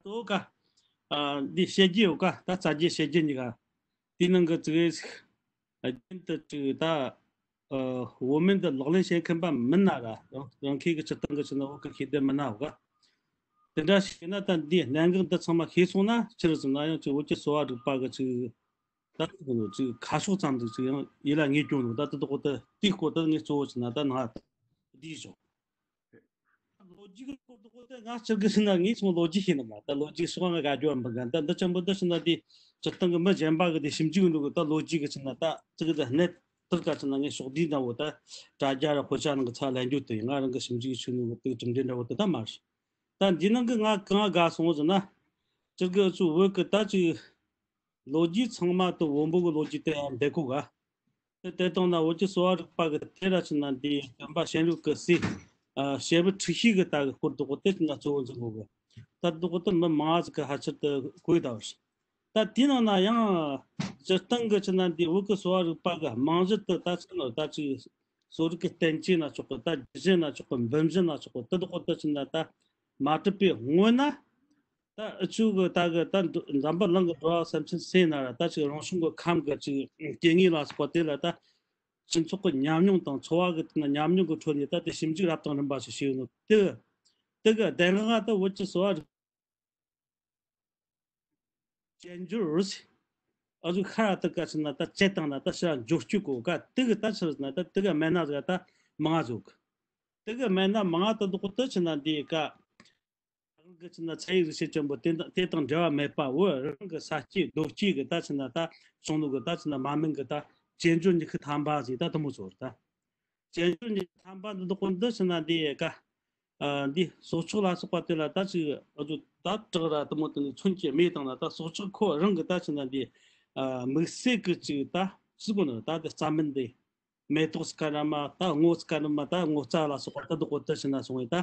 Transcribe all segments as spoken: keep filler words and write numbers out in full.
གཙོ་བོ་ཀ་ཨ་འདི་བཤད་རྒྱུ་ཡོད་ཀ་ད་རྩ་རྒྱུ་བཤད་རྒྱུ་གཉིས་ཀ་དེའི་ནང་གི་ཙི་གེ་རྒྱུན་དུ་ཙི་གེ་ད་ཨ་བོད་སྨན་འདི་ལག་ལེན་བྱེད་མཁན་པ་མིན་ན་ར་རང་རང་ཁྱེད་ཀྱི་སྤྱིར་བཏང་གི་ཕྱིར་ན་བོད་ཀྱི་ཤེས་ལྡན་མི་སྣ་ཡོད་ཀ་དེ་འདྲ་ཞིག་ཡིན་ན་ད་འདི་གནད་འགག་འདི་ཚང་མ་ཤེས་སོང་ན་ཕྱིར་ཟིན་ན་ཡང་ཙི་བོད་ཀྱི་གསོ་བ་རིག་པ་གི་ཙི་གེ་ད་ཁོ་ནོ་ཅིག་ཁ་ཕྱོགས་ཙམ་ཟིག་ཅིག་ཡང་ཡིད་ལ་ངེས་སྐྱོན་ནོ་ད་དེ་དག་ད་དེའི་སྐོར་ད་ངས་གཙོ་བོ་ཟིན་ན་ད་ནང་བསྡུས་བྱུང་། ལོ་རྒྱུས་ཀྱི་སྐོར་དེ་ད་ང་སྤྱིར་གི་ཟིན་ན་ངས་ཚང་ལོ་རྒྱུས་ཤེས་ནི་མ་ད་ལོ་རྒྱུས་སོགས་ང་ག་རྒྱུ་བ་མི་ག་ད་འདི་ཅན་པོ་འདི་ཟིན་ན་དེ་སྤྱིར་བཏང་གི་མི་གཞན་པ་གི་དེ་ཞིབ་འཇུག་འདུག་གི་ད་ལོ་རྒྱུས་གི་ཟིན་ན་ད་ཅིག་གི་ད་གནད་ཐིག་ག་ཟིན་ན་ངས་ཕྱོགས་བསྡུས་ན་འོ་ད་དྲ་རྒྱ་ར་དཔེ་ཆ་ནང་གི་ཚ་ལན་རྒྱུ་དེ་ཡིན་ང་རང་གི་ཞིབ་འཇུག་ཆོས་ནོ་གི་དེ་གྲུབ་འབྲས་འདྲ་བོ་དེ་ད་མ་རེད། ད་འདི་ནང་གི་ང་གང་དགའ་སོང་ཟེར་ན། སྤྱིར་གི་ཚུ་བོད་གི་ད་ཅིག་ལོ་རྒྱུས་ཚང་མ་དུ་བོན་པོ་གི་ལོ་རྒྱུས་དེ་ཡང་འདེད་གོ་ག་དེ་དེ་དང་ན་བོད་ཀྱི་གསོ་བ་རིག་པ་གི་དེ་ར་ཕྱིན་ན་འདི་སྟོན་པ་གཤེན་རབ་ཀྱི་སྲས་ཨ་བྱེ་བུ་ཁྲི་ཤོས་གི་ད་གི་སྐོར་དུ་གོ་དེ་ཕྱིན་ན་གཙོ་བོ་འཛིན་གོ་གི་ད་དུ་གོ་དེ་མི་མང་ཟིག་གི་ཕལ་ཆེར་དུ་གོ་ཡི་ད་བར། ད་དེའི་ནང་ན་ཡང་སྤྱིར་བཏང་གི་ཕྱིན་ན་འདི་བོད་ཀྱི་གསོ་བ་རིག་པ་གི་རྨང་གཞི་དུ་ད་ཕྱིན་ན་ད་ཅིག་གསོ་རིག་གི་བསྟན་བཅོས་ན་ཆོག་གི་ད་རྒྱུད་བཞི་ན་ཆོག་གི་འབུམ་བཞི་ན་ཆོག་གི་དེ་དག་གོ་དེ་ཕྱིན་ན་ད་མ་གྲུབ་པའི་སྔོན་ན། ད་འུ་ཆོ་གི་ད་གི་ད་འཛམ་བུ་གླིང་གི་འགྲོ་བ་སེམས་ཅན་སེ་ན་ར་ད་ཅིག་རང་བྱུང་གི་ཁམས་གི་ཅིག་སྐྱེ་དངོས་ལ་སོགས་པ་དེ་ལ་ད་སྤྱི་ཚོགས་ཀྱི་ཉམས་མྱོང་དང་འཚོ་བ་གི་ཉམས་མྱོང་གི་ཁྲོད་ནས་ད་དེ་ཞིབ་འཇུག་རབ་དང་རིམ་པ་ཞིག་བྱས་ཡོད་ནོ་དེ་དེ་གི་བདེན་དཔང་ད་བོད་ཀྱི་གསོ་བ་རིག་དཔྱད་འབྱོར་ཨ་ཟུག་ཤ་ར་དེ་ག་ཕྱིན་ན་ད་དཔྱད་བཏང་ན་ད་ཕྱིར་འབྱོར་སྤྱོད་གོ་ག་དེ་གི་ད་ཕྱིར་ན་ད་དེ་གི་སྨན་སྣ་ཟིག་ད་མང་ཟིག་དེ་གི་སྨན་སྣ་མང་དེ་དག་དེ་ཕྱིན་ན་འདི་ག་རང་གི་ཕྱིན་ན་ཚན་རིག་ཤེས་ཅན་པོ་དེ་དང་དེ་དང་འབྲེལ་བ་མེད་པ་བོད་རང་གི་ས་སྐྱེས་རྡོ་སྐྱེས་གི་ད་ཕྱིན་ན་ད་བྱུང་ནོ་གི་ད་ཕྱིན་ན་མ་སྨན་གི་ད་དཔྱད་འབྱོར་ཉི་ཤུ་ཐམ་པ་ཟིག་ད་དེ་མོ་ཚོར་ད། དཔྱད་འབྱོར་ཉི་ཤུ་ཐམ་པ་འདི་དག་གོ་འདི་ཕྱིན་ན་འདི་ག་ཨ་འདི་སྲོག་ཆགས་ལ་སོགས་པ་དེ་ལ་ད་ཅིག་ཨ་ཅུ་ད་བྲག་ར་དེ་མོ་དེ་ནི་ཚོན་གྱི་མེ་དང་ན་ད་སྲོག་ཆགས་ཁོ་རང་གི་ད་ཕྱིན་ན་འདི་ཨ་དམིགས་བསལ་གི་ཅིག་ད་སུ་གོ་ནི་ད་དེ་རྩྭ་སྨན་འདི་མེ་ཏོག་སྐ་ར་མ་ད་སྔོ་སྐ་ར་མ་ད་སྔོ་རྩྭ་ལ་སོགས་པ་དེ་དག་གོ་དེ་ཕྱིན་ན་སོང་བས་ད་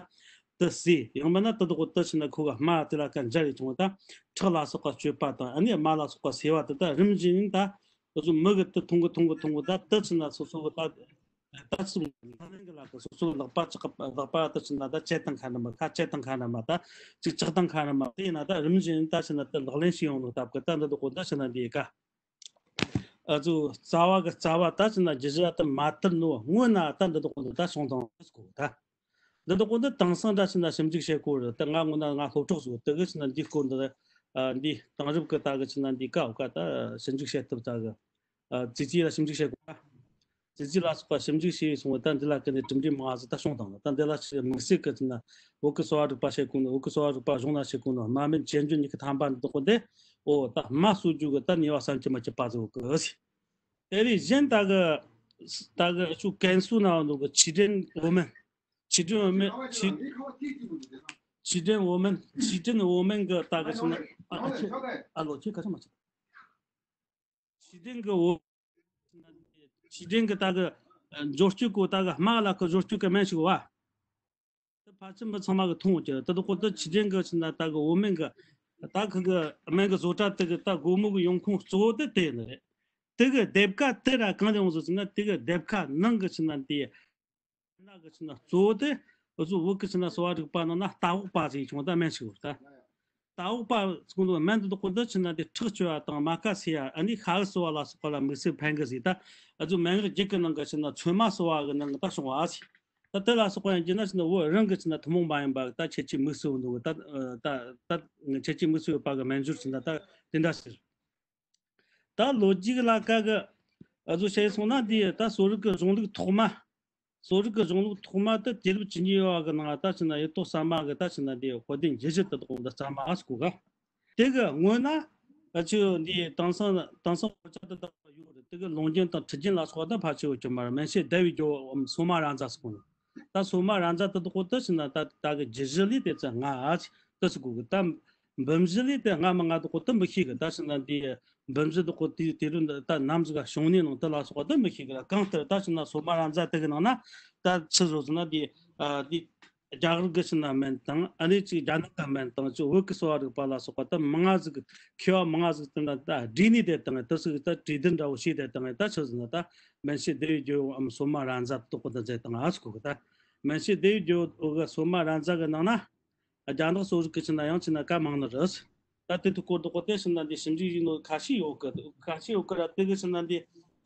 དེ་སྲས་ཡང་མིན་ན་དེ་དག་གོ་དེ་ཕྱིན་ན་ཁོ་ག་རྨ་དེ་ལ་ཀ་འབྱར་རེ་བྱུང་བ་ད་ཁྲག་ལ་སོགས་པ་གཅོད་པ་དང་ཨ་ནི་རྨ་ལ་སོགས་པ་སེལ་བ་དེ་ད་རིམ་བཞིན་ད་འུ་ཚོ་མི་གི་དེ་འཐུང་གི་འཐུང་གི་འཐུང་གི་ད་དེ་ཕྱིན་ན་སོ་སོ་གི་ད། ད་ཚུགས་ཐ་ནན་གི་ལ་ཀ་སོ་སོ་ལག་པ་ཅག་ལག་པ་ད་ཕྱིན་ན་ད་བཅད་བཏང་ཁ་ན་མ་ཁ་བཅད་བཏང་ཁ་ན་མ་ད་ཅིག་ཅག་བཏང་ཁ་ན་མ་དེ་ཡིན་ན་ད་རིམ་བཞིན་ད་ཕྱིན་ན་ད་ལག་ལེན་བྱེད་ཡོང་ནོ་སྟབས་གི་ད་འདི་དག་གོ་ད་ཕྱིན་ན་འདི་ག་ཨ་ཚོ་རྩ་བ་གི་རྩ་བ་ད་ཕྱིན་ན་རྒྱུ་བཞི་ད་མ་དར་ནོ་སྔོན་ན་ད་འདི་དག་གོ་ད་སོང་དང་ད་གོ་ད། འདི་དག་གོ་འདི་དེང་སང་འདྲ་ཕྱིན་ན་ཞིབ་འཇུག་བྱེད་གོ་རེད། ད་ང་ངོ་ན་ང་སློབ་གྲོགས་ཟིག་དེ་གི་ཕྱིན་ན་འདི་སྐོར་འདི་ཨ་འདི་དེང་རབས་གི་ད་གི་ཕྱིན་ན་འདི་ཀ་འོ་ཀ་ད་ཞིབ་འཇུག་བྱེད་ཐུབ་ད་གི་ཨ་ཙི་ཙི་ལ་ཞིབ་འཇུག་བྱེད་གོ་ཀ་ཙི་ཙི་ལ་སོགས་པ་ཞིབ་འཇུག་བྱས་སོང་བ་ད་འདི་ལ་ཀི་ནས་གྲུབ་འབྲས་མང་ཟིག་ད་བྱུང་དང་ད་འདི་ལ་ཞིག་དམིགས་བསལ་གི་ཕྱིན་ན་བོད་ཀྱི་གསོ་བ་རིག་པ་བྱེད་གོ་ནོ་བོད་ཀྱི་གསོ་བ་རིག་པ་གཞུང་ན་བྱེད་གོ་ནོ་རྨ་སྨན་དཔྱད་འབྱོར་ཉི་ཤུ་ཐམ་པ་འདི་དག་གོ་འདི་འོ་ད་རྨ་གསོ་རྒྱུ་གི་ད་ནུས་པ་བསམ་གྱིས་མི་ཁྱབ་པ་ཟིག་ཡོད་གི་ཟིག་དེ་ལས་གཞན་ད་གི་ད་གི་ཆུ་ཀན་སུའུ་ན་འདུག་གི་ཆི་ཀྲིན་ཝུ་མེན། ཆི་ཀྲིན་ཝུ་མེན། ཆི་ཆི་ཀྲིན་ཝུ་མེན། ཆི་ཀྲིན་ཝུ་མེན་གི་ད་གི་ཕྱིན་ན་ཨ་ཨ་ཁྱེད་ཨ་ལོ་ཁྱེད་ག་ཚོད་མ་ཆི་ཀྲིན་གི་ཝུ་ཆི་ཀྲིན་གི་ད་གི་འབྱོར་སྤྱོད་གོ་ད་གི་རྨ་ལ་གི་འབྱོར་སྤྱོད་གི་སྨན་ཞིག་བ། དེ་ཕལ་ཆེར་མི་ཚང་མ་གི་མཐོང་གི་དེ་དག་གོ་ད་ཆི་ཀྲིན་གི་ཕྱིན་ན་ད་གི་ཝུ་མེན་གི་ད་གི་གི་སྨན་གི་བཟོ་གྲྭ་དེ་གི་ད་སྒོ་མོ་གི་ཡོང་ཁུངས་གཙོ་བོ་དེ་དེ་ནི་རེད། དེ་གི་སྡེབ་ཀ་དེ་ར་གང་ལས་ཡོང་ཟེར་ན་དེ་གི་སྡེབ་ཀ་ནང་གི་ཕྱིན་ན་དེ་ན་གི་ཕྱིན་ན་གཙོ་བོ་དེ་འུ་ཚོ་བོད་གི་ཕྱིན་ན་གསོ་བ་རིག་པ་ནང་ན་ལྟ་འོག་པ་ཟེར་བྱུང་ད་སྨན་ཞིག་ཡོད་ད། ལྟ་འོག་པ་ཟེར་གོ་ནོ་སྨན་དེ་དག་གོ་འདི་ཕྱིན་ན་དེ་ཁྲག་བཅོ་བ་དང་རྨ་ཁ་སེལ་ཡ་ཨ་ནི་ཤ་གསོ་བ་ལ་སོགས་པ་ལ་དམིགས་བསལ་ཕན་གི་ཟེར་ད། ཨ་ཚོ་སྨན་རིགས་བརྒྱད་གི་ནང་གི་ཕྱིན་ན་ཚོད་མ་གསོ་བ་གི་ནང་གི་ད་བྱུང་བ་ཟེར། ད་དེ་ལ་སོགས་པ་ཡང་བགྱིས་ན་ཕྱིན་ན་བོད་རང་གི་ཕྱིན་ན་ཐུན་མོང་མ་ཡིན་པ་ད་ཁྱད་ཆོས་དམིགས་བསལ་འདུག་གི་ད་ད་ད་ཁྱད་ཆོས་དམིགས་བསལ་ཡོད་པ་གི་སྨན་སྦྱོར་ཕྱིན་ན་ད་དེ་འདྲ་ཟེར། ད་ལོ་རྒྱུས་ལ་ཀ་གི་ཨ་ཚོ་བཤད་སོང་ན་དེ་ད་གསོ་རིག་གི་གཞུང་ལུགས་ཐོག་མ། གསོ་རིག་གི་གཞུང་ལུགས་ཐོག་མ་དེ་དུས་རབས་བཅུ་གཉིས་པ་གི་ནང་ད་ཕྱིན་ན་ཡེ་ཏོག་ས་མ་གི་ད་ཕྱིན་ན་དེ་དཔལ་ལྡན་རྒྱལ་བཞི་དེ་དག་འདི་རྩ་མ་ཨ་སྐུ་ག་དེ་གི་སྔོན་ན་ཨ་ཆུ་འདི་དེང་སང་དེང་སང་གོ་ཆ་དེ་དག་ཡོད་རེད། དེ་གི་ལུང་རྒྱུན་དང་ཁྲིད་རྒྱུན་ལ་སོགས་ད་ཕལ་ཆེ་བ་ཅིག་མ་རེད། སྨན་བྱེད་བདེ་བའི་རྒྱལ་པོའམ་སོ་མ་ར་མཛའ་ཟེར་གོ་ནོ། ད་སོ་མ་ར་མཛའ་དེ་དག་གོ་དེ་ཕྱིན་ན་ད་ད་གི་རྒྱུད་བཞི་ལས་དེ་ཚེ་ལྔ་ཨ་ཆི་དེ་ཚེ་གོ་གི་ད་འབུམ་བཞི་ལས་དེ་ལྔ་མི་ལྔ་དག་གོ་དེ་མི་ཤེས་གི་ད་ཕྱིན་ན་འདི་འབུམ་བཞི་དག་གོ་དེ་དེ་རུ་ད་ནམ་ཟིག་ག་བྱུང་ནས་ནང་དེ་ལ་སོགས་པ་དེ་མི་ཤེས་གི་ད། གང་ལྟར་ད་ཕྱིན་ན་སོ་མ་ར་མཛའ་དེ་གི་ནང་ན་ད་ཆི་བཟོ་ཟེར་ན་འདི་ཨ་འདི་རྒྱ་གར་གི་ཕྱིན་ན་སྨན་དང་ཨ་ནི་ཅིག་རྒྱ་ནག་གི་སྨན་དང་ཅིག་བོད་ཀྱི་གསོ་བ་རིག་པ་ལ་སོགས་པ་ད་མང་ང་ཟིག་མཁས་པ་མང་ང་ཟིག་དེ་འདྲ་ད་བསྒྲིགས་ནས་དེ་དང་དེ་ཟིག་ད་གྲོས་བསྡུར་འདྲ་བོ་བྱས་དེ་དང་ད་ཆི་ཟེར་ན་ད་སྨན་བྱེད་བདེ་བའི་རྒྱལ་པོའམ་སོ་མ་ར་མཛའ་དེ་དག་གོ་དེ་མཛད་དང་ཨ་ཟེར་གོ་གི་ད། སྨན་བྱེད་བདེ་བའི་རྒྱལ་པོ་གི་སོ་མ་ར་མཛའ་གི་ནང་ན། རྒྱ་ནག་གསོ་རིག་གི་ཕྱི་ན་ཡང་ཕྱི་ན་ག་མང་ནི་རེད། ད་དེ་དུ་སྐོར་དུ་གོ་དེ་ཕྱི་ན་འདི་ཞིབ་འཇུག་ཡིན་ནོ་ཁ་ཤས་ཡོད་གི། ཁ་ཤས་ཡོད་གི་ར། དེ་གི་ཕྱི་ན་འདི་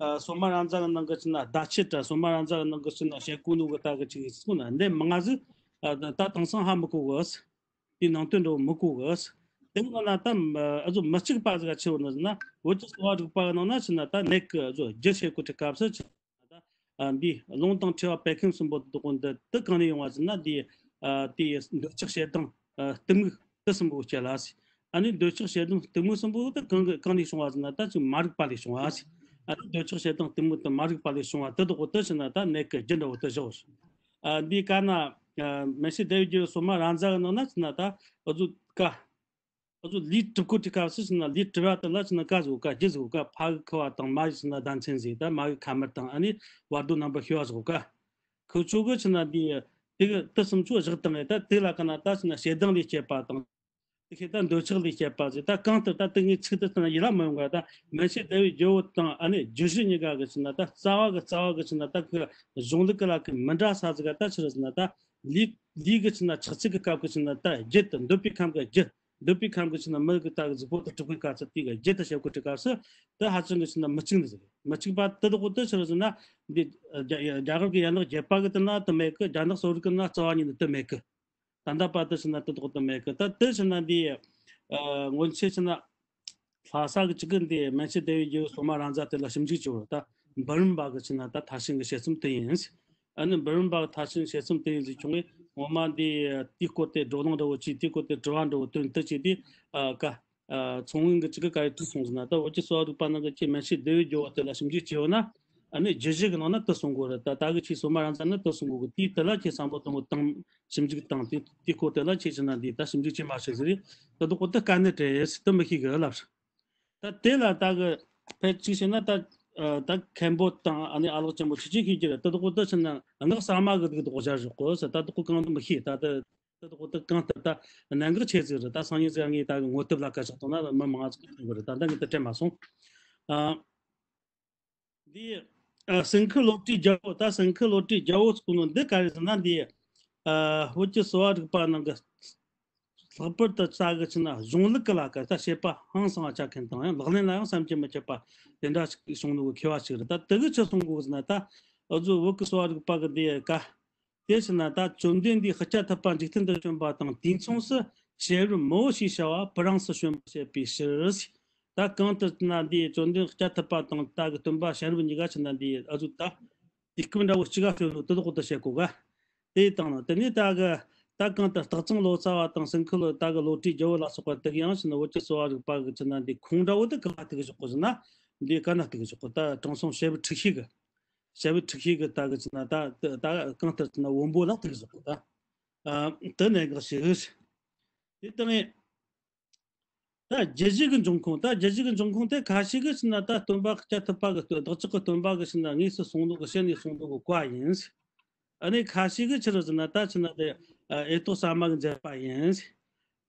ཨ་སོ་མ་ར་མཛའ་གི་ནང་གི་ཕྱི་ན་ཟླ་ཕྱེད་ར། སོ་མ་ར་མཛའ་གི་ནང་གི་ཕྱི་ན་བཤད་གོ་ནོ་གི་ད་གི་ཅིག་སོང་ན་འདི་མང་ང་ཟིག་ཨ་ད་དེང་སང་ཧ་མི་གོ་གི། དེ་ནང་དོན་འདྲ་བོ་མི་གོ་གི། དེ་གི་ནང་ན་ད་ཨ་ཟོ་མི་གཅིག་པ་ཟིག་ག་ཆེ་བོ་ནི་ཟིན་ན། བོད་ཀྱི་གསོ་བ་རིག་པ་གི་ནང་ན་ཕྱི་ན་ད་ནད་གི་ཨ་ཟོ་རྒྱུ་བཤད་གོ་དུས་སྐབས་སུ་ཕྱི་ན་ད་ཨ་འདི་རླུང་དང་མཁྲིས་པ་པད་ཁུང་གསུམ་པོ་དེ་དག་འདི་དེ་གང་ནས་ཡོང་བ་ཟེར་ན། འདི་ཨ་དེ་འདོད་ཆགས་ཞེ་སྡང་ཨ་གཏི་མུག་དེ་གསུམ་པོ་སྐྱེ་ལ་ཟེར། ཨ་ནི་འདོད་ཆགས་ཞེ་སྡང་གཏི་མུག་གསུམ་པོ་དེ་གང་གི་གང་ནས་བྱུང་བ་ཟེར་ན། ད་ཅིག་མ་རིག་པ་ལས་བྱུང་བ་ཟེར། ཨ་ནི་འདོད་ཆགས་ཞེ་སྡང་གཏི་མུག་དེ་མ་རིག་པ་ལས་བྱུང་བ་དེ་དག་གོ་དེ་ཕྱི་ན་ད་ནད་གི་རྒྱུ་འདྲ་བོ་དེ་བཞག་ཨ་འདི་ག་ན་ཨ་མན་ཆད་བདེ་བའི་རྒྱལ་པོ་སོ་མ་ར་མཛའ་གི་ནང་ན་ཕྱི་ན་ད་ཨ་ཟོ་ཀ་ཨ་ཟོ་ལུས་གྲུབ་གོ་དུས་སྐབས་སུ་ཕྱི་ན་ལུས་གྲུབ་པ་དེ་ལ་ཕྱི་ན་ཀ་ཟིག་གོ་ཀ་རྒྱུ་ཟིག་གོ་ཀ་ཕ་གི་ཁུ་བ་དང་མ་གི་ཕྱི་ན་ཟླ་མཚན་ཟིག་ད་མ་གི་ཁ་དམར་དང་ཨ་ནི་བར་དོ་རྣམ་པར་ཤེས་པ་ཟིག་གོ་ཀ་ཁུ་ཆོ་གི་ཕྱི་ན་འདི་དེ་གི་དེ་གསུམ་ཆོ་བཞག་བཏང་ངེ། ད་དེ་ལ་ག་ན་ད་ཕྱི་ན་ཞེ་སྡང་ལས་སྐྱེས་པ་དང་། དེ་ཁེ་ད་འདོད་ཆགས་ལས་སྐྱེས་པ་ཟེར། ད་གང་ལྟར་ད་དེ་ངའི་ཚིག་དེ་ཚོ་ན་ཡིད་ལ་མི་ཡོང་ག་ད་མན་ཆད་བདེ་བའི་རྒྱལ་པོ་དང་ཨ་ནི་རྒྱུ་བཞི་གཉིས་ཀ་གི་ཕྱི་ན་ད་རྩ་བ་གི་རྩ་བ་གི་ཕྱི་ན་ད་གི་གཞུང་ལུགས་གི་ལ་གི་མི་འདྲ་ས་ཟིག་ག་ད་ཕྱི་རུ་ཕྱི་ན་ད་ལུས་ལུས་གི་ཕྱི་ན་ཆགས་ཚིག་གི་སྐབས་གི་ཕྱི་ན་ད་རྒྱུད་དེ་འདོད་པའི་ཁམས་གི་རྒྱུད། འདོད་པའི་ཁམས་གི་ཕྱི་ན་མི་གི་ད་གི་གཟུགས་པོ་དེ་གྲུབ་གི་སྐབས་སུ་དེ་གི་རྒྱུད་དེ་བཤད་གོ་དུས་སྐབས་སུ་དེ་ཧ་ཅང་གི་ཕྱི་ན་མི་གཅིག་ནི་ཟིག་མི་གཅིག་པ་དེ་དག་གོ་དེ་ཕྱི་རུ་ཕྱི་ན་འདི་རྒྱ་རྒྱ་གར་གི་ཡན་ལག་བརྒྱད་པ་གི་དེ་ན་དེ་མེད་གི། རྒྱ་ནག་གསོ་རིག་གི་ན་རྩ་བ་ཉིད་ནས་དེ་མེད་གི། ད་ལྟ་བར་དུ་ཕྱི་ན་དེ་དག་དེ་མེད་གི། ད་དེ་ཕྱི་ན་འདི་ཨ་སྔོན་ཆད་ཕྱི་ན་ལྷ་ས་གི་ཅིག་གི་འདི་མན་ཆད་བདེ་བའི་རྒྱལ་པོ་སོ་མ་ར་མཛའ་དེ་ལ་ཞིབ་འཇུག་བྱས་པ་ད་འབུམ་རམས་པ་གི་ཕྱི་ན་ད་མཐར་ཕྱིན་གི་དཔྱད་རྩོམ་དེ་ཡིན། ཨ་ནི་འབུམ་རམས་པ་གི་མཐར་ཕྱིན་དཔྱད་རྩོམ་དེ་ཡིན་ཟིག་བྱུང་བས། ངོ་མ་འདི་དེའི་སྐོར་དེ་བགྲོ་གླེང་འདྲ་བོ་བྱས། དེའི་སྐོར་དེ་དྲི་བ་འདྲ་བོ་བཏོན། དེ་བྱས་དུས་ཨ་ཀ་ཨ་མཚོ་སྔོན་གི་ཅིག་གི་ག་རེ་ཐུག་སོང་ཟེར་ན། ད་བོད་ཀྱི་གསོ་བ་རིག་པ་ནང་གི་ཁྱེད་མན་ཆད་བདེ་བའི་རྒྱལ་པོ་དེ་ལ་ཞིབ་འཇུག་བྱས་ཡོད་ན། ཨ་ནི་རྒྱུད་བཞི་གི་ནང་ན་དེ་གསུང་གོ་རེད། ད་ད་གི་ཁྱེད་སོ་མ་ར་མཛའ་ན་དེ་གསུང་གོ་གི། དེའི་དེ་ལ་ཁྱེད་བསམ་བློ་གཏོང་གོ་དང་ཞིབ་འཇུག་བཏང་། དེ་དེའི་སྐོར་དེ་ལ་ཁྱེད་ཕྱི་ན་འདི་ད་ཞིབ་འཇུག་བྱེད་མ་ཤེས་ཟེར་རེད། དེ་དག་གོ་དེ་དཀའ་གནད་རེད། དེ་མི་ཤེས་གི་ལབ། ད་དེ་ལ་ད་གི་ཕལ་ཆེར་བཤད་ན་ད་ཨ་ད་མཁན་པོ་དང་ཨ་ནི་ཨ་ལགས་ཆེན་པོ་ཆི་ཆི་ཤེས་ཀྱི་རེད། དེ་དག་གོ་དེ་ཕྱི་ན་ངག་གསར་མ་གི་དེ་དག་གོ་སྦྱར་བཞག་གོ་ཟེར། ད་དེ་དག་གོ་གང་དུ་མི་ཤེས། ད་དེ་དེ་དག་གོ་དེ་གང་ལྟར་ད་གནད་འགག་ཆེ་ཟིག་རེད། ད་སང་ཉིན་ཟིག་ངས་ད་གི་ངོ་དེབ་ལ་སྐད་ཆ་བཏང་ན་མི་མང་ང་ཟིག་གི་རེད། ད་ད་ངས་དེ་དྲན་མ་སོང་། ཨ། འདི་ཨ་སེང་ཁུ་བློ་གྲོས་རྒྱལ་པོ། ད་སེང་ཁུ་བློ་གྲོས་རྒྱལ་པོ་ཟེར་གོ་ནོ་འདི་ག་རེ་ཟེར་ན། འདི་ཨ་བོད་ཀྱི་གསོ་བ་རིག་པ་ནང་གི་ལྷག་པར་དུ་རྩ་གི་ཕྱི་ན་གཞུང་ལུགས་གི་ལ་ཀ་ད་བྱེད་པ་ཧང་སང་བ་ཆ་མཁན་དང་། ཡང་ལག་ལེན་ལ་ཡང་བསམ་གྱིས་མི་ཁྱབ་པ་དེ་འདྲ་ཞིག་བྱུང་ནོ་གི་མཁས་པ་ཞིག་རེད། ད་དེ་གི་ཆི་གསུང་གོ་ཟེར་ན། ད་འུ་ཚོ་བོད་ཀྱི་གསོ་བ་རིག་པ་གི་འདི་ཀ་དེ་ཕྱིར་ན་ད་བཅོམ་ལྡན་འདས་ཤཱཀྱ་ཐུབ་པ་འཇིག་རྟེན་དུ་བྱོན་པ་དང་དུས་མཚུངས་སུ་ཞལ་བུ་མི་བོ་ཞེས་བྱ་བ་བུ་རངས་སུ་བྱོན་པར་བཤད་པའི་ཕྱིར། ད་གང་ལྟར་ན་འདི་བཅོམ་ལྡན་ཤཱཀྱ་ཐུབ་པ་དང་ད་གི་སྟོན་པ་ཞལ་བུ་གཉིས་ཀ་ཕྱིར་ན་འདི་ཨ་ཟུག་ད་དུས་སྐབས་འདྲ་བོ་གཅིག་ག་བྱོན་ནོ་དེ་དག་གོ་ད་བཤད་གོ་ག་དེ་དང་ན་དེ་ནས་ད་གི་ད་གང་ལྟར་སྟག་ཚང་ལོ་ཙཱ་བ་དང་སེང་ཁུ་ལོ་ད་གི་བློ་གྲོས་རྒྱལ་པོ་ལ་སོགས་པ་དེ་གི་ཡང་ཕྱིར་ན་བོད་ཀྱི་གསོ་བ་རིག་པ་གི་ཕྱིར་ན་འདི་ཁུངས་འདྲ་བོ་དེ་ག་ལ་གཏུགས་བཞག་གོ་ཟེར་ན། འདི་ག་ན་གཏུགས་བཞག་གོ། ད་དྲང་སྲོང་ཞལ་བུ་འཁྲུགས་ཤིང་གི་ཞལ་བུ་འཁྲུགས་ཤིང་གི་ད་གི་ཕྱིར་ན་ད་ད་གང་ལྟར་ཕྱིར་ན་བོན་པོ་ལ་གཏུགས་བཞག་གོ། ད་ཨ་དེ་གནད་འགག་ཞིག་རེད། དེ་ལྟ་བུའི་ད་རྒྱུད་བཞི་གི་འབྱུང་ཁུངས། ད་རྒྱུད་བཞི་གི་འབྱུང་ཁུངས་དེ་ཁ་ཤས་ཀྱིས་ཕྱིར་ན་ད་སྟོན་པ་ཤཱཀྱ་ཐུབ་པ་གི་སྟོན་བདག་ཅག་གི་སྟོན་པ་གིས་ཕྱིར་ན་དངོས་སུ་གསུངས་ནོ་གི་ཕྱི་ནས་གསུངས་ནོ་གི་བཀའ་ཡིན། ཨ་ནི་ཁ་ཤས་ཀྱིས་ཕྱིར་ཕྱིར་ན་ད་ཕྱིར་ན་དེ་ཨེ་ཏོག་གསར་མ་གིས་མཛད་པ་ཡིན།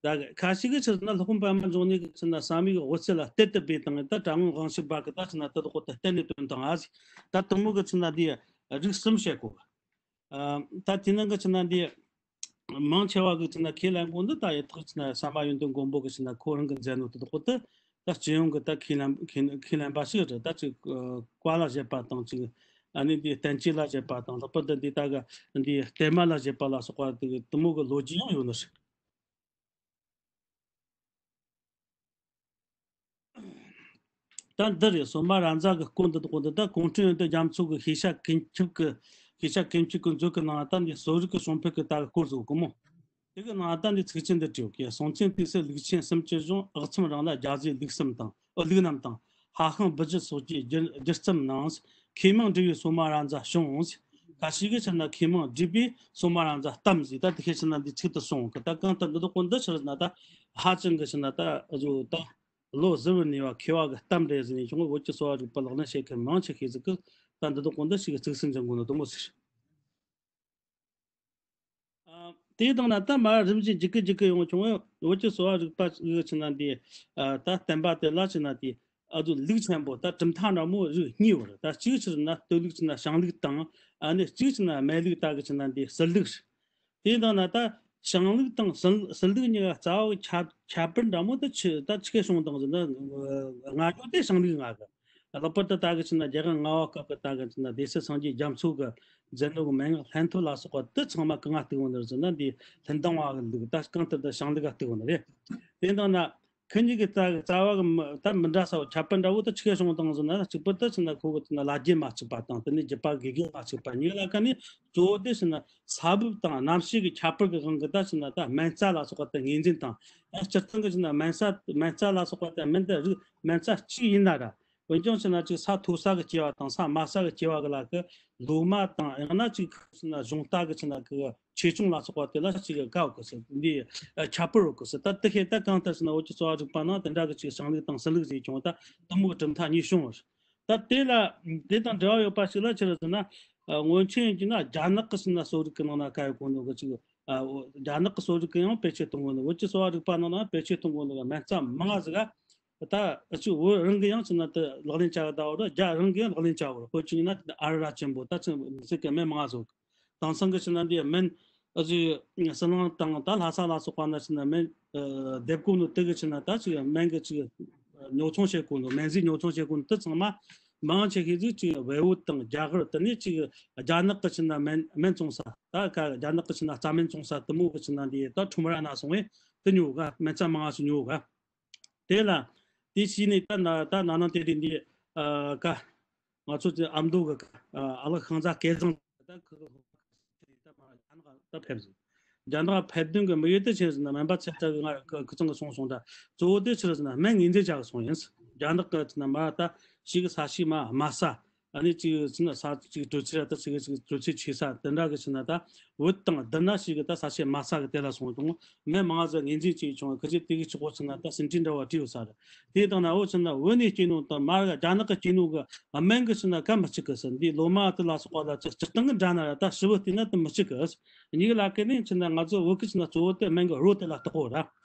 ད་ཁ་ཤས་ཀྱིས་ཕྱིར་ན་སློབ་དཔོན་པདྨ་འབྱུང་གནས་ཀྱིས་ཕྱིར་ན་བསམ་ཡས་ཀྱི་འོད་གསལ་ལ་གཏེར་དུ་སྦས་བཏང་། ད་གྲྭ་བོ་དབང་ཕྱུག་པ་གིས་ད་ཕྱིར་ན་དེ་དག་གོ་ད་གཏེར་ནས་བཏོན་བཏང་ཨ་ཟིག་ད་དེ་མོ་གི་ཕྱིར་ན་དེ་རིགས་གསུམ་བཤད་གོ། ཨ་ད་དེ་ནང་གི་ཕྱིར་ན་འདི་མང་ཆེ་བ་གིས་ཕྱིར་ན་ཁས་ལེན་གོ་འདི་ད་ཡི་ཐག་ཕྱིར་ན་བསམ་པ་ཡོན་ཏན་མགོན་པོ་གིས་ཕྱིར་ན་ཁོ་རང་གིས་མཛད་ནོ་དེ་དག་གོ་ད་ད་སྤྱི་ཡོངས་གི་ད་ཁས་ལེན་ཁས་ཁས་ལེན་པ་ཞིག་རེད། ད་ཅིག་ཨ་བཀའ་ལ་བཞེད་པ་དང་ཅིག་ཨ་ནི་འདི་བསྟན་བཅོས་ལ་བཞེད་པ་དང་། ལྷག་པར་དུ་འདི་ད་གི་འདི་གཏེར་མ་ལ་བཞེད་པ་ལ་སོགས་པ་དེ་དེ་མོ་གི་ལོ་རྒྱུས་ཡང་ཡོད་ནི་རེད། ད་འདི་རེད། སོ་མ་ར་མཛའ་གི་སྐོར་འདི་དག་འདི་ད་གུང་ཁྲན་ཡོན་ཏན་རྒྱ་མཚོ་གི་ཤེས་བྱ་ཀུན་ཁྱབ་ཀྱི་ཤེས་བྱ་ཀུན་ཁྱབ་ཀྱི་མཛོད་ཀྱི་ནང་ད་འདི་གསོ་རིག་གི་བྱུང་འཕེལ་གྱི་ད་གི་སྐོར་ཟིག་གོ་མོ། དེ་གི་ནང་ད་འདི་ཚིག་ཆེན་འདི་བྲིས་ཡོད་ཀི། སྲོང་བཙན་དུས་སུ་ལུགས་ཆེན་གསུམ་གྱི་གཞུང་། ཨག་ཚོམ་རིང་ལ་རྒྱ་བཟའི་ལུགས་གསུམ་དང་། ཨོ་ལུགས་རྣམ་དང་། ཧྭ་ཤང་འབུལ་བཞི་སོགས་ཀྱི་སྒྱུར་སྒྱུར་རྩོམ་གནང་། མཁས་མང་བསྒྲིགས་པའི་སོ་མ་ར་མཛའ་བྱུང་། ཁ་ཤས་ཀྱིས་ཕྱིར་ན་མཁས་མང་བསྒྲིགས་པའི་སོ་མ་ར་མཛའ་གཏམ་ཟེར། ད་དེ་ཁས་ཕྱིར་ན་འདི་ཚིག་ཏུ་སོང་གི། ད་གང་ལྟར་འདི་དག་གོ་འདི་ཕྱིར་ན་ད་ཧ་ཅང་གི་ཕྱིར་ན་ད་གཟོད་ད་ལོ་གཟུར་བར་གནས་པ་མཁས་པ་གི་གཏམ་རེད་ཟེར་ནས་བྱུང་བའི་བོད་ཀྱི་གསོ་བ་རིག་པ་ལག་ལེན་བྱེད་མཁན་མང་ཆེ་ཤོས་ཟིག་གིས་ད་འདི་དག་གོ་འདི་ཞིག་གི་གཙིགས་སུ་འཛིན་དགོས་ནོ་དེ་མོ་ཟིག་ཨ་དེ་དང་ན་ད་མར་རིམ་བཞིན་ཇི་གི་ཇི་གི་ཡོང་བྱུང་བས། བོད་ཀྱི་གསོ་བ་རིག་པ་གི་ཕྱིར་ན་འདི་ཨ་ད་བསྟན་པ་དེ་ལ་ཕྱིར་ན་དེ་ཨ་ཟོ་ལུགས་ཆེན་པོ་ད་གྲུབ་མཐའ་འདྲ་མོ་རིགས་གཉིས་ཡོད་རེད། ད་གཅིག་ཕྱིར་ན་སྟོད་ལུགས་ཕྱིར་ན་ཞང་ལུགས་དང་། ཨ་ནི་གཅིག་ཕྱིར་ན་སྨད་ལུགས་ད་གི་ཕྱིར་ན་འདི་ཟུར་ལུགས། དེ་དང་ན་ད་ ཞིང་ལུགས་དང་སྲིད་སྲིད་ལུགས་གཉིས་ཀ་རྩ་བ་གི་ཁྱད་ཁྱད་པར་འདྲ་མོ་དེ་ཆི་ད་ཆི་གེ་བྱུང་བཏང་ཟེར་ན། ང་ཚོ་དེ་ཞིང་ལུགས་ང་གི། ལྷག་པར་དུ་ད་གི་ཕྱིན་ན་རྒྱལ་དབང་ལྔ་པ་སྐབས་ཀྱི་ད་གི་ཕྱིན་ན་སྡེ་སྲིད་སངས་རྒྱས་རྒྱ་མཚོ་གི་མཛད་ནོ་གི་མན་ངག་ལྷན་ཐབས་ལ་སོགས་པ་དེ་ཚང་མ་གང་ང་གཏུགས་ཡོད་ནི་རེད་ཟེར་ན། འདི་ལྷན་དྭངས་པ་གི་ལུགས་ད་གང་ལྟར་ད་ཞིང་ལུགས་ལ་གཏུགས་ཡོད་ནི་རེད། དེ་ཡིན་དང་ན་ཁོ་གཉིས་ཀྱི་རྩ་རྩ་བ་གི་མི་ད་མི་འདྲ་ས་བོ་ཁྱད་པར་འདྲ་བོ་དེ་ཆི་གེ་བྱུང་བཏང་ཟེར་ན། གཅིག་པུ་དེ་ཕྱིན་ན་ཁོ་གི་ཕྱིན་ན་ལ་རྒྱ་མ་གཅིག་པ་དང་། དེ་ནས་རྒྱུད་པ་དགེ་རྒན་མ་གཅིག་པ་གཉིས་ལ་ཀ་ནི་གཙོ་བོ་དེ་ཕྱིན་ན་ས་བབ་དང་གནམ་གཤིས་ཀྱི་ཁྱད་པར་གྱི་དབང་གིས་ད་ཕྱིན་ན་ད་སྨན་རྩྭ་ལ་སོགས་པ་དེ་ངོས་འཛིན་དང་། ཡང་སྤྱིར་བཏང་གི་ཕྱིན་ན་སྨན་རྩྭ་སྨན་རྩྭ་ལ་སོགས་པ་དེ་སྨན་དེ་རིགས་སྨན་རྩྭ་གཅིག་ཡིན་ན་ར། འོན་ཀྱང་ཕྱིན་ན་ཅིག་ས་མཐོ་ས་གི་སྐྱེ་བ་དང་ས་དམའ་ས་གི་སྐྱེ་བ་གི་ལ་གི་ལོ་མ་དང་། ཡང་ན་ཅིག་ཕྱིན་ན་གཞུང་རྟ་གི་ཕྱིན་ན་གི་ཆེ་ཆུང་ལ་སོགས་པ་དེ་ལ་ཅིག་དགའ་ཡོད་གི་ཟེར། འདི་ཁྱད་པར་ཡོད་གི་ཟེར། ད་དེ་ཤེས་ད་གང་ལྟར་ཕྱིན་ན་བོད་ཀྱི་གསོ་བ་རིག་པ་ནང་དེ་འདྲ་གི་ཅིག་ཞིང་ལུགས་དང་སྲིད་ལུགས་ཟེར་ཀྱང་ད་དེ་མོ་གི་གྲུབ་མཐའ་གཉིས་བྱུང་བ་རེད། ད་དེ་ལ་དེ་དང་འབྲེལ་བ་ཡོད་པ་ཞིག་ལ་ཆི་རེད་ཟེར་ན། ཨ། སྔོན་ཆད་ཡིན་གྱི་ན་རྒྱ་ནག་གི་ཕྱིན་ན་གསོ་རིག་གི་ནང་ན་ག་ཡོད་གོ་ནོ་གི་ཅིག་ཨ། རྒྱ་ནག་གི་གསོ་རིག་གི་ཡང་བེད་སྤྱོད་གཏོང་གོ་ནོ། བོད་ཀྱི་གསོ་བ་རིག་པ་ནང་ན་བེད་སྤྱོད་གཏོང་གོ་ནོ་གི་སྨན་རྩྭ་མང་ང་ཟིག་ག་ད་ཨ་ཅིག་བོད་རང་གི་ཡང་ཕྱིན་ན་དེ་ལག་ལེན་བྱ་གི་ད་བོ་ར། རྒྱ་རང་གི་ཡང་ལག་ལེན་བྱ་བོ་ར། ཁོ་ཅིག་ཡིན་ན་ཨ་རི་ར་ཆེན་པོ་ད་ཅིག་མི་ཟིག་གི་སྨན་མང་ང་ཟིག་དེང་སང་གི་ཕྱིན་ན་འདི་སྨན་ཨ་ཅིག་ཟི་ལིང་དང་ད་ལྷ་ས་ལ་སོགས་པ་ན་ཕྱིན་ན་སྨན་ཨ་འདེབས་གོ་ནོ་དེ་གི་ཕྱིན་ན་ད་ཅིག་སྨན་གི་ཅིག་ཉོ་ཚོང་བྱེད་གོ་ནོ། སྨན་རྫས་ཉོ་ཚོང་བྱེད་གོ་ནོ་དེ་ཚང་མ་མང་ཆེ་ཤོས་ཅིག་ཅིག་བལ་བོད་དང་རྒྱ་གར། དེ་ནས་ཅིག་རྒྱ་ནག་གི་ཕྱིན་ན་སྨན་སྨན་བཙོང་ས། ད་ག་རྒྱ་ནག་གི་ཕྱིན་ན་རྩྭ་སྨན་བཙོང་ས་དེ་མོ་གི་ཕྱིན་ན་འདི་ད་ཁྲོམ་ར་ན་སོང་བས་དེ་ཉོ་ག་སྨན་རྩྭ་མང་ང་ཞིག་ཉོ་ག་དེ་ལ་དེ་བྱས་ནས་ད་ན་ད་ན་ནིང་དེ་རིང་འདི་ཨ་ཀ་ང་ཚོ་ཅིག་ཨ་མདོ་གི་ཀ་ཨ་ལགས་ཤིང་བཟའ་སྐལ་བཟང་ད་ཁི་ཁི་ད་མ་རྒྱ་ནག་ད་ཕེབས་ཟིན། རྒྱ་ནག་ཕེབས་དོན་གི་དམིགས་ཡུལ་དེ་ཆི་རེད་ཟེར་ན། སྨན་པ་ཚེ་བཀྲ་གིས་ང་ཁི་ཚང་གི་གསུངས་སོང་ད། གཙོ་བོ་དེ་ཆི་རེད་ཟེར་ན་སྨན་ངོས་འཛིན་བྱ་གི་སོང་ཡིན། རྒྱ་ནག་གི་ཕྱིན་ན་མ་ད་ཞིག་གི་ས་ཆའི་མ་དམའ་ས། ཨ་ནི་ཅིག་ཕྱིན་ན་ས་ཅིག་གྲོས་ཚད་ར་ད་ཅིག་ཅིག་གྲོས་ཚད་ཆེ་ས་དེ་འདྲ་གི་ཕྱིན་ན་ད་བོད་དང་བསྡུར་ན་ཞིག་གི་ད་ས་ཆའི་དམའ་ས་གི་དེ་ལ་སོང་དང་། སྨན་མང་ང་ཟིག་ངོས་འཛིན་བྱས་བྱུང་བ་ཁི་ཅིག་དེ་གི་ཆུ་གོ་ཕྱིན་ན་ད་ཟིན་བྲིས་འདྲ་བ་བྲིས་ཡོད་ས་རེད། དེ་དང་ན་འོ་ཕྱིན་ན་བོད་ནས་སྐྱེས་ནོ་དང་མ་ར་རྒྱ་ནག་གི་སྐྱེས་ནོ་གི་སྨན་གི་ཕྱིན་ན་ག་མི་གཅིག་གི་ཟེར། འདི་ལོ་མ་དེ་ལ་སོགས་པ་ལ་ཅིག་སྤྱིར་བཏང་གི་འདྲ་ན་ར། ད་ཞིབ་བལྟས་ན་དེ་མི་གཅིག་གི་ཟེར། གཉིས་ཀ་ལ་ཀ་ནས་ཕྱིན་ན་ང་ཚོ་བོད་གི་ཕྱིན་ན་གཙོ་བོ་དེ་སྨན་གི་རོ་དེ་ལ་བརྟག་གོ་ར།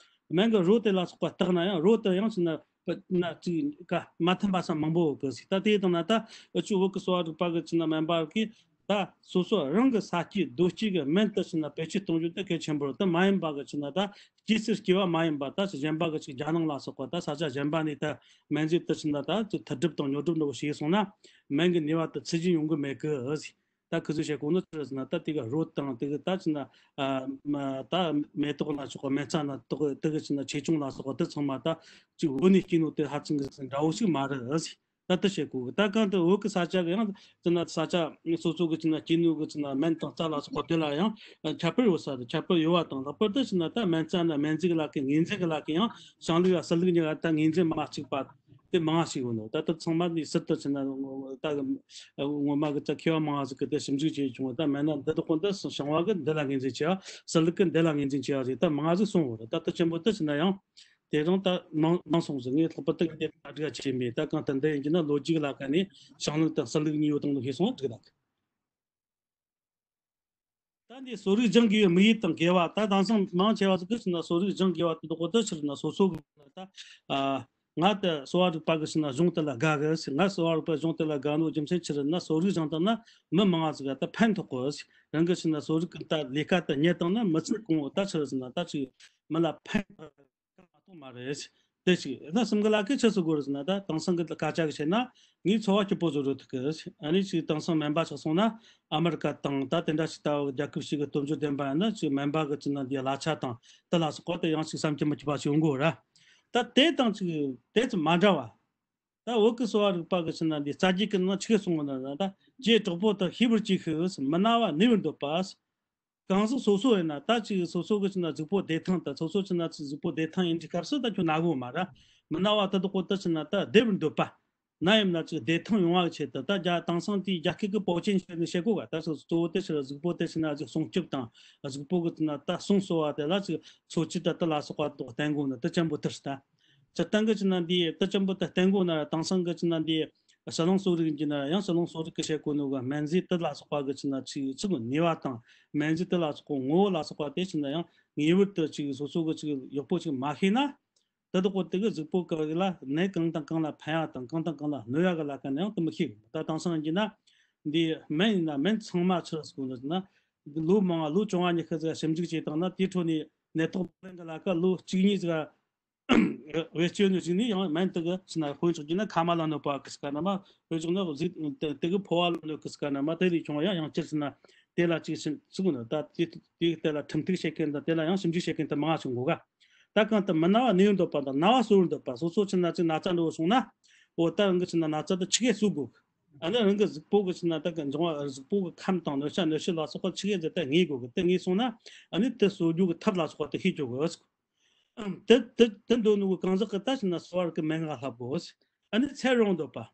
སྨན་གི་རོ་དེ་ལ་སོགས་པ་བརྟག་ན་ཡང་རོ་དེ་ཡང་ཕྱིན་ན་ན་ཅིག་ག་མ་མཐུན་པ་ས་མང་པོ་ཡོད་གི་ཟེར། ད་དེ་དང་ན་ད་འུ་ཆོ་བོད་གི་གསོ་བ་རིག་པ་གི་ཕྱིན་ན་སྨན་པ་གིས་ད་སོ་སོ་རང་གི་ས་སྐྱེས་རྡོ་སྐྱེས་གི་སྨན་དེ་ཕྱིན་ན་བེད་སྤྱོད་གཏོང་རྒྱུ་དེ་གལ་ཆེན་པོ་རེད། དེ་མ་ཡིན་པ་གི་ཕྱིན་ན་ད་སྐྱེས་སར་སྐྱེས་པ་མ་ཡིན་པ་ད་ཅིག་གཞན་པ་གི་ཅིག་རྒྱ་ནང་ལ་སོགས་པ་ད་ས་ཆ་གཞན་པ་ནས་ད་སྨན་རྫས་དེ་ཕྱིན་ན་ད་ཅིག་མཐུད་སྒྲུབ་དང་ཉོ་སྒྲུབ་འདྲ་བོ་བྱས་སོང་ན་སྨན་གི་ནུས་པ་དེ་ཚད་གཞི་ཡོང་གི་མེད་གི་ཟེར། ད་ཁི་ཚོས་བཤད་གོ་ནི་ཆི་རེད་ཟེར་ན། ད་དེ་ག་རོ་དང་དེ་ག་ད་ཕྱིན་ན་ཨ་མ་ད་མེ་ཏོག་ན་ཆོག་གི། སྨན་རྩྭ་ན་ཏོག་དེ་ག་ཕྱིན་ན་ཆེ་ཆུང་ལ་སོགས་པ་དེ་ཚང་མ་ད་ཅིག་བོད་ནས་སྐྱེས་ནོ་དེ་ཧ་ཅང་གི་འདྲ་བོ་ཞིག་མ་རེད་ཟེར། ད་དེ་བཤད་གོ་གི། ད་གང་དུ་བོད་ཀྱི་ས་ཆ་གི་ཡང་ཕྱིན་ན་ས་ཆ་སོ་སོ་གི་ཕྱིན་ན་སྐྱེས་ནོ་གི་ཕྱིན་ན་སྨན་དང་རྩྭ་ལ་སོགས་པ་དེ་ལ་ཡང་ཁྱད་པར་ཡོད་ས་རེད། ཁྱད་པར་ཡོད་པ་དང་ལྷག་པར་དུ་ཕྱིན་ན་ད་སྨན་རྩྭ་ན་སྨན་རྫས་ཀྱི་ལ་ཀའི་ངོས་འཛིན་གྱི་ལ་ཀའི་ཡང་ཞིང་ལུགས་ལ་སྲིད་ལུགས་གཉིས་ཀ་ད་ངོས་འཛིན་མ་གཅིག་པ། དེ་མང་ང་ཞིག་ཡོད་ནོ། ད་ལྟ་ཚང་མ་ནི་ཟུར་དུ་ཕྱིན་ན་ད་ངོ་མ་གི་ད་མཁས་པ་མང་ང་ཟིག་གི་དེ་ཞིབ་འཇུག་བྱས་བྱུང་བ། ད་མེད་ན་འདི་དག་གོ་འདི་ཞིང་བ་གི་འདི་ལ་ངོས་འཛིན་བྱས་པ། སྲིད་ལུགས་གི་འདི་ལ་ངོས་འཛིན་བྱས་པ་ཟིག་ད་མང་ང་ཟིག་སོང་བ་རེད། ད་ལྟ་ཆེན་པོ་དེ་ཕྱིན་ན་ཡང་དེ་རིང་ད་མང་མང་སོང་ཟིག་ངས་ལྷག་པར་དུ་འདི་ད་སྒྲིག་བྱས་མེད། ད་གང་ལྟར་འདི་ཡིན་གྱི་ན་ལོ་རྒྱུས་ལ་ཀ་ནས་ཞིང་ལུགས་དང་སྲིད་ལུགས་གཉིས་ཡོད་དང་ལོ་ཤེས་སོང་འགྲིག་ད། ད་འདི་གསོ་རིག་སྦྱང་དགོས་པའི་དམིགས་ཡུལ་དང་དགེ་བ། ད་དེང་སང་མང་ཆེ་བ་ཟིག་གིས་ཕྱིན་ན་གསོ་རིག་སྦྱང་དགོས་པ་དེ་དག་གོ་དེ་ཕྱིར་ན་སོ་སོ་གི་ད་ཨ་ང་དེ་གསོ་བ་རིག་པ་གི་ཕྱིན་ན་གཞུང་དེ་ལ་དགའ་གི་ཟེར། ང་གསོ་བ་རིག་པ་གཞུང་དེ་ལ་དགའ་ནོ་རྒྱུ་མཚན་ཆི་རེད་ན་གསོ་རིག་སྦྱང་བཏང་ན་མི་མང་ང་ཟིག་ག་ད་ཕན་ཐོགས་གི་ཟེར། རང་གི་ཕྱིན་ན་གསོ་རིག་གི་ད་ལས་ཀ་དེ་གཉེར་བཏང་ན་མི་ཚེ་གང་བོ་ད་ཆི་རེད་ཟེར་ན་ད་ཅིག་མི་ལ་ཕན་མ་གཏོགས་མ་རེད། དེ་ཞིག་ན་སེམས་ཀྱི་ལ་ཁེ་ཆི་ཟིག་དགོས་རེད་ཟེར་ན། ད་དེང་སང་གི་སྐད་ཆ་གི་བཤད་ན་ངའི་འཚོ་བ་སྐྱིད་པོ་བཟོ་རུ་ཐུག་གི། ཨ་ནི་ཅིག་དེང་སང་སྨན་པ་ཆགས་སོང་ན་ཨ་མེ་རི་ཀ་དང་ད་དེ་འདྲ་ཞིག་ལྟ་བུ་རྒྱལ་ཁབ་ཞིག་གི་སྟོབས་འབྱོར་ལྡན་པ་ཡིན་ན་ཅིག་སྨན་པ་གི་ཅིག་ན་འདི་གླ་ཆ་དང་དེ་ལ་སོགས་པ་དེ་ཡང་ཅིག་བསམ་གྱིས་མི་ཁྱབ་པ་ཞིག་ཡོང་གི་ར། ད་དེ་དང་ཅིག་དེ་ཚོ་མ་འདྲ་བ། ད་བོད་ཀྱི་གསོ་བ་རིག་པ་གི་ཕྱིན་ན་འདི་རྩ་རྒྱུད་ཀྱི་ནང་ཆི་གསུངས་ཡོད་ན་ད་ཀྱེ་གྲོགས་པོ་དག་ཤེས་པར་གྱིས་ཤིག་མི་ན་བ་ནུས་པར་འདོད་པ། གང་ཟག་སོ་སོ་ཡིན་ན་ད་ཅིག་སོ་སོ་གི་ཕྱིན་ན་གཟུགས་པོ་བདེ་ཐང་དང་། སོ་སོ་ཕྱིན་ན་གཟུགས་པོ་བདེ་ཐང་ཡིན་གྱི་སྐབས་སུ་ད་ཁྱོད་ན་གོ་མ་ར། མི་ན་བ་ད་དག་པོ་ད་ཕྱིན་ན་ད་བདེ་བར་འདོད་པ། ན་ཡིན་ན་ཅིག་བདེ་ཐང་ཡོང་བ་གི་ཆེད་དུ་ད་རྒྱ་དེང་སང་དེའི་རྒྱ་སྐད་ཀྱི་པོ་ཅན་བཤད་ནས་བཤད་གོ་ག་ད་སོ་གཙོ་བོ་དེ་ཕྱིན་ན་གཟུགས་པོ་དེ་ཕྱིན་ན་ཅིག་སྲུང་སྐྱོབ་དང་། གཟུགས་པོ་གི་ཕྱིན་ན་ད་སྲུང་གསོ་བ་དེ་ལ་ཅིག་འཚོ་བཅུད་ད་དེ་ལ་སོགས་པ་དག་བསྟེན་དགོས་ནི་དེ་ཅན་པོ་དེ་རེད་ད། སྤྱིར་བཏང་གི་ཕྱིན་ན་འདི་དེ་ཅན་པོ་དེ་བསྟེན་དགོས་ན་ར། དེང་སང་གི་ཕྱིན་ན་འདི་ཟི་ལིང་གསོ་རིག་ཡིན་གྱི་ན་ཡང་ཟི་ལིང་གསོ་རིག་གི་བཤད་གོ་ནོ་གི་སྨན་རྫས་དེ་ལ་སོགས་པ་གི་ཕྱིན་ན་ཅིག་ཅིག་ནུས་པ་དང་། སྨན་རྫས་དེ་ལ་སོགས་པའི་ངོ་བོ་ལ་སོགས་པ་དེ་ཕྱིན་ན་ཡང་ངེས་པར་དུ་ཅིག་སོ་སོ་གི་ཅིག་ཡག་པོ་ཅིག་མ་ཤེས་ན། དེ་དག་པོ་དེ་གི་གཟུགས་པོ་གི་རིགས་ལ་ནད་གང་དང་གང་ལ་ཕན་ཡ་དང་གང་དང་གང་ལ་གནོད་ཡ་གི་ལ་ཀ་ནས་ཡང་དེ་མི་ཤེས་གི། ད་དེང་སང་ཡིན་གྱི་ན་འདི་སྨན་ཡིན་ན་སྨན་ཚང་མ་ཆི་རེད་ཟེར་གོ་ནོ་ཟེར་ན། ལོ་མང་ལོ་བཅོ་ལྔ་ཉི་ཤུ་ཟིག་ཞིབ་འཇུག་བྱས་བཏང་ན། དེའི་ཁྲོད་ནས་ནད་ཐོག་ལེན་གི་ལ་ཀ་ལོ་གཅིག་གཉིས་ཟིག་བེད་སྤྱོད་ནས་གཞུག་ནས་ཡང་སྨན་དེ་གི་ཕྱིར་ན་དཔེ་འཇོག་རྒྱུ་ན་ཁ་མ་ལ་གནོད་པ་གི་སྐབས་ན་མ། དཔེ་འཇོག་ན་གཟུགས་དེ་དེ་གི་ཕོ་བ་ལ་གནོད་གི་སྐབས་ན་མ། དེ་ལས་བྱུང་བ་ཡང་ཡང་བསྐྱར་ཕྱིར་ན་དེ་ལ་ཅིག་ཕྱིན་ཚུགས་ནི། ད་དེ་དེ་དེ་ལ་ཁྲིམས་གཏུག་བྱེད་མཁན་དང་དེ་ལ་ཡང་ཞིབ་འཇུག་བྱེད་མཁན་དེ་མང་ང་བྱུང་གོ་ག། ད་གང་ལྟར་མི་ན་བ་ནད་ཡོད་འདོད་པ་དང་ན་བ་གསོ་བར་འདོད་པ་སོ་སོ་ཕྱིར་ན་ཅིག་ན་ཚ་འདྲ་བོ་བྱུང་ན། འོ་ད་རང་གི་ཕྱིར་ན་ན་ཚ་དེ་ཆི་གེ་གསོ་དགོས། ཨ་ནི་རང་གི་གཟུགས་པོ་གི་ཕྱིར་ན་ད་གི་འབྱུང་བ་གཟུགས་པོ་གི་ཁམས་དང་གནོད་བྱ་གནོད་བྱེད་ལ་སོགས་པ་ཆི་གེ་ཟིག་ད་ངེས་དགོས་གི། དེ་ངེས་སོང་ན་ཨ་ནི་དེ་གསོ་རྒྱུ་གི་ཐབས་ལ་སོགས་པ་དེ་ཤེས་རྒྱུ་གི། དེ་དེ་དེ་འདོད་ནོ་གི་གང་ཟག་གི་ད་ཕྱིར་ན་གསོ་བ་རིག་གི་མན་ངག་བསླབ་དགོས། ཨ་ནི་ཚེ་རིང་འདོད་པ།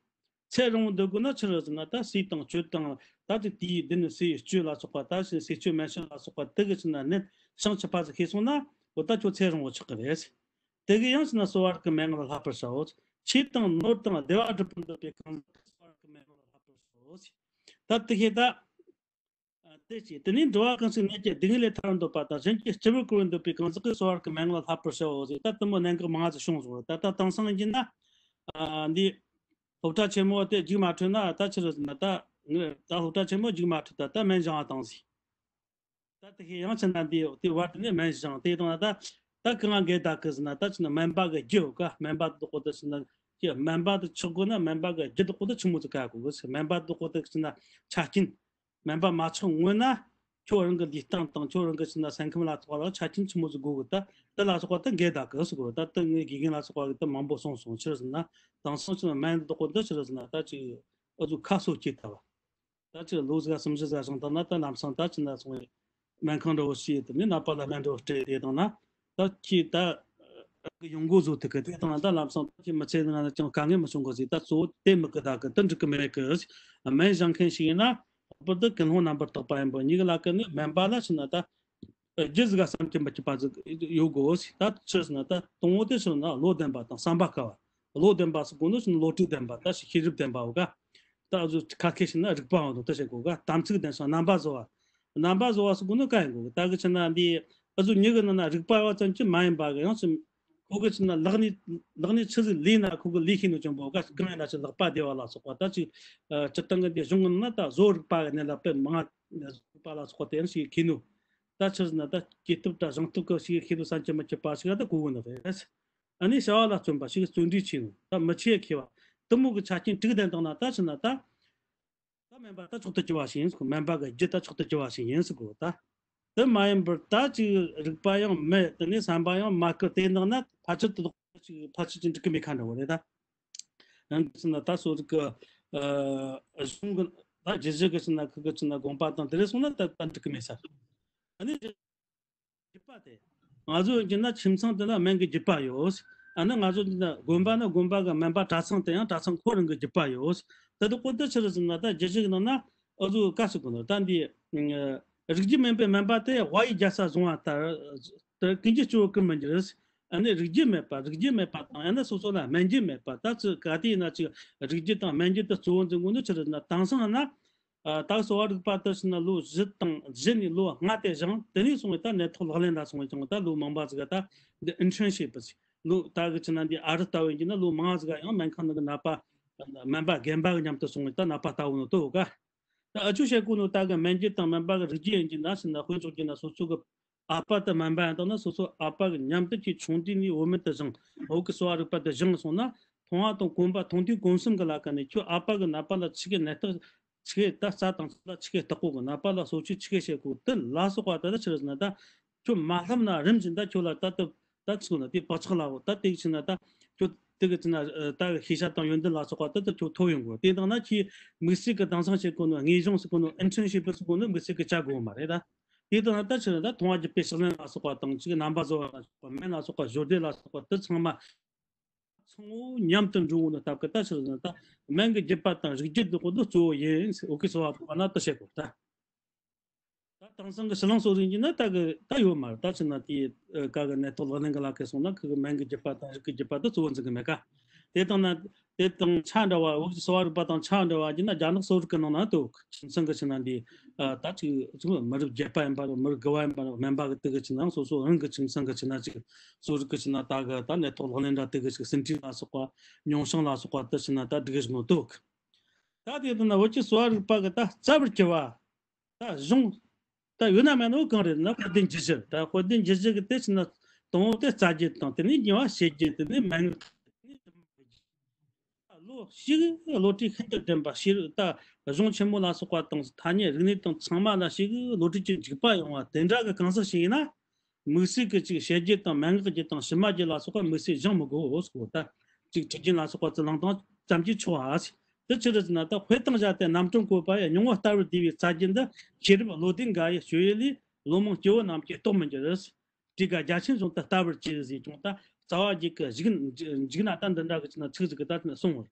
ཚེ་རིང་བོ་འདོད་དགོས་ན་ཆི་རེད་ཟེར་ན། ད་ཟས་དང་སྤྱོད་དང་། ད་ཅིག་དུས་ཡུན་བདུན་ཟས་སྤྱོད་ལ་སོགས་པ། ད་ཟས་སྤྱོད་སྨན་དཔྱད་ལ་སོགས་པ་དེ་གི་ཕྱིར་ན་ནད་བྱང་ཆུབ་པ་ཟིག་ཤེས་སོང་ན། འོ་ད་ཁྱོད་ཚེ་རིང་བོ་ཆགས་གི་རེད། དེ་གི་ཡང་ཕྱིར་ན་གསོ་བ་རིག་གི་མན་ངག་ལ་བསླབ་པར་བྱའོ། ཆོས་དང་ནོར་དང་བདེ་བ་སྒྲུབ་པར་འདོད་པའི་གང་ཟག་གིས་གསོ་བ་རིག་གི་མན་ངག་ལ་བསླབ་པར་བྱའོ། ད་དེ་བྱས་ད། ཨ། དེ་བྱས་དེ་ནས་འགྲོ་བ་གང་ཞིག་ནད་ཀྱི་སྡུག་བསྔལ་ལས་ཐར་འདོད་པ་དང་གཞན་གྱི་སྤྱི་བོར་བཀུར་འདོད་པའི་གང་ཟག་གིས་གསོ་བ་རིག་གི་མན་ངག་ལ་བསླབ་པར་བྱའོ་ཟེར། ད་དེ་མོ་གནད་འགག་མང་ང་ཟིག་བྱུང་སོང་། ད་ད་དེང་སང་ཡིན་ན། ཨ། འདི་སློབ་གྲྭ་ཆེན་མོ་དེ་རྒྱུགས་མ་འཕྲོད་ན། ད་ཆི་རེད་ཟེར་ན། ད་ངས་ད་སློབ་གྲྭ་ཆེན་མོ་རྒྱུགས་མ་འཕྲོད། ད་ད་སྨན་སྦྱང་བ་བཏང་ཟིག། ད་དེ་བྱས་ཡང་ཕྱིར་ན་འདི་དེ་བར་དེ་ནས་སྨན་སྦྱང་། དེ་བཏང་ན་ད་ད་གང་ང་འགལ་ད་གི་ཟེར་ན། ད་ཕྱིར་ན་སྨན་པ་གི་རྒྱུ་ག། སྨན་པ་དེ་དག་གོ་དེ་ཕྱིར་ན་ཀྱི་སྨན་པ་དེ་ཆགས་དགོས་ན་སྨན་པ་གི་རྒྱུ་དེ་དག་གོ་དེ་ཆི་མོ་ཟིག་བཀག་དགོས་གི། སྨན་པ་དེ་དག་གོ་དེ་ཕྱིར་ན་ཆ་རྐྱེན། སྨན་པ་མ་ཆགས་སྔོན་ན་ཁྱོད་རང་གི་ལུས་སྟེང་དང་ཁྱོད་རང་གི་ཕྱིར་ན་སེམས་ཁམས་ལ་སོགས་པ་ལ་ཆ་རྐྱེན་ཆི་མོ་ཟིག་དགོས་གི། ད་དེ་ལ་སོགས་པ་ད་འགལ་ད་གི་ཟེར་གོ། ད་དེ་ངས་དགེ་རྒན་ལ་སོགས་པ་གིས་ད་མང་པོ་གསུངས་སོང་། ཆི་རེད་ཟེར་ན། དེང་སང་ཕྱིར་ན་སྨན་དེ་དག་གོ་དེ་ཆི་རེད་ཟེར་ན། ད་ཅིག་འུ་ཚོ་ཁ་གསོ་སྐྱེས་ད་བ། ད་ཅིག་ལོ་ཟིག་ག་སུམ་ཅུ་ཟིག་ག་སོང་ད་ན། ད་ལམ་སང་ད་ཕྱིར་ན་སོང་བས་སྨན་ཁང་འདྲ་བོ་ཞིག་དེ་ནས་ནད་པ་ལ་སྨན་འདྲ་བོ་སྤྲད་དེ་བཏང་ན། ད་ཁྱེད་ད་གི་ཡོང་སྒོ་བཟོ་ཐུབ་གི། དེ་བཏང་ན་ད་ལམ་སང་ད་ཁྱེད་མི་ཚེ་ནང་ན་ཅང་དཀའ་ངལ་མི་བྱུང་གི་ཟེར། ད་གཙོ་བོ་དེ་མི་གི་ད་གི་དེ་འགྲིག་གི་མེད་གི། སྨན་སྦྱང་མཁན་ཞིག་ཡིན་ན་ལྷག་པར་དུ་ཀུན་སློང་རྣམ་པར་དག་པ་ཡིན་པ། གཉིས་ཀ་ལ་ཀ་ནི་སྨན་པ་ལ་ཕྱིར་ན་ད་རྒྱུ་ཟིག་ག་བསམ་གྱིས་མི་ཁྱབ་པ་ཟིག་ཡོད་དགོས། ད་ཆི་ཟེར་ན། ད་དང་པོ་དེ་ཕྱིར་ན་བློ་ལྡན་པ་དང་བསམ་པ་དཀར་བ། བློ་ལྡན་པ་ཟེར་གོ་ནོ་ཕྱིར་ན་བློ་གྲོས་ལྡན་པ། ད་ཤེས་རབ་ལྡན་པའོ་ག། ད་འུ་ཚོ་ཁ་སྐད་བཤད་ན་རིག་པ་ཡོད་ནོ་དེ་བཤད་གོ་ག། དམ་ཚིག་ལྡན་ཞིང་རྣམ་པ་བཟོ་བ། རྣམ་པ་བཟོ་བ་ཟེར་གོ་ནོ་ག་ཡིན་གོ་གི། ད་གི་ཕྱིར་ན་འདི་འུ་ཚོ་མྱི་གི་ནང་ན་རིག་པ་ཡོད་ཙམ་གྱིས་མ་ཡིན་པ་གི། ཡང་ཕྱིར་ཁོ་གི་ཕྱིར་ན་ལག་ནས་ལག་ནས་ཆི་ཟིག་ལས་ན་ཁོ་གི་ལས་ཤེས་ནོ་ཅན་པོ་ག། གང་ཡིན་ན་ཕྱིར་ལག་པ་བདེ་བ་ལ་སོགས་པ། ད་ཅིག་ཨ། སྤྱིར་བཏང་གི་འདི་གཞུང་གི་ནང་ན་ད་བཟོ་རིག་པ་གི་གནས་ལ་དཔེ་མང་ང་བཟོ་རིག་པ་ལ་སོགས་པ་དེ་ཡང་ཞིག་མཁས་ནོ། ད་ཆི་ཟེར་ན། ད་སྐྱེས་སྟོབས་དང་སྦྱངས་སྟོབས་གི་ཞིག་ཤེས་རབ་བསམ་གྱིས་མི་ཁྱབ་པ་ཞིག་ད་གོ་གོ་ནི་རེད། ཨ་ནི་བྱ་བ་ལ་བརྩོན་པ་ཞིག། བརྩོན་འགྲུས་ཆེ་ནོ། ད་མི་ཆེ་མཁས་པ། དེ་མོ་གི་ཆ་རྐྱེན་དྲུག་ལྡན་བཏང་ན་ད་ཕྱིར་ན་ད། ད་སྨན་པ་ད་མཆོག་ཏུ་གྱུར་པ་ཞིག་ཡིན་ཟེར་གོ། སྨན་པ་གི་རྒྱུ་ད་མཆོག་ཏུ་གྱུར་པ་ཞིག་ཡིན་ཟེར་གོ། ད་དེ་མ་ཡིན་པར་ད་ཅིག་རིག་པ་ཡང་མེད། དེ་ནས་བསམ་པ་ཡང་མ་དཀར། དེ་བཏང་ན་ཕལ་ཆེར་དེ་དག་ཅིག་ཕལ་ཆེར་ཅིག་འགྲིག་གི་མེད་ཁ་འདྲ་བོ་རེད། ད་ཡང་ཕྱིར་ན་ད་གསོ་རིག་གི་ཨ་གཞུང་གི་ད་རྒྱུད་བཞི་གི་ཕྱིར་ན་ཁུ་གི་ཕྱིར་ན་དགོངས་པ་དང་དེ་རེ་སོང་ན་ད་ད་འགྲིག་གི་མེད་ས། ཨ་ནི་རྒྱུད་པ་དེ། ང་ཚོ་ཡིན་ན་ཁྱིམ་ཚང་དེ་ན་སྨན་གྱི་རྒྱུད་པ་ཡོད། ཨ་ནི་ང་ཚོ་ཡིན་ན་དགོན་པ་ན་དགོན་པ་གི་སྨན་པ་གྲྭ་ཚང་དེ་ཡང་གྲྭ་ཚང་ཁོ་རང་གི་རྒྱུད་པ་ཡོད། དེ་དག་གོ་དེ་ཆི་རེད་ཟེར་ན། ད་རྒྱུད་བཞི་གི་ནང་ན་འུ་ཚོ་ག་ཟེར་གོ་ནོ། ད་འདི་རིགས་རྒྱུད་སྨན་པའི་སྨན་པ་དེ་དབའ་ཡི་རྒྱལ་ས་བཟུང་བ་ལྟར། དེ་ཀུན་གྱིས་སྤྱོད་པར་མི་འགྱུར། ཨ་ནི་རིགས་རྒྱུད་མེད་པ། རིགས་རྒྱུད་མེད་པ་དང་ཡང་ན་སོ་སོ་ལ་སྨན་རྒྱུད་མེད་པ། ད་ཅི་ག་དེ་ཡིན་ན་ཅིག་རིགས་རྒྱུད་དང་སྨན་རྒྱུད་དེ་གཙོ་བོ་འཛིན་གོ་ནོ་ཆི་རེད་ཟེར་ན། དེང་སང་ན། ཨ། ད་གསོ་བ་རིག་པ་དེ་ཕྱིར་ན་ལོ་བཞི་དང་བཞི་ནས་ལོ་ལྔ་དེ་བཞེངས། དེ་ནས་སོང་བས་ད་ནད་ཐོག་ལག་ལེན་ལ་སོང་བས་ཀྱང་ད་ལོ་མང་པ་ཟིག་ག་ད་འདི་ཨིན་ཊརན་ཤིབ་ཟེར། ལོ་ད་གི་ཕྱིར་ན་འདི་ཨ་རི་ལྟ་བུ་ཡིན་ན་ལོ་མང་ཟིག་ག་ཡང་སྨན་ཁང་ནང་གི་ནད་པ་སྨན་པ་རྒན་པ་གི་མཉམ་དུ་སོང་བས་ད་ནད་པ་ལྟ་བུ་ནོ་དོ་ག། ད་ཨ་ཆུ་བཤད་གོ་ནོ་ད་གི་སྨན་རྒྱུད་དང་སྨན་པ་གི་རིགས་རྒྱུད་ཡིན་གྱི་ན་ཕྱིར་ན་དཔེ་འཇོག་གྱི་ན་སོ་སོ་གི་ཨ་ཕ་དེ་སྨན་པ་ཡིན་དང་ན་སོ་སོ་ཨ་ཕ་གི་མཉམ་དུ་ཁྱེད་ཆུང་དུས་ནས་བོད་སྨན་དེ་བཞེངས། བོད་ཀྱི་གསོ་བ་རིག་པ་དེ་བཞེངས་སོང་ན། མཐོང་བ་དང་གོམས་པ་མཐོང་དུས་གོམས་གསུམ་གྱི་ལ་ཀ་ནས་ཁྱོད་ཨ་ཕ་གི་ནད་པ་ལ་ཆི་གི་ནད་རྟགས། ཆི་གི་ད་རྩ་དང་ཚ་ལ་ཆི་གི་བརྟག་གོ་གི། ནད་པ་ལ་གསོ་བཅོས་ཆི་གི་བྱེད་གོ་དེ་ལ་སོགས་པ་དེ་ད་ཆི་རེད་ཟེར་ན། ད་ཁྱོད་མ་བསླབ་ན་རིམ་བཞིན་ད་ཁྱོད་ལ་ད་ད་ད་ཚུགས་ན་དེ་བག་ཆགས་ལ་འོ་ད་དེ་གི་ཕྱིར་ན་ད་ཁྱོད་དེ་གི་ཕྱིར་ན་ད་ཤེས་བྱ་དང་ཡོན་ཏན་ལ་སོགས་པ་ད་ད་ཁྱོད་ཐོབ་ཡོང་གོ། དེ་དང་ན་ཁྱེད་དམིགས་བསལ་གྱི་དེང་སང་བྱེད་གོ་ནོ་དངོས་སྦྱོང་ཟེར་གོ་ནོ་ཨིན་ཊརན་ཤིབ་ཟེར་གོ་ནོ་དམིགས་བསལ་གྱི་བྱ་དགོས་མ་རེད་ད། དེ་དང་ན་ད་ཕྱིར་ན་ད་མཐོང་བ་བརྒྱུད་པའི་ཕྱག་ལེན་ལ་སོགས་པ་དང་ཅིག་རྣམ་པ་བཟོ་བ་ལ་སོགས་པ་སྨན་ལ་སོགས་པ་བཞོ་སྡེ་ལ་སོགས་པ་དེ་ཚང་མ་ཚང་མ་མཉམ་དུ་འགྲོ་འོང་ནི་སྟབས་ཀྱིས་ད་ཕྱིར་ན་ད་སྨན་གྱི་རྒྱུད་པ་དང་རིགས་རྒྱུད་དེ་དག་གོ་དེ་གཙོ་བོ་ཡིན། འོ་གི་གསོ་བ་རིག་པ་ན་དེ་བཤད་དགོས་ད། ད་དེང་སང་གི་ཕྱི་གླིང་གསོ་རིག་ཡིན་ན་ད་གི་ད་ཡོད་མ་རེད། ད་ཕྱིར་ན་དེ་ཨ་ག་གི་ནད་ཐོག་ལག་ལེན་གི་ལ་ཀ་སོང་ན་ཁུ་གི་སྨན་གི་རྒྱུད་པ་དང་རིགས་གི་རྒྱུད་པ་དེ་གཙོ་བོ་འཛིན་གི་མེད་ཀ། དེ་དང་ན་དེ་དང་ཆ་འདྲ་བ། འོ་གི་གསོ་བ་རིག་པ་དང་ཆ་འདྲ་བ་ཡིན་ན་རྒྱ་ནག་གསོ་རིག་གི་ནང་ན་དེ་ཁྱིམ་ཚང་གི་ཕྱིར་ན་འདི་ཨ་ད་ཅིག་ཅིག་མི་རབས་བརྒྱད་པ་ཡིན་པ་རེད། མི་རབས་དགུ་པ་ཡིན་པ་རེད། སྨན་པ་གི་དེ་གི་ཕྱིར་ན་སོ་སོ་རང་གི་ཁྱིམ་ཚང་གི་ཕྱིར་ན་ཅིག་གསོ་རིག་གི་ཕྱིར་ན་ད་གི་ད་ནད་ཐོག་ལག་ལེན་འདྲ་དེ་གི་ཅིག་ཟིན་བྲིས་ལ་སོགས་པ་མྱོང་བྱང་ལ་སོགས་པ་དེ་ཕྱིར་ན་ད་སྒྲིག་གི་བཞག་ནོ་དེ་གི། ད་དེ་དང་ན་བོད་ཀྱི་གསོ་བ་རིག་པ་གི་ད་རྩ་བར་གྱུར་པ། ད་གཞུང་ ད་ཡོད་ན་མེད་ན་གང་རེད་ན། དཔལ་ལྡན་རྒྱུད་བཞི། ད་དཔལ་ལྡན་རྒྱུད་བཞི་གི་དེ་ཕྱིན་ན་དང་པོ་དེ་རྩ་རྒྱུད་དང་། དེ་ནས་གཉིས་པ་བཤད་རྒྱུད། དེ་ནས་མན་ངག་ལོ་ཞིག་བློ་གྲོས་ཤིན་ཏུ་ལྡན་པ། ཤེས་རིག་ད་གཞུང་ཆེན་མོ་ལ་སོགས་པ་དང་ཐ་སྙད་རིག་གནས་དང་ཚང་མ་ལ་ཞིག་བློ་གྲོས་ཀྱི་འཇུག་པ་ཡོང་བ་དེ་འདྲ་གི་གང་ཟག་ཞིག་ཡིན་ན། དམིགས་བསལ་གྱི་ཅིག་བཤད་རྒྱུད་དང་མན་ངག་རྒྱུད་དང་ཕྱི་མ་རྒྱུད་ལ་སོགས་པ་དམིགས་བསལ་སྦྱང་མི་དགོས་སོ། ད་ཅིག་ཁྲིད་རྒྱུན་ལ་སོགས་པ་ཚུར་བླངས་བཏང་ཙམ་གྱིས་ཆོག་ཨ། དེ་ཅི་རེད་ཟེར་ན། ད་དཔེ་དང་བཞག་སྟེ་རྣམ་གྲངས་བཀོད་པ་ཡི་སྙིང་པོ་ལྟ་བུར་བསྡུས་པའི་རྩ་རྒྱུད་འདི། ཤེས་རབ་བློ་ལྡན་འགའ་ཡི་སྤྱོད་ཡུལ་ལས། བླུན་རྨོངས་སྐྱེ་བོ་རྣམས་ཀྱིས་རྟོགས་མི་འགྱུར། བྲིས་ཀ་རྒྱ་ཆེན་གཞུང་དུ་ལྟ་བུར་གྱུར་ཟེར་ཀྱང་། ད་རྩ་བ་རྒྱུད་ཀྱི་མཇུག་མཇུག་ན་ད་འདི་འདྲ་གི་ཕྱིན་ན་ཚིག་ཟིག་གི་ད་ཕྱིན་ན་གསུངས་པ་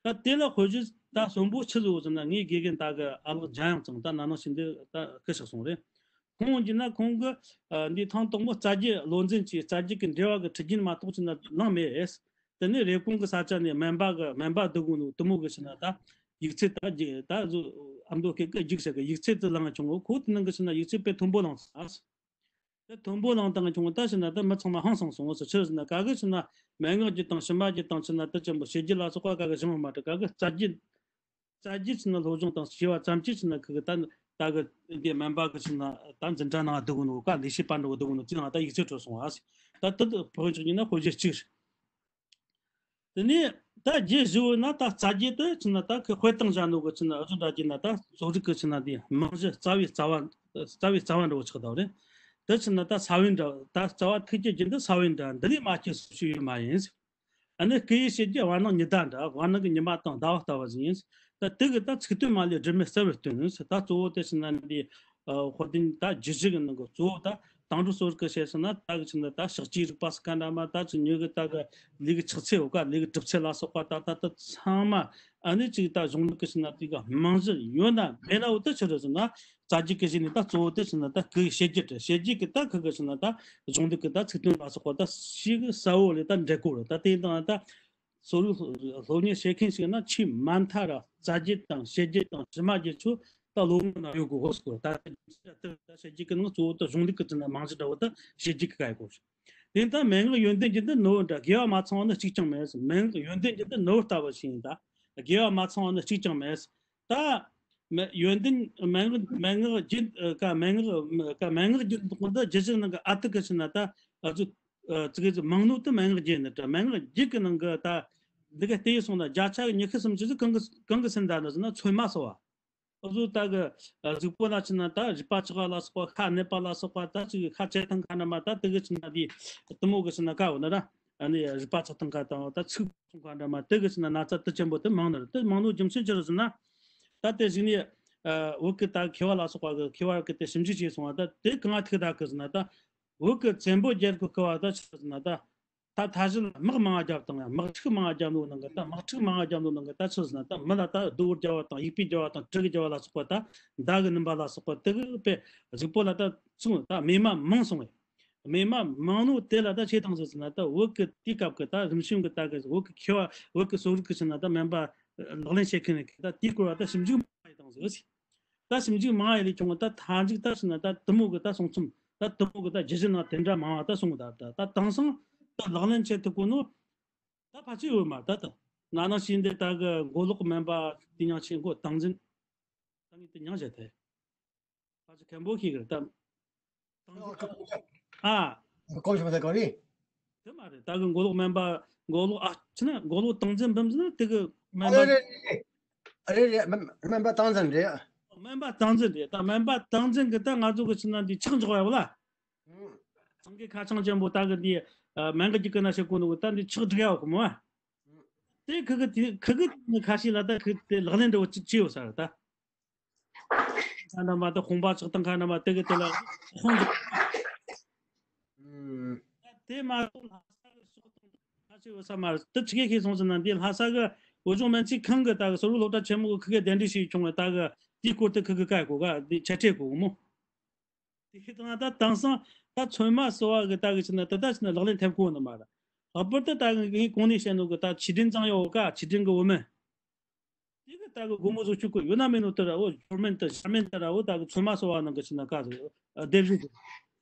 རེད། ད་དེ་ལ་དཔེར་བརྗོད་ད་གསོན་པོ་ཆི་ཟིག་ཡོད་ཟེར་ན། ངའི་དགེ་རྒན་ད་གི་ཨ་ལགས་འཇམ་དབྱངས་ཚང་ད་ན་ནིང་ཕྱིན་འདི་ད་སྐུ་གཤེགས་སོང་རེད། ཁོང་ཡིན་ན་ཁོང་གི་ཨ་འདི་ཐེངས་དང་པོ་རྩ་རྒྱུད་བློ་འཛིན་གྱིས་རྩ་རྒྱུད་ཀྱི་འགྲེལ་བ་གི་ཁྲིད་རྒྱུན་མ་གཏོགས་ཕྱིན་ན་བླངས་མེད། དེ་ནས་རེབ་གོང་གི་ས་ཆ་ནས་སྨན་པ་གི་སྨན་པ་སྡུག་གོ་ནོ་དེ་མོ་གི་ཕྱིན་ན་ད་ཡིག་ཚད་ད་རྒྱུ་ད་གཟོད་ཨ་མདོ་སྐད་གི་རྒྱུགས་ཟེར་གི་ཡིག་ཚད་དེ་བླངས་བྱུང་ངོ་། ཁོ་དེ་ནང་གི་ཕྱིན་ན་ཡིག་ཚད་དཔེ་མཐོན་པོ་བླངས་ས། དེ་མཐོན་པོ་བླངས་བཏང་བྱུང་ད་ཕྱིན་ན་ད་མི་ཚང་མ་ཧང་སངས་སོང་ཟེར། ཆི་ཟེར་ན་ག་གི་ཕྱིན་ན་མན་ངག་རྒྱུད་དང་ཕྱི་མ་རྒྱུད་དང་ཕྱིན་ན་དེ་ཅན་པོ་བཤད་རྒྱུད་ལ་སོགས་པ་ག་གི་སྦྱང་བ་མ་དྲག་ག་གི་རྩ་རྒྱུད་རྩ་རྒྱུད་ཕྱིན་ན་སློབ་སྦྱོང་དང་བྱས་པ་ཙམ་གྱིས་ཕྱིན་ན་ཁི་གི་ད་ད་གི་འདི་སྨན་པ་གི་ཕྱིན་ན་ད་འཛིན་གྲྭ་ནང་སྡུག་གོ་ནོ་ག་ལས་བྱེད་པ་འདྲ་བོ་སྡུག་གོ་ནོ་དེ་ནང་ད་ཡིག་ཚད་འཕྲོད་སོང་བ་ཟེར། ད་དེ་ཕོག་ཆོག་ཡིན་ན་དཔེར་བརྗོད་གཅིག་རེད། དེ་ནས་ད་རྒྱུད་བཞི་བོ་ན་ད་རྩ་རྒྱུད་དེ་ཕྱིན་ན་ད་ཁི་དཔེ་དང་བཞག་ནོ་གི་ཕྱིན་ན་ཨ་ཟུ་འདྲ་རྒྱུད་ན་ད་གཙོ་རིག་གི་ཕྱིན་ན་དེ་རྨང་གཞི་རྩ་བའི་རྩ་བ་རྩ་བའི་རྩ་བ་འདྲ་བོ་ཆགས་ད་རེད། དེ་ཕྱིན་ན་ད་ས་བོན་འདྲ། ད་རྩ་བ་ཐུགས་ཀྱི་རྒྱུད་འདི་ས་བོན་འདྲ། འདི་ལས་མ་སྐྱེས་སུ་ཞིག་ཡོད་མ་ཡིན། ཨ་ནི་སྐུ་ཡི་ཞལ་གྱི་བར་སྣང་ཉི་ཟླ་འདྲ། བར་སྣང་གི་ཉི་མ་དང་ཟླ་བ་ལྟ་བུ་ཟིག་ཡིན། ད་དེ་གི་ད་ཚིག་དོན་མ་ལུས་སྒྲིབ་མེད་གསལ་བར་སྟོན། ད་གཙོ་བོ་དེ་ཕྱིན་ན་འདི་ཨ་དཔལ་ལྡན་ད་རྒྱུད་བཞི་གི་ནང་གི་གཙོ་བོ་ད་དང་པོ་གཙོ་རིག་གི་བཤད་ཟིན་ན་ད་གི་ཕྱིན་ན་ད་ཕྱག་རྒྱའི་རིག་པ་ཟེར་ག་འདྲ་མ། ད་ཅིག་ཉོ་གི་ད་གི་ལས་ཀྱི་ཕྱག་ཚད་ཡོད་ག་ལས་ཀྱི་གྲུབ་ཚད་ལ་སོགས་པ་ད་ད་ད་ཚང་མ་ཨ་ནི་ཅིག་ད་གཞུང་ལུགས་གི་ཕྱིན་ན་དེ་གི་རྨང་གཞི་ཡོད་ན་མེད་ན། འོ་དེ་ཆི་རེད་ཟེར་ན། རྩ་རྒྱུད་ཀྱི་གཞི་ནས་ད་གཙོ་བོ་དེ་ཕྱིན་ན་ད་སྐུ་ཡི་ཞལ་གྱི་རེད། ཞལ་གྱི་གི་ད་ཁི་གི་ཕྱིན་ན་ད་གཞུང་ལུགས་ཀྱི་ད་ཚིག་དོན་ལ་སོགས་པ་ད་ཞིག་གསལ་བོ་ལས་ད་འགྲེལ་དགོས་རེད། ད་དེ་ཡིན་དང་ད་གསོ་རིག་སློབ་གཉེར་བྱེད་མཁན་ཞིག་ན་ཆེས་མ་མཐའ་ར་རྩ་རྒྱུད་དང་ཞལ་གྱི་དང་ཕྱི་མ་རྒྱུད་ཚོ་ད་སློབ་ངོ་ན་ཡོད་དགོས་སྐོར། ད་ད་ཞལ་གྱི་གི་ནང་གཙོ་བོ་ད་གཞུང་ལུགས་ཀྱི་ཕྱིན་ན་རྨང་གཞི་འདྲ་བོ་ད་ཞལ་གྱི་གི་ག་ཡི་སྐོར། དེ་ཡིན་ད་མན་ངག་ཡོན་ཏན་རྒྱུད་འདི་ནོར་བུ་འདྲ། དགེ་བ་མ་ཚང་བ་ནི་གཅིག་ཀྱང་མེད། མན་ངག་ཡོན་ཏན་རྒྱུད་འདི་ནོར་བུ་ལྟ་བུ་ཞིག་ཡིན། ད་དགེ་བ་མ་ཚང་བ་ནི་གཅིག་ཀྱང་མེད། ད་མ་ཡོན་ཏན་མན་ངག་མན་ངག་རྒྱུད་ཀ་མན་ངག་ཀ་མན་ངག་རྒྱུད་འདི་རྒྱུད་བཞི་ནང་གི་ཨ་ཏི་ཀི་ཕྱིན་ན་ད་ཨ་ཙི་ཙི་གེ་ཙི་མང་ནོ་དེ་མན་ངག་རྒྱུད་ནི་ད་མན་ངག་རྒྱུད་ཀྱི་ནང་གི་ད་འདི་ག་དེ་ཡི་སོང་ན་བརྒྱ་ཆ་གི་ཉི་ཤུ་སུམ་ཅུ་ཟིག་གང་གི་གང་གི་སེམས་ད་ནི་ཟེར་ན་ཚོད་མ་གསོ་བ། འུ་ཚོ་ད་གི་ཨ་གཟུགས་པོ་ལ་ཕྱིན་ན་ད་རུས་པ་ཆག་པ་ལ་སོགས་པ། ཤ་གནས་པ་ལ་སོགས་པ། ད་ཅིག་ཤ་ཆད་ཐང་ཁ་ན་མ་ད་དེ་གི་ཕྱིན་ན་དེ་དེ་མོ་གི་ཕྱིན་ན་ཀ་འོ་ན་ར། ཨ་ནི་རུས་པ་ཆག་ཐང་ཁ་དང་ད་ཚིགས་ཐང་ཁ་འདྲ་མ་དེ་གི་ཕྱིན་ན་ན་ཚ་དེ་ཆེན་པོ་དེ་མང་ནི་རེད། དེ་མང་ནོ་རྒྱུ་མཚན་ཅི་རེད་ཟེར་ན། ད་དེ་གཞུག་ནས་ཨ་བོད་གི་ད་མཁས་པ་ལ་སོགས་པ་གི་མཁས་པ་གི་དེ་ཞིབ་འཇུག་བྱས་སོང་བ། ད་དེ་གང་ཐུག་ད་གི་ཟེར་ན། ད་བོད་གི་བཙན་པོ་རྒྱལ་གི་སྐབས་བ་ད་ཆི་རེད་ཟེར་ན། ད་ད་མཐའ་གཞི་ལ་དམག་མང་བ་བརྒྱབ་བཏང་ཡ། དམག་འཁྲུག་མང་བ་བརྒྱབ་ནོ་ནང་གི་ད་དམག་འཁྲུག་མང་བ་བརྒྱབ་ནོ་ནང་གི་ད་ཆི་ཟེར་ན། ད་མི་ལ་ད་རྡོ་བརྒྱབ་པ་དང་། ཡིག་སྤུས་བརྒྱབ་པ་དང་། གྲི་གིས་བརྒྱབ་པ་ལ་སོགས་པ། ད་མདའ་གིས་བསྣུན་པ་ལ་སོགས་པ། དེ་གི་དཔེ་གཟུགས་པོ་ལ་ད་ཚུང་ད་རྨས་མ་མང་སོང་བས། རྨས་མ་མང་ནོ་དེ་ལ་ད་ཆི་བཏང་ཟིག་ཟེར་ན། ད་བོད་གི་དེའི་སྐབས་གི་ད་རིམ་བྱོན་གི་ད་གི་བོད་གི་མཁས་པ། བོད་གི་གསོ་རིག་གི་ཕྱིན་ན་ད་སྨན་པ་ལག་ལེན་བྱེད་མཁན་གི་ད་དེའི་སྐོར་བ་ད་ཞིབ་འཇུག་མང་བ་བཏང་ཟིག་ཟེར། ད་ཞིབ་འཇུག་མང་ཡེ་ལས་བྱུང་བ། ད་མཐའ་མཇུག་ད་ཕྱིན་ན་ད་དེ་མོ་གི་ད་གསུང་རྩོམ། ད་དེ་མོ་གི་ད་རྒྱུད་བཞི་ནང་དེ་འདྲ་མང་བ་ད་གསུངས། ད་ད་ད་དེང་སང་ད་ལག་ལེན་བྱེད་ཐུབ་གོ་ནོ་ད་ཕལ་ཆེར་ཡོད་མ་རེད། ད་ད་ན་ནིང་ཕྱིན་འདི་ད་གི་མགོ་ལོག་སྨན་པ་དེ་མྱིང་ཆེ་མགོ་བསྟན་འཛིན། ད་ངས་དེ་མྱིང་བརྗེད་ཐལ། ཕལ་ཆེར་མཁན་པོ་ཞིག་རེད་ད། བསྟན་འཛིན། ཨ། གོང་ཞིག་མ་ད་གོ་རེད། དེ་མ་རེད། ད་གི་མགོ་ལོག་སྨན་པ། མགོ་ལོག་ཨ་ཕྱི་ན་མགོ་ལོག་བསྟན་འཛིན་འབུམ་ཟེར་ན་དེ་གི་སྨན་པ། རེད་རེད་རེད་རེད། སྨན་པ་བསྟན་འཛིན་རེད། སྨན་པ་བསྟན་འཛིན་རེད། ད་སྨན་པ་བསྟན་འཛིན་གི་ད་ང་ཚོ་གི་ཕྱི་ན་འདི་ཕྱག་འཇོག་ཡ་བ་ལ། ཚང་གི་ཁ་ཚང་ཅན་པོ་ད་གི་འདི་ཨ་སྨན་གི་རྒྱུད་གི་ན་བཤད་གོ་ནོ་གི་ད་འདི་ཕྱག་སྒྲིག་ཡ་བ་གི་མོ། དེ་ཁི་གི་དེ་ཁི་གི་ནི་ཁ་ཤས་ལ་ད་ཁི་དེ་ལག་ལེན་འདྲ་བོ་ཅིག་བྱས་ཡོད་ས་རེད་ད། ཁ་ན་མ་ད་ཁོང་པ་ཆགས་སྟངས་ཁ་ན་མ་དེ་གི་དེ་ལ་ཁོང་གི། ཨུམ། དེ་མ་གཏོགས་ལྷ་ས་གི་སོགས་དང་ཁ་ཤས་ཡོད་ས་མ་རེད། དེ་ཆི་གེ་ཤེས་སོང་ཟེར་ན། འདི་ལྷ་ས་གི་བོད་ལྗོངས་སྨན་རྩིས་ཁང་གི་ད་གི་ཟུར་སློབ་གྲྭ་ཆེན་མོ་གི་ཁི་གེ་གདན་འདྲེན་ཞིག་བྱུང་བས། ད་གི་དེའི་སྐོར་དེ་ཁི་གི་བཀའ་གོ་ག་དེ་ཆེ་ཁྲེ་གོ་མོ། དེ་ལྟ་ན་ད་དེང་སང་ད་ཚོད་མ་གསོ་བ་གི་ད་གི་ཕྱིན་ན་དེ་ད་ཕྱིན་ན་ལག་ལེན་ཐེབས་གོ་ནི་མ་རེད། ལྷག་པར་དུ་ད་གི་ངས་གོང་ནས་བཤད་ནོ་གི་ད་ཆིག་སྒྲིལ་ཙང་ཡོད་ག་ཆིག་སྒྲིལ་གི་བུད་མེད། དེ་གི་ད་གི་སྒོར་མོ་བཟོ་བཅུག་གི་ཡོད་ན་མེད་ནོ་དེ་ར་འོ། འབྱོར་མེད་དེ་ཤ་མེད་དེ་ར་འོ། ད་གི་ཚོད་མ་གསོ་བ་ནང་གི་ཕྱིན་ན་ག་ཟེར་སྡེབ་གཞི་དེ་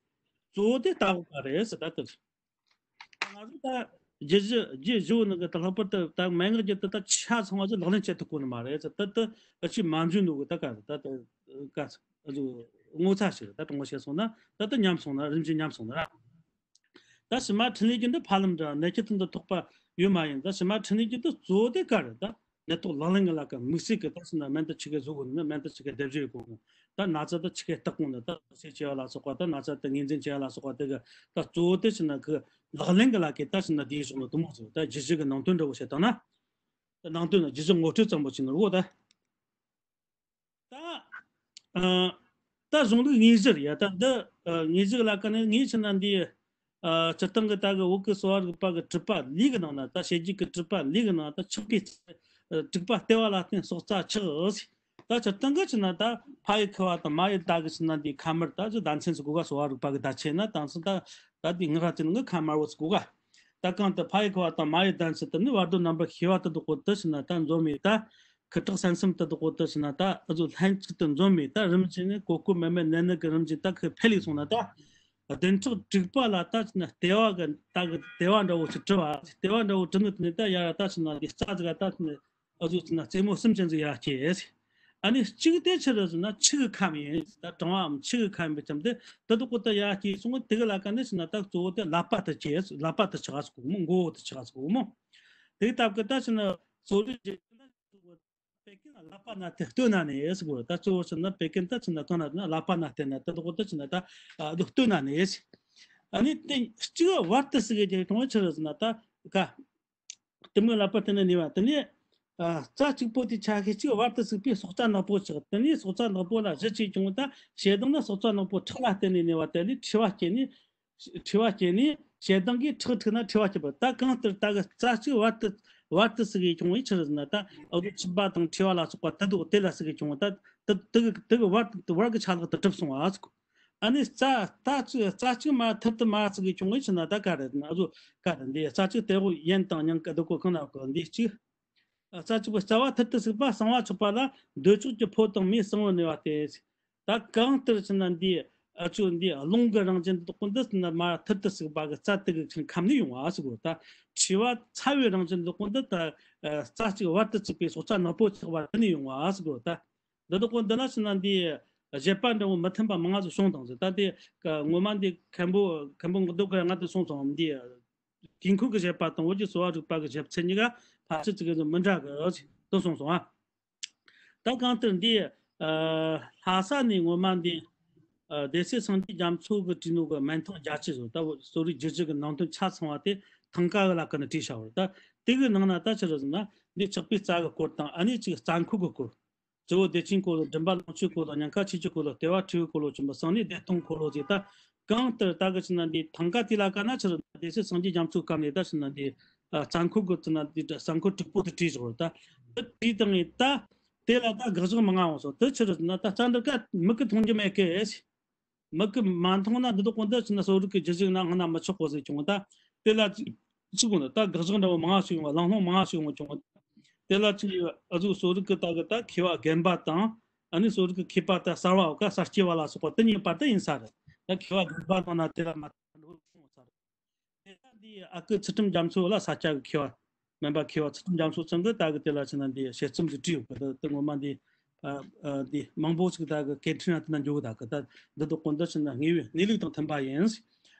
གཙོ་བོ་དེ་ལྟ་བུ་ག་རེད་ཟེར། ད་དེ་ང་ཚོ་ད་རྒྱུད་བཞི་རྒྱུད་བཞི་བོ་ནང་གི་ད་ལྷག་པར་དུ་ད་མན་ངག་རྒྱུད་དེ་ད་ཆ་ཚང་བ་ཅིག་ལག་ལེན་བྱེད་ཐུབ་གོ་ནི་མ་རེད་ཟེར། ད་དེ་ཨ་ཅིག་མ་འཇོན་ནོ་གི་ད་ག་ཟེར། ད་དེ་ག་ཟེར། ཨ་ཅིག་ ངོ་ཚ་ཞིག་རེད། ད་དྲང་མོ་བཤད་སོང་ན་ད་ད་ཉམས་སོང་ན་རིམ་བཞིན་ཉམས་སོང་ན་ར། ད་ཕྱི་མ་འཕྲིན་ལས་ཀྱི་འདི་ཕ་ལམ་འདྲ་ནད་ཀྱི་དོན་དུ་ཐོགས་པ་ཡོད་མ་ཡིན། ད་ཕྱི་མ་འཕྲིན་ལས་ཀྱི་འདི་གཙོ་བོ་དེ་ག་རེད། ད་ནད་ཐོག་ལག་ལེན་གྱི་ལ་ཀ་དམིགས་བསལ་གྱི་ད་ཕྱི་ན་སྨན་དེ་ཆི་གེ་བཟོ་དགོས་ནི། སྨན་དེ་ཆི་གེ་སྡེབ་བཞག་དགོས་ནི། ད་ན་ཚ་དེ་ཆི་གེ་བརྟག་དགོས་ནི། ད་ཟས་བཅད་ཡ་ལ་སོགས་པ། ད་ན་ཚ་དེ་ངོས་འཛིན་བྱེད་ཡ་ལ་སོགས་པ་དེ་གི་ད་གཙོ་བོ་དེ་ཕྱི་ན་གི་ལག་ལེན་གྱི་ལ་ཀའི་ད་ཕྱི་ན་དེའི་གཞུང་ལ་དུ་མ་ཟེར། ད་རྒྱུ་གཞི་གི་ནང་དོན་འདྲ་བོ་བཤད་བཏང་ན། ད་ནང་དོན་ལ་རྒྱུ་གཞི་ངོ་སྤྲོད་ཙམ་པོ་བྱས་ནི་རེད་གོ། ད། ད་ཨ། ད་གཞུང་ལུགས་དངོས་གཞི་རེད་ཡ། ད་འདི་ཨ་དངོས་གཞི་ལ་ཀ་ནི་ངས་ཕྱི་ན་འདི་ཨ་སྤྱིར་བཏང་གི་ད་གི་བོད་ཀྱི་གསོ་བ་རིག་པ་གི་གྲུབ་པ་ལས་གི་ནང་ན། ད་བཤད་རྒྱུད་ཀྱི་གྲུབ་པ་ལས་གི་ནང་ད་ཆགས་པའི་ཨ་དྲུག་པ་ལྟེ་བ་ལ་བརྟེན་སྲོག་རྩ་ཆགས། ད་སྤྱིར་བཏང་གི་ཕྱི་ན་ད་ཕ་ཡི་ཁུ་བ་དང་མ་ཡི་ཟླ་གི་ཕྱི་ན་འདི་ཁ་དམར། ད་ཅི་ཟླ་མཚན་ཟེར་གོ་ག་གསོ་བ་རིག་པ་གི་ད་ཆེ་ན་དང་སུ་ད་ད་འདི་ངག་ཅན་གི་ཁ་དམར་བོ་ཟེར་གོ་ག་ད་གང་དུ་ཕ་ཡི་ཁུ་བ་དང་མ་ཡི་ཟླ་མཚན་དུ་ནི་བར་དོ་རྣམ་པར་ཤེས་པ་དེ་དག་གོ་དུ་ཕྱི་ན་ད་འཛོམས་མེད། ད་ཁུ་ཁྲག་སྲན་གསུམ་དེ་དག་གོ་དུ་ཕྱི་ན་ད་ཨ་ཟུ་ལྷན་ཅིག་ཏུ་འཛོམས་མེད། ད་རིམ་བཞིན་ནི་གོ་གོ་མེ་མེ་ནད་ནད་གི་རིམ་བཞིན་ད་ཁུ་འཕེལ་ལས་སོང་ན། ད་བདུན་ཕྲག་དྲུག་པ་ལ་ད་ཕྱི་ན་ལྟེ་བ་གི་ད་གི་ལྟེ་བ་འདྲ་བོ་ཞིག་གྲུབ་པ། ལྟེ་བ་འདྲ་བོ་གྲུབ་ནི་དེ་ནི་ད་ཡར་ད་ཕྱི་ན་འདི་རྩ་ཟིག་ག་ད་ཕྱི་ན་ཨ་ཟུ་ཕྱི་ན་རྩེ་མོ་གསུམ་ཅན་ཟིག་ཡར་སྐྱེས། ཨ་ནི་གཅིག་དེ་ཆི་རེད་ཟེར་ན་ཆུ་གི་ཁམས་ཡིན། ད་གྲང་བའམ་ཆུ་གི་ཁམས་ཡིན་པའི་ཙམ་དེ་དེ་དག་གོ་ད་ཡར་སྐྱེས་སོང་། དེ་གི་ལ་ཀ་ནི་ཕྱི་ན་ད་གཙོ་བོ་དེ་ཀླད་པ་དེ་སྐྱེས། ཀླད་པ་དེ་ཆགས་སོང་མོ། མགོ་བོ་དེ་ཆགས་སོང་མོ། དེ་སྟབས་ཀྱིས་ད་ཕྱི་ན་གསོ་རིག་བྱེད་ཀྱི་ན་བད་ཀན་ལ་ཀླད་པ་ན་སྟེ་སྟོད་ན་ནས་ཟེར་གོ། ད་གཙོ་བོ་ཕྱི་ན་བད་ཀན་ད་ཕྱི་ན་གང་ན་ན་ཀླད་པ་ན་སྟེ་ན་དེ་དག་གོ་ད་ཕྱི་ན་ད་ཨ་སྟོད་ན་ནས། ཨ་ནི་དེ་གཅིག་བར་དུ་ཟེར་གི་དེ་གཏོང་བ་ཆི་རེད་ཟེར་ན་ད་ཀ་གཏི་མུག་ཀླད་པ་སྟེ་ན་ནི་བ། དེ་ནས་ཨ་རྩ་གཅིག་པོ་དེ་ཆ་ཤས་གཅིག་བར་དུ་ཟུག་པའི་སྲོག་རྩ་ནག་པོ་ཆགས། དེ་ནས་སྲོག་རྩ་ནག་པོ་ལ་གཞི་བཅས་བྱུང་། ད་ཞེ་སྡང་ནི་སྲོག་རྩ་ནག་པོ་ཁྲག་ལ་བརྟེན་ནས་ནི་བ། དེ་ལས་མཁྲིས་པ་སྐྱེས་ནས། མཁྲིས་པ་སྐྱེས་ནས་ཞེ་སྡང་གིས་ཁྲག་འཁྲུགས་ན་མཁྲིས་པ་སྐྱེ་བ། ད་གང་ལྟར་ད་གི་རྩ་གཅིག་བར་དུ་བར་དུ་ཟུག་གི་བྱུང་བའི་ཕྱིར་ཟེར་ན། ད་ཨ་ཟུ་མཆིན་པ་དང་མཁྲིས་པ་ལ་སོགས་པ་དེ་དག་དེ་ལ་ཟུག་གི་བྱུང་བ། ད་དེ་དེ་གི་དེ་གི་བར་བར་གི་ཆ་ལག་དེ་གྲུབ་སོང་བ་ཟེར་གོ། ཨ་ནི་རྩ་རྩ་གཅིག་རྩ་གཅིག་མ་ཐུར་དུ་མ་ཟུག་གི་བྱུང་བའི་ཕྱིར་ན་ད་ག་རེ་ཟེར་ན། ཨ་ཟུ་ག་རེ་འདི་རྩ་གཅིག་དེ་གོ་ཡན་དང་མྱང་གི་དེ་གོ་གང་ན་གོ་འདི་གཅིག་རྩ་གཅིག་པུ་རྩ་བ་ཐུར་དུ་ཟུག་པ་གསང་བ་ཆོད་པ་ལ་འདོད་ཆགས་ཀྱི་ཕོ་དང་མོའི་གསང་བར་ནུས་པ་སྟེ། ད་གང་ལྟར་ཕྱིན་ན་འདི་ཨ་ཆོས་འདི་རླུང་གི་རང་བཞིན་དེ་དག་གོ་འདི་ཕྱིན་ན་མ་ཐུར་དུ་ཟུག་པ་གི་རྩ་དེ་གི་ཁམས་ནས་ཡོང་བ་ཟེར་གོ། ད་མཁྲིས་པ་ཚ་བའི་རང་བཞིན་དེ་དག་གོ་འདི་ད་རྩ་གཅིག་བར་དུ་ཟུག་པའི་སྲོག་རྩ་ནག་པོ་ཆགས་པ་དེ་ནས་ཡོང་བ་ཟེར་གོ། ད་འདི་དག་གོ་འདི་ན་ཕྱིན་ན་འདི་བཞེད་པ་འདྲ་བོ་མི་མཐུན་པ་མང་ང་ཟིག་བྱུང་བཏང་ཟིག་ད་དེ་ངོ་མ་འདི་མཁན་པོ་མཁན་པོ་ངག་རྡོར་གིས་ང་དེ་གསུངས་སོང་། འདི་དུས་འཁོར་གྱི་བཞེད་པ་དང་བོད་ཀྱི་གསོ་བ་རིག་པ་གི་བཞེད་ཚུལ་གཉིས་ཀ་ཕལ་ཆེར་ཅིག་གི་མི་འདྲ་གི་དེ་གསུངས་སོང་ཨ། ད་གང་ལྟར་འདི་ཨ་ལྷ་ས་ནས་ངོ་མ་འདི་ཨ་སྡེ་སྲིད་སངས་རྒྱས་རྒྱ་མཚོ་གིས་བྲིས་ནོ་གི་མན་ཐང་རྒྱ་ཆེ་ཟིག་ད་བོད་གསོ་རིག་སྒྱུ་རྒྱུ་གི་ནང་དོན་ཆ་ཚང་བ་དེ་ཐང་ཀ་གི་ལ་ཀ་ནས་བྲིས་བཞག་པ་རེད། ད་དེ་གི་ནང་ན་ད་ཆི་རེད་ཟེར་ན་འདི་ཆགས་པའི་རྩ་གི་སྐོར་དང་། ཨ་ནི་ཅིག་རྩ་འཁོར་གི་སྐོར། སྤྱི་བོ་བདེ་ཆེན་སྐོར་ལ། མགྲིན་པ་ལོངས་སྤྱོད་སྐོར་ལ། སྙིང་ཁ་ཆོས་སྤྱོད་སྐོར་ལ། ལྟེ་བ་མཁྲིས་པའི་འཁོར་ལོ་ཆེན་པོ། གསང་གནས་བདེ་སྟོང་འཁོར་ལོ་ཟེར། ད་གང་ལྟར་ད་གི་ཕྱིན་ན་འདི་ཐང་ཀ་དེ་ལ་ཀ་ན་ཕྱིར་སྡེ་སྲིད་སངས་རྒྱས་རྒྱ་མཚོའི་སྐབས་ནས་ད་ཕྱིན་ན་འདི་ཨ་རྩ་འཁོར་གི་ཕྱིན་ན་འདི་རྩ་འཁོར་དྲུག་པོ་དེ་བྲིས་བཞག་རེད། ད་དེ་བྲིས་བཏང་ངས་ད་དེ་ལ་ད་དགག་བཞག་མང་ང་འོང་སོང་། དེ་ཕྱིར་ན་ད་རྩ་འདི་ཀ་མིག་གིས་མཐོང་རྒྱུ་མེད་གི། མིག་གིས་མ་མཐོང་ན་འདི་དག་གོ་འདི་ཕྱིན་ན་གསོ་རིག་གི་སྒྱུ་རྒྱུ་ན་སྔ་ན་མི་ཆོག་གོ་ཟེར་བྱུང་། ད་དེ་ལ་ཅི་གོ་ན་ད་དགག་བཞག་འདྲ་བོ་མང་ང་ཞིག་ཡོང་བ། གླེང་སློང་མང་ང་ཞིག་ཡོང་བ་བྱུང་། དེ་ལ་ཅི་ཨ་ཟུག་གསོ་རིག་གི་ད་གི་ད་མཁས་པ་རྒན་པ་དང་། ཨ་ནི་གསོ་རིག་གི་མཁས་པ་ད་གསར་བ་འོ་ཀ་གསར་སྐྱེས་པ་ལ་སོགས་པ་དེ་གཉིས་བར་དུ་ཡིན་ས་རེད། ད་མཁས་པ་རྒན་པ་ནང་ན་དེ་ལ་མ་ཐར་འགྲོ་སོང་ས་རེད། དེ་ལ་འདི་ཨ་ཁུ་ཚུལ་ཁྲིམས་རྒྱ་མཚོ་ལ་ས་སྐྱ་གི་མཁས་པ། སྨན་པ་མཁས་པ་ཚུལ་ཁྲིམས་རྒྱ་མཚོ་ཚང་གིས་ད་གི་དེ་ལ་ཕྱིན་ན་འདི་དཔྱད་རྩོམ་ཟིག་བྲིས་ཡོད་གི། ད་དེ་ངོ་མ་འདི་ཨ་ཨ་འདི་མང་པོ་ཞིག་ད་གི་སྐད་འཕྲིན་ཡང་དེ་ན་འགྱོ་གི། ད་གི་ད་འདི་དག་གོ་འདི་ཕྱིན་ན་དངོས་པོའི་གནས་ལུགས་དང་མཐུན་པ་ཡིན།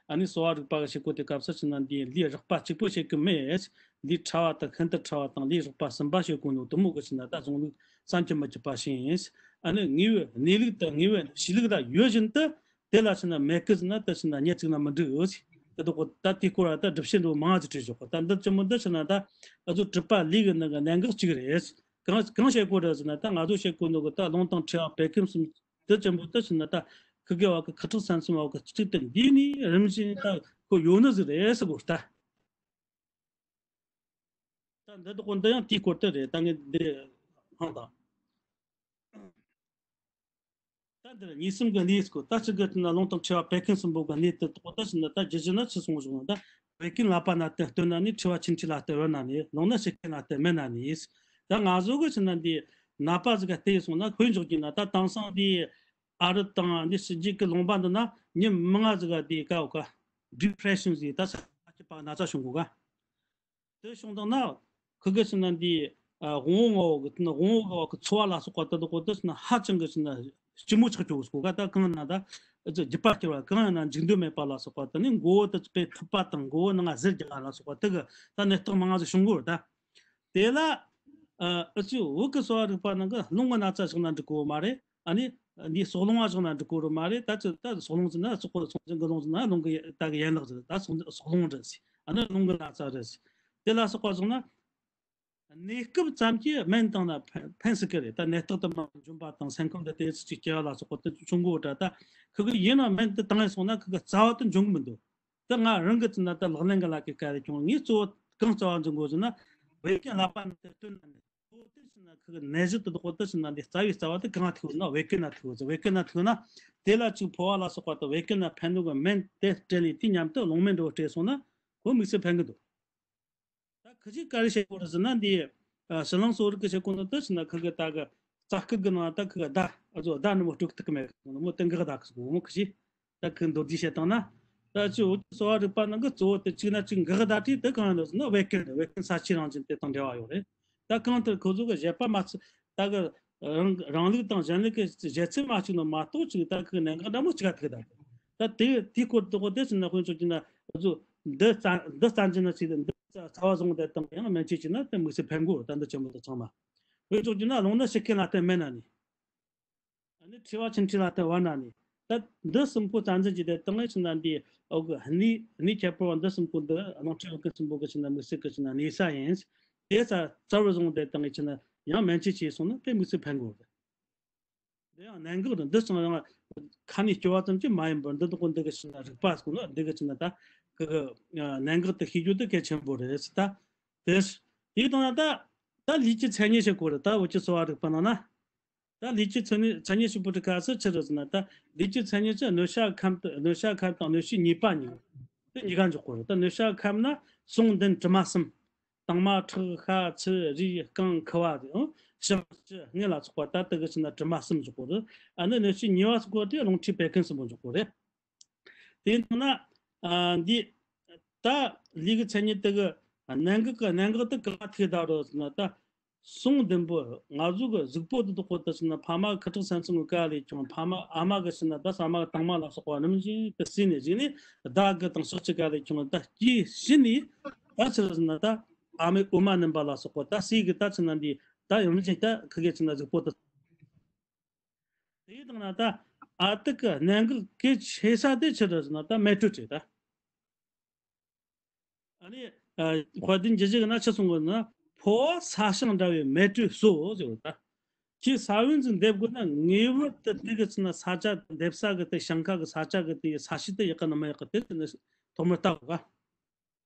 ཨ་ནི་གསོ་བ་རིག་པ་གི་བྱེད་སྒོ་དེ་སྐབས་སུ་ཕྱིན་ན་འདི་ལས་རགས་པ་གཅིག་པོ་བྱེད་གི་མེད། ལས་ཕྲ་བ་དང་ཤིན་ཏུ་ཕྲ་བ་དང་ལས་རགས་པ་གསུམ་པ་བྱེད་དགོས་ནོ་དེ་མོ་གི་ཕྱིན་ན་ད་གཞུང་ལུགས་བསམ་གྱིས་མི་ཁྱབ་པ་ཞིག་ཡིན། ཨ་ནི་དངོས་པོའི་གནས་ལུགས་དང་དངོས་པོའི་གཤིས་ལུགས་ད་ཡོད་བཞིན་དུ་དེ་ལ་ཕྱིན་ན་མེད་གི་ཟེར་ན་ད་ཕྱིན་ན་ཉེ་ཚིག་ན་མི་འགྲིག་ཨོ་ཟེར། དེ་དག་གོ་ད་དེའི་སྐོར་ལ་ད་སྒྲུབ་བྱེད་འདྲ་བོ་མང་ང་ཟིག་བྲིས་བཞག་གོ། ད་འདི་ཅི་མོ་འདི་ཕྱིན་ན་ད་ཨ་ཟུག་གྲུབ་པ་ལས་གི་ནང་གི་གནད་འགག་གཅིག་རེད། གང་གང་བཤད་གོ་རེད་ཟེར་ན། ད་ང་ཚོ་བཤད་གོ་ནོ་གི་ད་རླུང་དང་མཁྲིས་པ་བད་ཀན་གསུམ་དེ་ཅི་མོ་འདི་ཕྱིན་ན་ད་ཁུ་གེ་བ་གི་ཁུ་ཁྲག་སྲན་གསུམ་བ་གི་གཅིག་ཏུ་འདུས་ནས་རིམ་བཞིན་ད་ཁོ་ཡོད་ནི་ཟིག་རེད་ཟེར་གོ་ད། ད་འདི་དག་གོ་འདི་ཡང་དེའི་སྐོར་དེ་རེད། ད་ངས་འདི་ཧང་དང་། ད་འདིར་གཉིས་གསུམ་གྱི་གནས་སྐོར། ད་གཅིག་གི་ན་རླུང་དང་མཁྲིས་པ་བད་ཀན་གསུམ་པོ་གི་གནས་དེ་དག་ད་ཕྱིན་ན་ད་རྒྱུ་རྒྱུ་ན་ཆི་སོང་བྱུང་ན། ད་བད་ཀན་ཀླད་པ་ན་སྟེ་སྟོད་ན་ནས། མཁྲིས་པ་མཆིན་མཁྲིས་ལ་སྟེ་བར་ན་ནས། རླུང་ནི་ཕྱི་ཁ་ན་སྟེ་སྨད་ན་ནས། ད་ང་ཚོ་གི་ཕྱིན་ན་འདི་ནད་པ་ཟིག་ག་བལྟས་སོང་ན་ཁོས་འཇོག་རྒྱུ་ན། ད་དེང་སང་འདི་ཨ་རི་དང་འདི་ཕྱི་རྒྱལ་གི་ལུང་པ་འདི་ན་ཉིན་མང་ང་ཟིག་ག་འདི་ཀ་འོ་ཀ་ཌི་པི་རེ་ཤན་ཟེར། ད་ས་སྐྱིད་པ་ན་ཚ་བྱུང་གོ་ག་དེ་བྱུང་དང་ན་ཁུ་གེ་ཕྱིན་ན་འདི་ཨ་དབང་པོ་ལྔ་བོ་གི་དེ་ན་དབང་པོ་ལྔ་བོ་གི་ཚོར་བ་ལ་སོགས་པ་དེ་དག་གོ་དེ་ཕྱིན་ན་ཧ་ཅང་གི་ཕྱིན་ན་ ལྕི་མོ་ཆགས་ཀྱི་ཡོད་གོ་ག་ད་གང་ན་ད་རྒྱུད་པ་སྐྱེ་བ། གང་ཡིན་ན་འཇིག་འདོད་མེད་པ་ལ་སོགས་པ། དེ་ནས་མགོ་བོ་དེ་དཔེ་ཐུབ་པ་དང་། མགོ་བོ་ནང་ང་ཟེར་རྒྱག་ལ་སོགས་པ། དེ་གི་ད་ནད་རྟགས་མང་ང་ཟིག་བྱུང་གོ་ད། དེ་ལ་ཨ་ཨུ་ཚོས་བོད་ཀྱི་གསོ་བ་རིག་པ་ནང་གི་རླུང་གི་ན་ཚ་བཞག་ན་འགྲིག་གོ་མ་རེད། ཨ་ནི་འདི་སྲོག་རླུང་བ་བཞག་ན་འགྲིག་གོ་ར་མ་རེད། ད་ཅི་ད་སྲོག་རླུང་ཟེར་ན་སྲོག་གི་སྲོག་རླུང་ཟེར་ན་རླུང་གི་ད་གི་ཡན་ལག་ཟེར། ད་སྲོག་སྲོག་རླུང་རེད་ཟེར། ཨ་ནི་རླུང་གི་ན་ཚ་རེད་ཟེར། དེ་ལ་སོགས་པ་བྱུང་ན། གནས་སྐབས་ཙམ་གྱིས་སྨན་བཏང་ན་ཕན་ཕན་སྲིད་ཀྱི་རེད། ད་ནད་རྟགས་དེ་མར་འབྱུང་བ་དང་སེམས་ཁམས་དེ་དེ་ཚོ་ཅིག་སྐྱེ་བ་ལ་སོགས་པ་དེ་བྱུང་གོ་འདྲ། ད་ཁི་གི་ཡིན་ན་སྨན་དེ་བཏང་ཡས་སོང་ན་ཁི་གི་རྩ་བ་དེ་འབྱུང་གི་མི་འདུག། དེ་ང་རང་གི་ཚོད་ན་ད་ལག་ལེན་གི་ལ་ཀའི་ཀ་རེ་ཀྱང་ངས་གཙོ་བོ་གང་རྩ་བ་འཛིན་དགོས་ཟེར་ན། བད་ཀན་ལ་པ་ནི་དེ་སྟོན་ན་མེད། གཙོ་བོ་དེ་ཚོད་ན་ཁི་གི་ནད་གཞི་དེ་དག་དེ་ཚོད་ན་འདི་རྩ་བའི་རྩ་བ་དེ་གང་ཐུག་ན་བད་ཀན་ན་ཐུག་ཟེར། བད་ཀན་ན་ཐུག་ན་དེ་ལ་ཅིག་ཕོ་བ་ལ་སོགས་པ་དང་བད་ཀན་ན་ཕན་ནུས་གི་སྨན་དེ་སྤྲད་ནས་དེ་མཉམ་དུ་རླུང་སྨན་འདྲ་བོ་སྤྲད་སོང་ན་ཁོ་དམིགས་བསལ་ཕན་གི་འདུག། ད་ཁི་ཅིག་ག་རེ་བཤད་གོ་རེད་ཟེར་ན། འདི་ཨ་ཕྱི་གླིང་གསོ་རིག་གི་བཤད་གོ་ནོ་དེ་ཚོད་ན་ཁི་གི་ད་གི་རྩ་སྐུད་གི་ནང་ད་ཁི་གི་ད་ཨ་ཚོ་ད་ནི་མོ་སྤྲུག་ཐུབ་གི་མེད་གི། མོ་དེ་འགག་ད་གི་སོ་མོ་ཁི་ཅིག་ད་ཁི་མདོར་བསྡུས་བཤད་བཏང་ན། ད་ཅི་འུ་ཚོ་གསོ་བ་རིག་པ་ནང་གི་གཙོ་བོ་དེ་གཅིག་ན་གཅིག་འགག་ད་དེ་དེ་གང་ཡིན་ནོ་ཟེར་ན་བད་ཀན་རེད། བད་ཀན་ས་ཆའི་རང་བཞིན་དེ་དང་འབྲེལ་བ་ཡོད་རེད། ད་གང་ལྟར་ཁོ་ཚོ་གི་བཞེད་པ་མ་ཚད་ད་གི་རང་རང་ལུགས་དང་གཞན་ལུགས་ཀྱི་བཞེད་ཚུལ་མ་གཅིག་ནོ་མ་གཏོགས། ཅིག་ད་ཁི་གནད་འགག་འདྲ་མོ་གཅིག་ག་ཐུག་ད་གི། ད་དེ་དེའི་སྐོར་དེ་དག་དེ་ཚོད་ན་དཔེ་འཇོག་རྒྱུ་ན་འུ་ཚོ་འདི་རྩ་འདི་རྩ་འཛིན་ན་ཅིག་འདི་རྩ་བ་བཟུང་བསྡད་བཏང་ཡང་སྨན་བཅོས་བྱས་ན་དེ་དམིགས་བསལ་ཕན་གོ། ད་འདི་ཆེན་པོ་དེ་ཚང་མ། དཔེ་འཇོག་རྒྱུ་ན་རླུང་ནད་ཕྱི་རྐྱེན་ལ་བརྟེན་མེད་ན་ནི། ཨ་ནི་མཁྲིས་པ་ཆུ་མཁྲིས་ལ་བརྟེན་བ་ན་ནི། ད་འདི་གསུམ་པོ་རྩ་འཛིན་བྱས་བསྡད་བཏང་ངེ་ཚོད་ན་འདི་འོག་གི་གནས་གནས་ཁྱད་པར་བ་འདི་གསུམ་པོ་འདི་རླུང་མཁྲིས་བད་ཀན་གསུམ་པོ་གི་ཚོད་ན་དམིགས་བསལ་གི་ཚོད་ན་གནས་ས་ཡིན། དེ་རྩ་རྩ་བར་བཟུང་བསྡད་བཏང་ངེ་ཚོད་ན་ཡང་སྨན་བཅོས་བྱས་སོང་ན་དེ་དམིགས་བསལ་ཕན་གོ་གི། དེ་ཡང་གནད་འགག་རེད། འདི་ཚང་ཡང་ཁ་ནས་སྐྱོ་བ་ཙམ་གྱིས་མ་ཡིན་པར་འདི་དག་གོ་འདི་གི་ཚོད་ན་རིག་པ་སོང་ན་འདི་གི་ཚོད་ན་ད་གི་གི་གནད་འགག་དེ་ཤེས་རྒྱུ་དེ་གལ་ཆེན་པོ་རེད་ཟེར། ད་དེ་དེ་དང་ན་ད་ད་ལུས་ཀྱི་མཚན་ཉིད་བཤད་གོ་རེད། ད་འུ་ཚོ་གསོ་བ་རིག་པ་ནང་ན། ད་ལུས་ཀྱི་མཚན་ཉིད་མཚན་ཉིད་ཞིག་པོ་དེ་ག་ཟེར་ཆི་རེད་ཟེར་ན། ད་ལུས་ཀྱི་མཚན་ཉིད་ཀྱི་གནོད་བྱ་ཁམས་དང་གནོད་བྱ་ཁམས་དང་གནོད་བྱེད་ནུས་པ་གཉིས། དེ་གཉིས་ཀ་འཇོག་གོ་རེད། ད་གནོད་བྱ་ཁམས་ན་ཟུངས་འདི་དྲི་མ་གསུམ། དྭངས་མ་ཁྲག་ཤ་ཚིལ་རུས་རྐང་ཁུ་བ་དེ་ཨང་ཞིང་ལྕི་ངད་ལ་སོགས་པ། ད་དེ་གི་ཚོད་ན་དྲི་མ་གསུམ་འཇོག་གོ་རེད། ཨ་ནི་གནོད་བྱེད་ནུས་པ་སོགས་པ་དེ་རླུང་མཁྲིས་བད་ཀན་གསུམ་པོ་འཇོག་གོ་རེད། དེ་ཡིན་ན་ཨ་འདི་ད་ལུས་ཀྱི་མཚན་ཉིད་དེ་གི་གནད་འགག་གི་གནད་འགག་དེ་ག་ཐུག་ད་རོ་ཟེར་ན། ད་ཟུངས་ལྡན་པོ་ང་ཚོ་གི་གཟུགས་པོ་དེ་དག་གོ་དེ་ཚོད་ན་ཕ་མ་ཁུ་ཁྲག་སེམས་ཅན་གི་ཀ་ལས་ཀྱང་ཕ་མ་ཨ་མ་གི་ཚོད་ན་ད་ཟ་མ་གི་དྭངས་མ་ལ་སོགས་པ་རིམ་བཞིན་དུ་བསྲེས་ནས་བཞེས་ནས་ཟླ་དགུ་དང་ཕྱོགས་གཅིག་ཀ་ལས་ཀྱང་ད་སྐྱེས་ཕྱིན་ནས། ད་ཆི་རེད་ཟེར་ན་ད་ཨ་མའི་འོ་མ་སྣུམ་པ་ལ་སོགས་པ་ད་ཟས་གི་ད་ཚོད་ན་འདི་ད་རིམ་བཞིན་ད་ཁི་གི་ཚོད་ན་གཟུགས་པོ་དེ། དེའི་སྟེང་ན་ད་ཨ་ཏིག་གི་གནད་འགག་གལ་ཆེ་ས་དེ་ཆི་རེད་ཟེར་ན་ད་མེ་དྲོད་རེད་ད། ཨ་ནི་ཨ་དཔལ་ལྡན་རྒྱུད་བཞི་གི་ན་ཆི་གསུང་གི་ན། ཕོ་བ་སྲ་ཞིང་འདྲ་བའི་མེ་དྲོད་གསོ་ཟེར་བ་ད། ཁྱེད་ས་བོན་ཟིག་འདེབས་དགོས་ན་ངེས་པར་དུ་དེ་གི་ཚོད་ན་ས་ཆ་འདེབས་ས་གི་དེ་ཞིང་ཁ་གི་ས་ཆ་གི་དེ་ས་གཤིས་དེ་ཡག་གི་ན་མི་ཡག་གི་དེ་ཚོད་ན་ཐོག་མར་ལྟ་དགོས་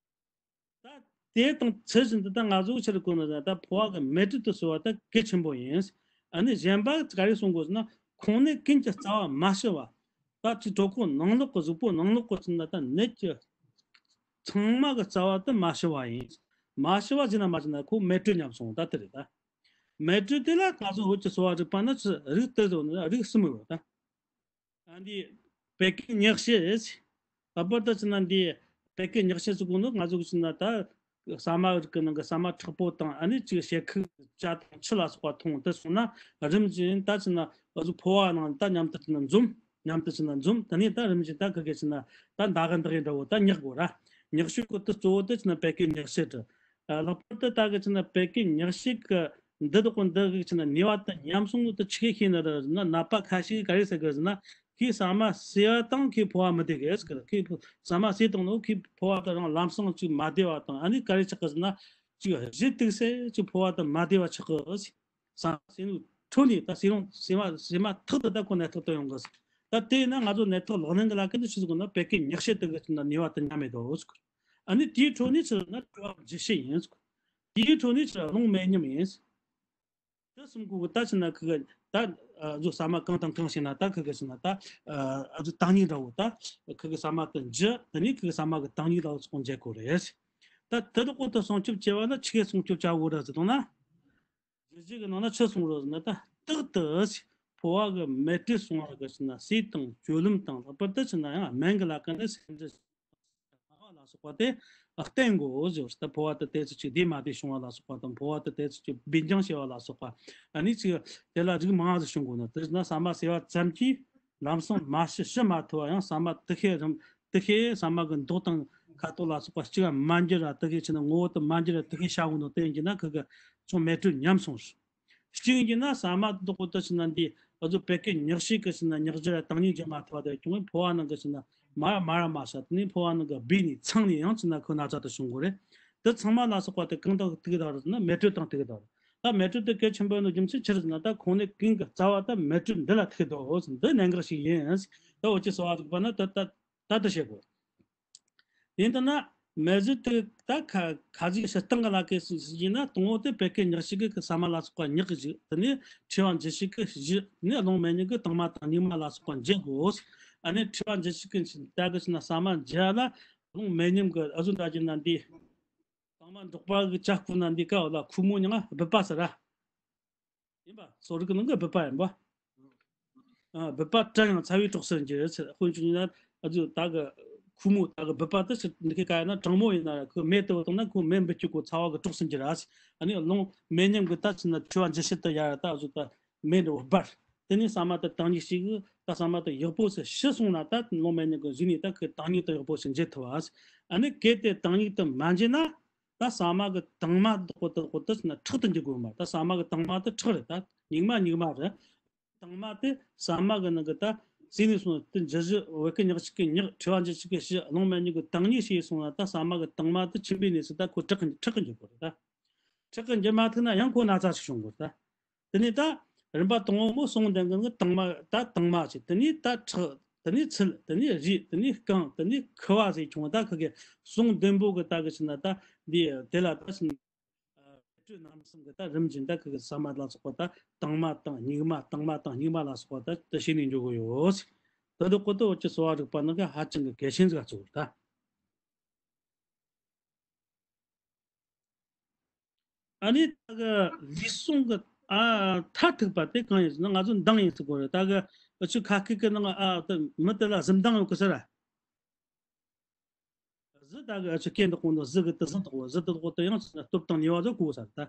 ག། ད་དེ་དང་ཚུལ་བཞིན་དུ་ད་ང་ཚོ་ཕྱིར་གོ་ན་ད་ཕོ་བ་གི་མེ་དྲོད་དུ་གསོ་བ་ད་གལ་ཆེན་པོ་ཡིན། ཨ་ནི་གཞན་པ་ག་རེ་གསུང་དགོས་ཟེར་ན། ཁོང་ནད་ཀུན་གྱི་རྩ་བ་མ་ཞི་བ། ད་ཅིག་གྲོད་ཁོག་ནང་ལོགས་གི་གཟུགས་པོ་ནང་ལོགས་གི་ཚོད་ན་ད་ནད་ཀྱི་ཚང་མ་གི་རྩ་བ་དེ་མ་ཞི་བ་ཡིན། མ་ཞི་བ་ཟེར་ན་མ་ཟེར་ན་ཁོ་མེ་དྲོད་ཉམས་སོང་ད་དེ་རེད་ད། མེ་དྲོད་དེ་ལ་ང་ཚོ་བོད་ཀྱི་གསོ་བ་རིག་པ་ན་ཚུལ་རིགས་དེ་ཟེར་ན་རིགས་གསུམ་ཡོད་ད། ཨ་འདི་བད་ཀན་ཉག་གཤེད། ལྷག་པར་དུ་ཚོད་ན་འདི་བད་ཀན་ཉག་གཤེད་ཟེར་གོ་ནོ་ང་ཚོ་གི་ཚོད་ན་ད་ཟ་མ་རིགས་ཀྱི་ནང་གི་ཟ་མ་མཁྲེགས་པོ་དང་། ཨ་ནི་ཅིག་ཤེད་ཁུག་ཅ་དང་ཆུ་ལ་སོགས་པ་འཐུང་དེ་སོང་ན་རིམ་བཞིན་ད་ཚོད་ན་ང་ཚོ་ཕོ་བ་ནང་ད་མཉམ་དུ་ཚོད་ན་འཛོམས། མཉམ་དུ་ཚོད་ན་འཛོམས། དེ་ནས་ད་རིམ་བཞིན་ད་ཁི་གི་ཚོད་ན་ད་མདའ་གི་འདག་ཡིན་འདྲ་བོ་ད་ཉག་གོ་ར། ཉག་གཤེད་གོ་དེ་གཙོ་བོ་དེ་ཚོད་ན་བད་ཀན་ཉག་གཤེད་རེད། ལྷག་པར་དུ་ད་གི་ཚོད་ན་བད་ཀན་ཉག་གཤེད་གི་འདི་དག་གི་འདི་གི་ཚོད་ན་ནུས་པ་དེ་ཉམས་སོང་ནོ་དེ་ཆི་གི་ཤེས་ནི་རེད་ཟེར་ན། ནད་པ་ཁ་ཤས་ག་རེ་ཟེར་གི་ཟེར་ན། ཁོས་ཟ་མ་ཟོས་པ་དང་ཁོའི་ཕོ་བ་མི་བདེ་གི་ཟེར་གི། ཁོས་ཟ་མ་ཟོས་བཏང་ནོ་ཁོའི་ཕོ་བ་དེ་རང་ལམ་སང་ཅིག་མ་བདེ་བ་དང་། ཨ་ནི་ག་རེ་ཆགས་གི་ཟེར་ན། ཅིག་བཞེས་ཏིག་སེ་ཅིག་ཕོ་བ་དེ་མ་བདེ་བ་ཆགས་གི་ཟེར། ཟ་མ་ཟོས་ནོ་འཕྲོ་ནས་ད་ཟོས་རུང་ཟོས་མ་ཟོས་མ་ཐག་ཏུ་ད་ཁོ་ནད་རྟགས་དེ་ཡོང་གི་ཟེར། ད་དེ་ཡིན་ན་ང་ཚོ་ནད་རྟགས་ལག་ལེན་གི་ལ་ཀ་འདི་ཆི་ཟེར་གོ་ན། བད་ཀན་ཉག་གཤེད་དེ་གི་ཚོད་ན་ནུས་པ་དེ་ཉམས་མེད་དོ་ཟེར་གི། ཨ་ནི་དེའི་འཕྲོ་ནས་ཚོད་ན་དྲོད་འཇུ་ཤེས་ཡིན་ཟེར་གི། དེའི་འཕྲོ་ནས་ཚོད་རླུང་མེད་ཉམས་ཡིན་ཟེར། དེ་གསུམ་གོ་གི་ད་ཚོད་ན་ཁི་གི་ད་ཨ་ཚོ་ཟ་མ་གང་དང་གང་བྱས་ན་ད་ཁི་གི་ཚོད་ན་ད་ཨ་ཚོ་དྭངས་སྙིགས་འདྲ་བོ་ད་ཁི་གི་ཟ་མ་དེ་འཇུ། དེ་ནས་ཁི་གི་ཟ་མ་གི་དྭངས་སྙིགས་ལ་སོགས་འཇལ་དགོས་རེད། ད་དེ་དག་གོ་དེ་སྲུང་སྐྱོབ་བྱེད་པ་ན་ཆི་གི་སྲུང་སྐྱོབ་བྱ་དགོས་རེད་ཟེར་དང་ན། རྒྱུད་བཞི་གི་ནང་ན་ཆི་གསུངས་རེད་ཟེར་ན། ད་རྟག་ཏུ་ཕོ་བ་གི་མེ་དྲོད་སྲུང་བ་གི་ཚོད་ན་ཟས་དང་སྤྱོད་ལམ་དང་། ལྷག་པར་དུ་ཚོད་ན་ཡང་སྨན་གི་ལ་ཀ་ནི་སེམས་ཅན་ལ་ སོགས་པ་དེ་བསྟེན་དགོས་ཟེར། ད་འཕོ་བ་དེ་དེ་ཚོ་ཅིག་བདེ་མ་བདེ་བྱུང་བ་ལ་སོགས་པ་དང་། འཕོ་བ་དེ་དེ་ཚོ་ཅིག་སྦས་སྦྱང་བྱས་པ་ལ་སོགས་པ། ཨ་ནི་ཅིག་དེ་ལ་རིགས་མང་ཟིག་བྱུང་དགོས་ནོ། དེ་ན་ཟ་མ་ཟོས་པ་ཙམ་གྱིས་ལམ་སང་མ་ཤི་ཤི་མ་ཐུབ་པ་ཡང་ཟ་མ་དེ་ཤེད་རིམ་དེ་ཤེད་ཟ་མ་གི་མདོག་དང་ཁ་དོག་ལ་སོགས་པ་གཅིག་མ་འགྱུར་ར། དེ་ཤེད་ཕྱིན་ན་ངོ་བོ་དེ་མ་འགྱུར་ར། དེ་ཤེད་བྱ་དགོས་ནོ། དེ་ཡིན་གྱི་ན་ཁི་གི་ཅུང་མེ་དྲོད་ཉམས་སོང་ཟིག་གཅིག་ཡིན་གྱི་ན་ཟ་མ་དེ་དག་གོ་དེ་ཕྱིན་ན་འདི་ཨ་ཟོ་བད་ཀན་ཉག་གཅིག་གི་ཕྱིན་ན་ཉག་གཅིག་ར་དྭངས་སྙིགས་རྒྱུ་མ་ཐུབ་པ་དེ་བྱུང་བས། འཕོ་བ་ནང་གི་ཕྱིན་ན་མར་མར་མ་ཤ། དེ་ནས་འཕོ་བ་ནང་གི་སྦས་ནས་ཚང་ནས་ཡང་ཕྱིན་ན་ཁོ་ན་ཚ་དེ་བྱུང་དགོས་རེད། དེ་ཚང་མ་ལ་སོགས་པ་དེ་གང་དང་ཐུག་གི་ད་རེད་ཟེར་ན་མེ་དྲོད་དང་ཐུག་གི་ད་རེད། ད་མེ་དྲོད་དེ་གལ་ཆེན་པོ་ཡིན་ནོ་རྒྱུ་མཚན་ཅི་རེད་ཟེར་ན། ད་ཁོང་ནས་ཀུན་གྱི་རྩ་བ་ད་མེ་དྲོད་འདི་ལ་ཐུག་འདུག་ཟེར། འདི་གནད་འགག་ཞིག་ཡིན། ད་འུ་ཅག་གསོ་བ་རིག་པ་ན་ད་ད་ད་དེ་བྱེད་དགོས། ཡིན་ད་ན་མེ་གཞི་དེ་ད་ཁ་ཁ་ཟས་ཕྱི་བཏང་གི་ལ་ཀའི་ཟིག་ཡིན་ན། དང་པོ་དེ་བད་ཀན་ཉག་གཅིག་གི་ཟ་མ་ལ་སོགས་པ་ཉག་གི་བཞི། དེ་ནས་མཁྲིས་པ་འབྱུང་བྱེད་ཀྱི་བཞི། དེ་ནས་རླུང་མེ་མཉམ་གྱི་དྭངས་མ་དང་སྙིགས་མ་ལ་སོགས་པ་འབྱེད་དགོས། ཨ་ནི་མཁྲིས་པ་འབྱུང་བྱེད་ཀྱི་ད་གི་ཕྱིན་ན་ཟ་མ་འབྱེད་ལ་རླུང་མེ་མཉམ་གྱི་ཨ་ཟོ་འདྲ་གྱི་ན་འདི་དྭངས་མ་འབྲོག་པ་གི་ཇ་ཁུ་ན་འདི་ཀ་བ་ལ་ཁུ་མོ་མྱང་སྦུད་པ་ཟེར་ར། ཡིན་པ། གསོ་རིག་གི་ནང་གི་སྦུད་པ་ཡིན་པ། ཨ། སྦུད་པ་དྲན་ཡང་ཚ་བའི་གྲོགས་སུ་འགྱུར་ཟེར། དཔེ་མཚོན་ན་ཨ་ཟོ་ད་གི་ཁུ་མོ་ད་གི་སྦུད་པ་དེ་ཕྱིར་འདི་གི་ཀ་ཡིན་ན་གྲང་མོ་ཡིན་ན་ར། ཁོ་མེ་དེ་བཏང་ན་ཁོ་མེ་འབུད་རྒྱུ་གོ་ཚ་བ་གི་གྲོགས་སུ་འགྱུར་ར་ཟེར། ཨ་ནི་རླུང་མེ་མཉམ་གྱི་ད་ཕྱིན་ན་མཁྲིས་པ་འབྱུང་བྱེད་དེ་ཡར་ད་ཨ་ཟོ་ད་མེ་འདྲ་བོ་སྦར། དེ་ནས་ཟ་མ་དེ་དྭངས་སྙིགས་ཤིག་གི་ད་ཟ་མ་དེ་ཡག་པོ་ཞིག་ཤི་སོང་ན། ད་རླུང་མེ་མཉམ་གྱི་གཞུག་ནས་ད་ཁོས་དྭངས་སྙིགས་དེ་ཡག་པོ་ཞིག་འབྱེད་ཐུབ་བ་ཟེར། ཨ་ནི་གལ་ཏེ་དྭངས་སྙིགས་དེ་མ་འབྱེད་ན། ད་ཟ་མ་གི་དྭངས་མ་དག་པོ་དག་པོ་དེ་ཕྱིན་ན་ཁྲག་ཏུ་འགྱུར་དགོས་མ། ད་ཟ་མ་གི་དྭངས་མ་དེ་ཁྲག་རེད། ད་སྙིགས་མ་སྙིགས་མ་རེད། དྭངས་མ་དེ་ཟ་མ་གི་ནང་གི་ད་ཟས་ནས་སོང་དེ་འབྱུང་བྱེད་བད་ཀན་ཉག་གཅིག་གི་ཉག་མཁྲིས་པ་འབྱུང་བྱེད་ཀྱི་བཞི། རླུང་མེ་མཉམ་གྱི་དྭངས་སྙིགས་ཞིག་སོང་ན། ད་ཟ་མ་གི་དྭངས་མ་དེ་ཆུམ་པའི་གནས་སུ་ད་ཁོ་ཁྲག་གི་ཁྲག་གི་འགྱུར་དགོས་རེད། ད་ཁྲག་གི་འགྱུར་མ་ཐུབ་ན་ཡང་ཁོ་ན་ཚ་ཞིག་བྱུང་དགོས་རེད། ད། དེ་ནས་ད་རིམ་པ་དང་པོ་མོ་ཟུངས་ལྡན་གྱི་དྭངས་མ། ད་དྭངས་མ་བྱས། དེ་ནས་ད་ཁྲག་དེ་ནས་ཚིལ། དེ་ནས་རུས། དེ་ནས་རྐང་། དེ་ནས་ཁུ་བ་ཟེར་བྱུང་། ད་ཁི་གི་ཟུངས་ལྡན་པོ་གི་ད་གི་ཕྱིན་ན་ད་འདི་དེ་ལ་ད་ཕྱིན་ན་མེ་དྲོད་རྣམ་གསུམ་གི་ད་རིམ་བཞིན་ད་ཁི་གི་ཟ་མ་ལ་སོགས་པ་ད་དྭངས་མ་དང་སྙིགས་མ། དྭངས་མ་དང་སྙིགས་མ་ལ་སོགས་པ་ད་དེ་བྱས་ནས་འཇོག་གི་ཡོད། དེ་དག་གོ་དེ་འུ་ཅག་གསོ་བ་རིག་པ་ནང་གི་ཧ་ཅང་གི་གལ་ཆེན་ཟིག་ག་བརྩི་དགོས་རེད་ད། ཨ་ནི་ད་གི་ལུས་ཟུངས་གི་ཨ་མཐར་ཐུག་པ་དེ་གང་ཡིན་ཟེར་ན་ང་ཚོ་མདངས་ཡིན་ཟེར་གོ་རེད། ད་གི་འུ་ཆོ་ཁ་སྐད་གི་ནང་ཨ་ད་མི་དེ་ལ་གཟི་མདངས་ཡོད་གི་ཟེར་ར། གཟི་ད་གི་འུ་ཆོ་སྐད་འདི་གོང་དུ་གཟི་གི་དེ་གཟི་དག་པོ། གཟི་དེ་དག་པོ་དེ་ཡང་སྟོབས་དང་ནུས་པ་ཚོ་གོ་ས་རེད། ད་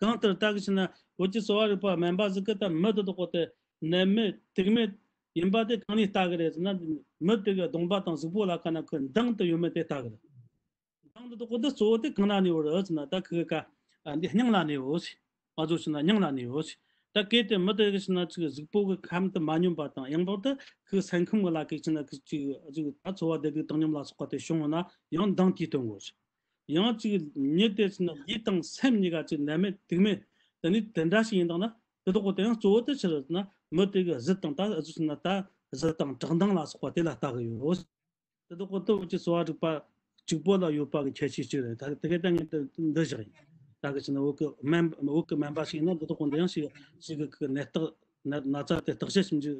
གང་ལྟར་ད་གི་ཕྱིན་ན་འུ་ཅག་གསོ་བ་རིག་པ་སྨན་པ་ཟིག་གི་ད་མི་དེ་དག་པོ་དེ་ནད་མེད་དུག་མེད་ཡིན་པ་དེ་གང་ནས་ལྟ་གི་རེད་ཟེར་ན། མི་དེ་གི་གདོང་པ་དང་གཟུགས་པོ་ལ་ཁ་ན་ཁོ་མདངས་དེ་ཡོད་མེད་དེ་ལྟ་གི་རེད། མདངས་འདི་དག་པོ་འདི་གཙོ་བོ་དེ་གང་ན་གནས་པ་རེད་ཟེར་ན། ད་ཁི་གི་ཀ་ཨ་འདི་སྙིང་ལ་གནས་པ་ཟེར། ང་ཚོ་ཕྱིན་ན་སྙིང་ལ་གནས་པ་ཟེར། ད་གལ་ཏེ་མི་དེ་གི་ཕྱིན་ན་ཅིག་གཟུགས་པོ་གི་ཁམས་དེ་མ་སྙོམས་པ་དང་། ཡང་བར་དུ་ཁི་སེམས་ཁམས་གི་ལ་ཀའི་ཕྱིན་ན་ཁི་ཅིག་ཅིག་ད་འཚོ་བ་བདེ་སྡུག་བཏང་སྙོམས་ལ་སོགས་པ་དེ་བྱུང་ན་ཡང་མདངས་དེ་སྟོན་དགོས་ཟེར། ཡང་ཅིག་མྱི་དེ་ཕྱིན་ན་ལུས་དང་སེམས་གཉིས་ཀ་ཅིག་ནད་མེད་དུག་མེད་དེ་ནི་དེ་འདྲ་ཞིག་ཡིན་དང་ན། དེ་དག་པོ་དེ་ཡང་གཙོ་བོ་དེ་ཕྱིར་ན་མི་དེ་གི་གཟི་དང་ད་ཨ་ཟུག་ཕྱིན་ན་ད་གཟི་དང་བཀྲག་མདངས་ལ་སོགས་པ་དེ་ལ་ལྟ་གི་ཡོད། དེ་དག་པོ་དེ་འུ་ཅག་གསོ་བ་རིག་པ་གཅིག་པོ་ལ་ཡོད་པ་གི་ཁྱད་ཆོས་གཅིག་རེད། ད་དེ་ག་ད་ངས་འདི་འདི་བཞག་ཡིན། ད་གི་ཕྱིན་ན་བོད་གི་སྨན་བོད་གི་སྨན་པ་ཞིག་ཡིན་ན་འདི་དག་པོ་འདི་ཡང་ཞིག་ཞིག་གི་ནད་རྟགས་ན་ན་ཚ་དེ་བརྟག་དཔྱད་ཞིབ་འཇུག་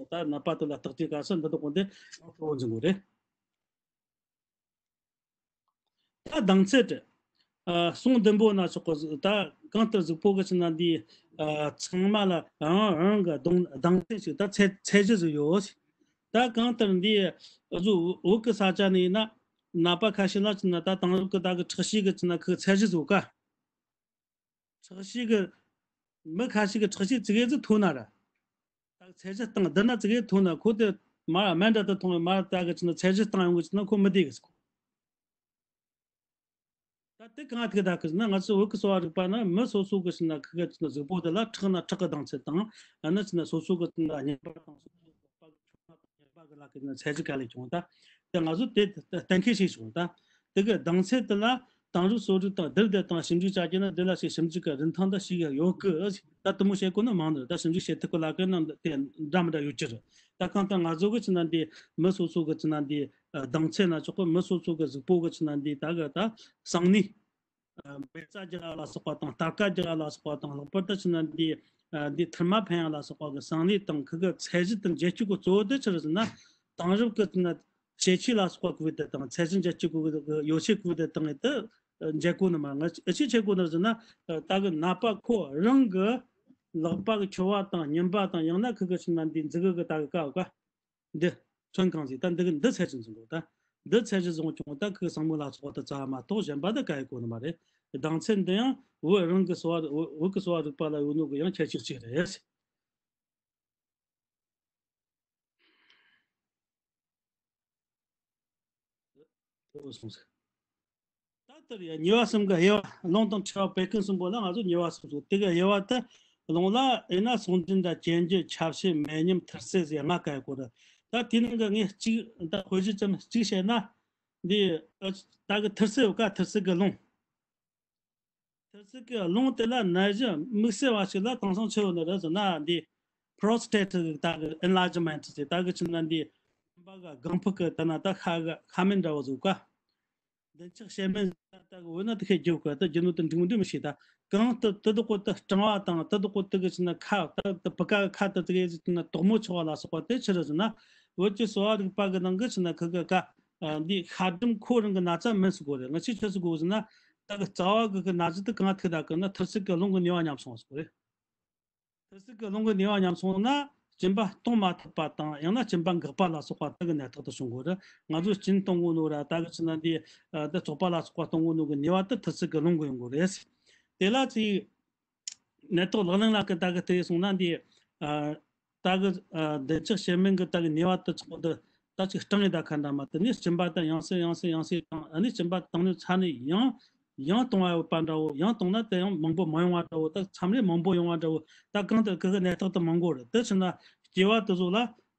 ད་ནད་པ་དེ་ལ་བརྟག་དཔྱད་ག་ས་འདི་དག་པོ་འདི་གཙོ་བོ་འཛིན་དགོས་རེད། ད་ལྡང་ཚད་དེ། ཨ་ཟུངས་ལྡན་པོ་ན་ཆོག་གི། ད་གང་ལྟར་གཟུགས་པོ་གི་ཕྱིན་ན་འདི་ཨ་ཚང་མ་ལ་རང་རང་གི་ལྡང་ལྡང་ཚད་ཅིག་ད་ཚད་ཚད་གཞི་ཟིག་ཡོད། ད་གང་ལྟར་འདི་གཟུགས་བོད་གི་ས་ཆ་ནས་ཡིན་ན་ནད་པ་ཁ་ཤས་ལ་ཕྱིན་ན་ད་དེང་རབས་གི་ད་གི་ཁྲག་ཤེད་གི་ཕྱིན་ན་ཁི་ཚད་གཞི་ཟིག་ཡོད་ཀ། ཁྲག་ཤེད་གི་མི་ཁ་ཤས་གི་ཁྲག་ཤེད་ཙི་གེ་ཙི་མཐོ་ན་ར། ད་ཚད་གཞི་བཏང་བསྡད་ན་ཙི་གེ་མཐོ་ན་ཁོ་དེ་མར་སྨན་འདྲ་དེ་འཐུང་བས་མར་ད་གི་ཕྱིན་ན་ཚད་གཞི་བཏང་ཡོང་གི་ཕྱིན་ན་ཁོ་མི་བདེ་གི་ཟེར་གོ། ད་དེ་གང་ཐུག་ད་གི་ཟེར་ན། ང་ཚོ་བོད་ཀྱི་གསོ་བ་རིག་པ་ན་མི་སོ་སོ་གི་ཕྱིན་ན་ཁི་གི་ཕྱིན་ན་གཟུགས་པོ་དེ་ལ་ཁྲག་ན་ཁྲག་གི་ལྡང་ཚད་དང་། ཨ་ནི་ཕྱིན་ན་སོ་སོ་གི་ཕྱིན་ན་སྙིམ་པ་དང་སོ་སོ་གི་ལག་པ་གི་ཆུང་བ་དང་ངན་པ་གི་ལ་ཀའི་ཚད་གཞི་ག་ལེར་བྱུང་། ད་དེ་ང་ཚོ་དེ་གཏན་འཁེལ་བྱས་བྱུང་། ད་དེ་གི་ལྡང་ཚད་དེ་ལ་དེང་རབས་གསོ་རིག་དང་བསྡུར་ཏེ་དང་ཞིབ་འཇུག་བྱ་རྒྱུ་ན། དེ་ལ་ཞིག་ཞིབ་འཇུག་གི་རིན་ཐང་ད་ཞིག་ཡོད་གི། ད་དེ་མོ་བྱེད་དགོས་ནི་མང་ནི་རེད། ད་ཞིབ་འཇུག་བྱེད་ཐུབ་གི་ལ་ཀའི་ནང་དེ་འདྲ་མི་འདྲ་ཡོད་ཀྱི་རེད། ད་གང་ལྟར་ང་ཚོ་གི་ཕྱིན་ན་འདི་མི་སོ་སོ་གི་ཕྱིན་ན་འདི་ཨ་ལྡང་ཚད་ན་ཆོག་གི། མི་སོ་སོ་གི་གཟུགས་པོ་གི་ཕྱིན་ན་འདི་ད་གི་ད་བསང་ནི། ཨ་འབེབས་རྩ་རྒྱག་ཡ་ལ་སོགས་པ་དང་། སྟར་ཀ་རྒྱག་ཡ་ལ་སོགས་པ་དང་། ལྷག་པར་དུ་ཕྱིན་ན་འདི་ཨ་འདི་ཐུར་མ་འཕེན་ཡ་ལ་སོགས་པ་གི་བསང་ནི་དང་ཁི་གི་ཚད་གཞི་དེ་འཇལ་རྒྱུ་གི་གཙོ་བོ་དེ་ཆི་རེད་ཟེར་ན། དེང་རབས་གི་ཕྱིན་ན་ཤེད་ཆས་ལ་སོགས་པ་གི་བུ་དེ་དང་། ཚད་གཞི་འཇལ་རྒྱུ་གི་ཡོ་བྱད་གི་བུ་དེ་དང་དེ་འཇལ་དགོས་ནི་མ། ང་ཨ་ཅི་བྱེད་དགོས་ནི་ཟེར་ན། ད་གི་ནད་པ་ཁོ་རང་གི་ལག་པ་གི་ཆུ་བ་དང་སྙིམ་པ་དང་། ཡང་ན་ཁི་གི་ཕྱིན་ན་འདི་མཛུ་གུ་གི་ད་གི་ཀ་བ་ཀ་འདི་ཚོན་གང་ཟིག་ད་འདི་གི་འདི་ཚད་ཅིག་འཛིན་དགོས། ད་ འདི་ཚད་གཞི་བཟུང་བྱུང་ད་ཁོའི་གསང་མིག་ལ་སོགས་པ་དེ་རྩ་བ་མ་གཏོགས་གཞན་པ་དེ་ག་ཡེ་གོ་ནི་མ་རེད། གདེང་ཚད་འདི་ཡང་བོད་རང་གི་གསོ་བ་བོད་ཀྱི་གསོ་བ་རིག་པ་ལ་ཡོད་ནོ་གི་ཡང་ཁྱད་ཆོས་གཅིག་རེད། ད་ལྟར་ཡང་ཉེས་པ་གསུམ་གྱི་དབྱེ་བ། རླུང་དང་མཁྲིས་པ་བད་ཀན་གསུམ་པོ་ལ་ང་ཚོ་ཉེས་པ་གསུམ་ཟེར། དེ་གི་དབྱེ་བ་དེ་རླུང་ལ་དབྱེ་ན་ཟུངས་སྦྲང་དང་གྱེན་རྒྱུ་ཆ་བྱད་མེ་མཉམ་ཐུར་སེལ་ཟེར་ལྔ་ག་ཡེ་གོ་རེད། ད་དེའི་ནང་གི་ངས་གཅིག་ད་དཔེ་གཞི་ཙམ་གཅིག་བཤད་ན། འདི་ཨ་ད་གི་ཐུར་སེལ་ཡོད་ཀ་ཐུར་སེལ་གི་རླུང་། ཐུར་སེལ་གི་རླུང་དེ་ལ་ནད་གཞི་དམིགས་བསལ་བ་ཞིག་ལ་དེང་སང་ཆི་ཡོད་ནི་རེད་ཟེར་ན། འདི་prostate་གི་ད་གི་enlargement་ཟེར། ད་གི་ཆི་ན་འདི་རྐང་པ་གི་སྒང་ཕུག་གི་ད་ན་ད་ཤ་གི་ཤ་མེན་འདྲ་བོ་ཟེར་ག་མདུན་ཅོག་ཤ་མེན་ད་གི་འོ་ན་དེ་ཁེ་རྒྱུ་ག་ད་རྒྱུ་ནོ་དེ་འགྲིག་མི་འགྲིག་མི་ཤེས། ད་གང་དུ་དུ་དུ་གོ་དུ་སྐྲངས་པ་དང་དུ་དུ་གོ་དུ་གི་ཆི་ན་ཁ་ད་དུ་བུ་ག་གི་ཁ་དུ་དུ་གི་ཆི་ན་དོག་མོ་ཆགས་པ་ལ་སོགས་པ་དེ་ཆི་རེད་ཟེར་ན། བོད་ཀྱི་གསོ་བ་རིག་པ་གི་ནང་གི་ཆི་ན་ཁི་གི་ཀ་ཨ་འདི་ཤ་སྦྲང་ཁོ་རང་གི་ན་ཚ་མིན་ཟེར་གོ་རེད། ང་ཆི་ཆི་ཟེར་གོ་ཟེར་ན། ད་གི་རྩ་བ་གི་གི་ན་ཚ་དེ་གང་ཐུག་ད་གི་ན་ཐུར་སེལ་གི་རླུང་གི་ནུས་པ་ཉམས་སོང་ཟེར་གོ་རེད། ཐུར་སེལ་གི་རླུང་གི་ནུས་པ་ཉམས་སོང་ན་གཅིན་པ་གཏོང་མ་ཐུབ་པ་དང་ཡང་ན་གཅིན་པ་འགག་པ་ལ་སོགས་པ་དེ་གི་ནད་རྟགས་དེ་བྱུང་གོ་རེད། ང་ཚོ་གཅིན་གཏོང་གོ་ནོ་ར་ད་གི་ཆི་ན་འདི་ཨ་ད་བཙོག་པ་ལ་སོགས་པ་གཏོང་གོ་ནོ་གི་ནུས་པ་དེ་ཐུར་སེལ་གི་རླུང་གི་ཡོང་གོ་རེད། དེ་ལ་ཅིག་ནད་རྟགས་ལག་ལེན་ལ་གི་ད་གི་དེ་སོང་ན་འདི་ཨ་ད་གི་ཨ་མདུན་ཅོག་ཤ་མེན་གི་ད་གི་ནུས་པ་དེ་ཚོགས་འདི་ད་ཅིག་སྐྲངས་ཡི་ད་ཁ་འདྲ་མ། དེ་ནས་གཅིན་པ་དེ་ཡང་སེ་ཡང་སེ་ཡང་སེ་བཏང་། ཨ་ནི་གཅིན་པ་བཏང་ནས་ཚར་ནས་ཡང་ཡང་གཏོང་བ་ཡོད་པ་འདྲ་བོ། ཡང་གཏོང་ན་དེ་ཡང་མང་པོ་མ་ཡོང་བ་འདྲ་བོ། ད་མཚམས་རེ་མང་པོ་ཡོང་བ་འདྲ་བོ། ད་གང་ལྟར་ཁི་གི་ནད་རྟགས་དེ་མང་པོ་རེད། དེ་ཕྱིར་ན་སྐྱེ་བ་དེ་ཚོ་ལ་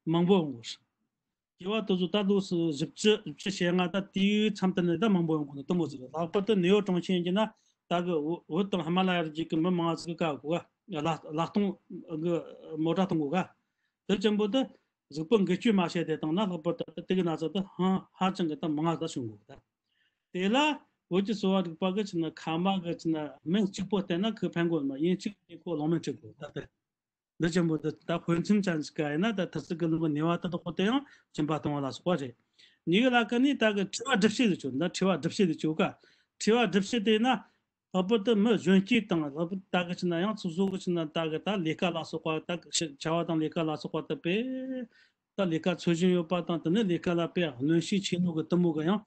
མང་པོ་ཡོང་གོ་རེད། སྐྱེ་བ་དེ་ཚོ་ད་ལོ་སུ་བཞི་བཅུ་བཞི་བཅུ་ཞེ་ལྔ་ད་དེའི་མཚམས་དེ་ནས་ད་མང་པོ་ཡོང་གོ་ནི་དེ་མོ་ཟིག་རེད། ལྷག་པར་དུ་ནེའུ་ཡོག་གྲོང་ཁྱེར་ཡིན་གྱི་ན་ད་གི་བོད་བོད་དང་ཧི་མ་ལ་ཡ་རི་རྒྱུད་གི་མི་མང་ཟིག་ག་གོ་ག་ལ་ལ་སྟོང་གི་མོ་ཊ་གཏོང་གོ་ག་དེ་ཅན་པོ་དེ་གཟུགས་པོ་འགུལ་སྐྱོད་མ་བྱས་ཏེ་བཏང་ན་ལྷག་པར་དུ་དེ་གི་ན་ཚ་དེ་ཧ་ཧ་ཅང་གི་ད་མང་ང་ད་བྱུང་གོ་ད། དེ་ལ་བོད་ཀྱི་གསོ་བ་རིག་པ་གི་ཆི་ན་ཁ་མ་གི་ཆི་ན་སྨན་གཅིག་པོ་བསྟེན་ན་ཁོས་ཕན་གོ་མ། ཡིན་གཅིག་ནས་ཁོ་ལོང་མེན་འཁྲི་དགོས་ད་དེ། འདི་ཅན་པོ་འདི་ད་དཔེ་མཚོན་ཅན་ཞིག་ག་ཡིན་ན་ད་ཐུར་སེལ་གི་རླུང་གི་ནུས་པ་དེ་དག་པོ་དེ་ཡང་གཅིན་པ་གཏོང་བ་ལ་སོགས་པ་རེད། གཉིས་ཀ་ལ་ཀ་ནི་ད་གི་མཁྲིས་པ་སྒྲིབ་བྱེད་དེ་ཆོ་ད་མཁྲིས་པ་སྒྲིབ་བྱེད་དེ་ཆོ་ག་མཁྲིས་པ་སྒྲིབ་བྱེད་དེ་ན་ལྷག་པར་དུ་མི་གཞོན་སྐྱེས་དང་ལྷག་པར་ད་གི་ཆི་ན་ཡང་ཚོ་བཟོ་གི་ཆི་ན་ད་གི་ད་ལས་ཀ་ལ་སོགས་པ་ད་གི་བྱ་བ་དང་ལས་ཀ་ལ་སོགས་པ་དེ་དཔེ་ད་ལས་ཀ་འཚོལ་བཞིན་ཡོད་པ་དང་དེ་ནི་ལས་ཀ་ལ་དཔེ་གནོན་ཤུགས་ཆེ་ནོ་གི་དེ་མོ་གི་ཡང་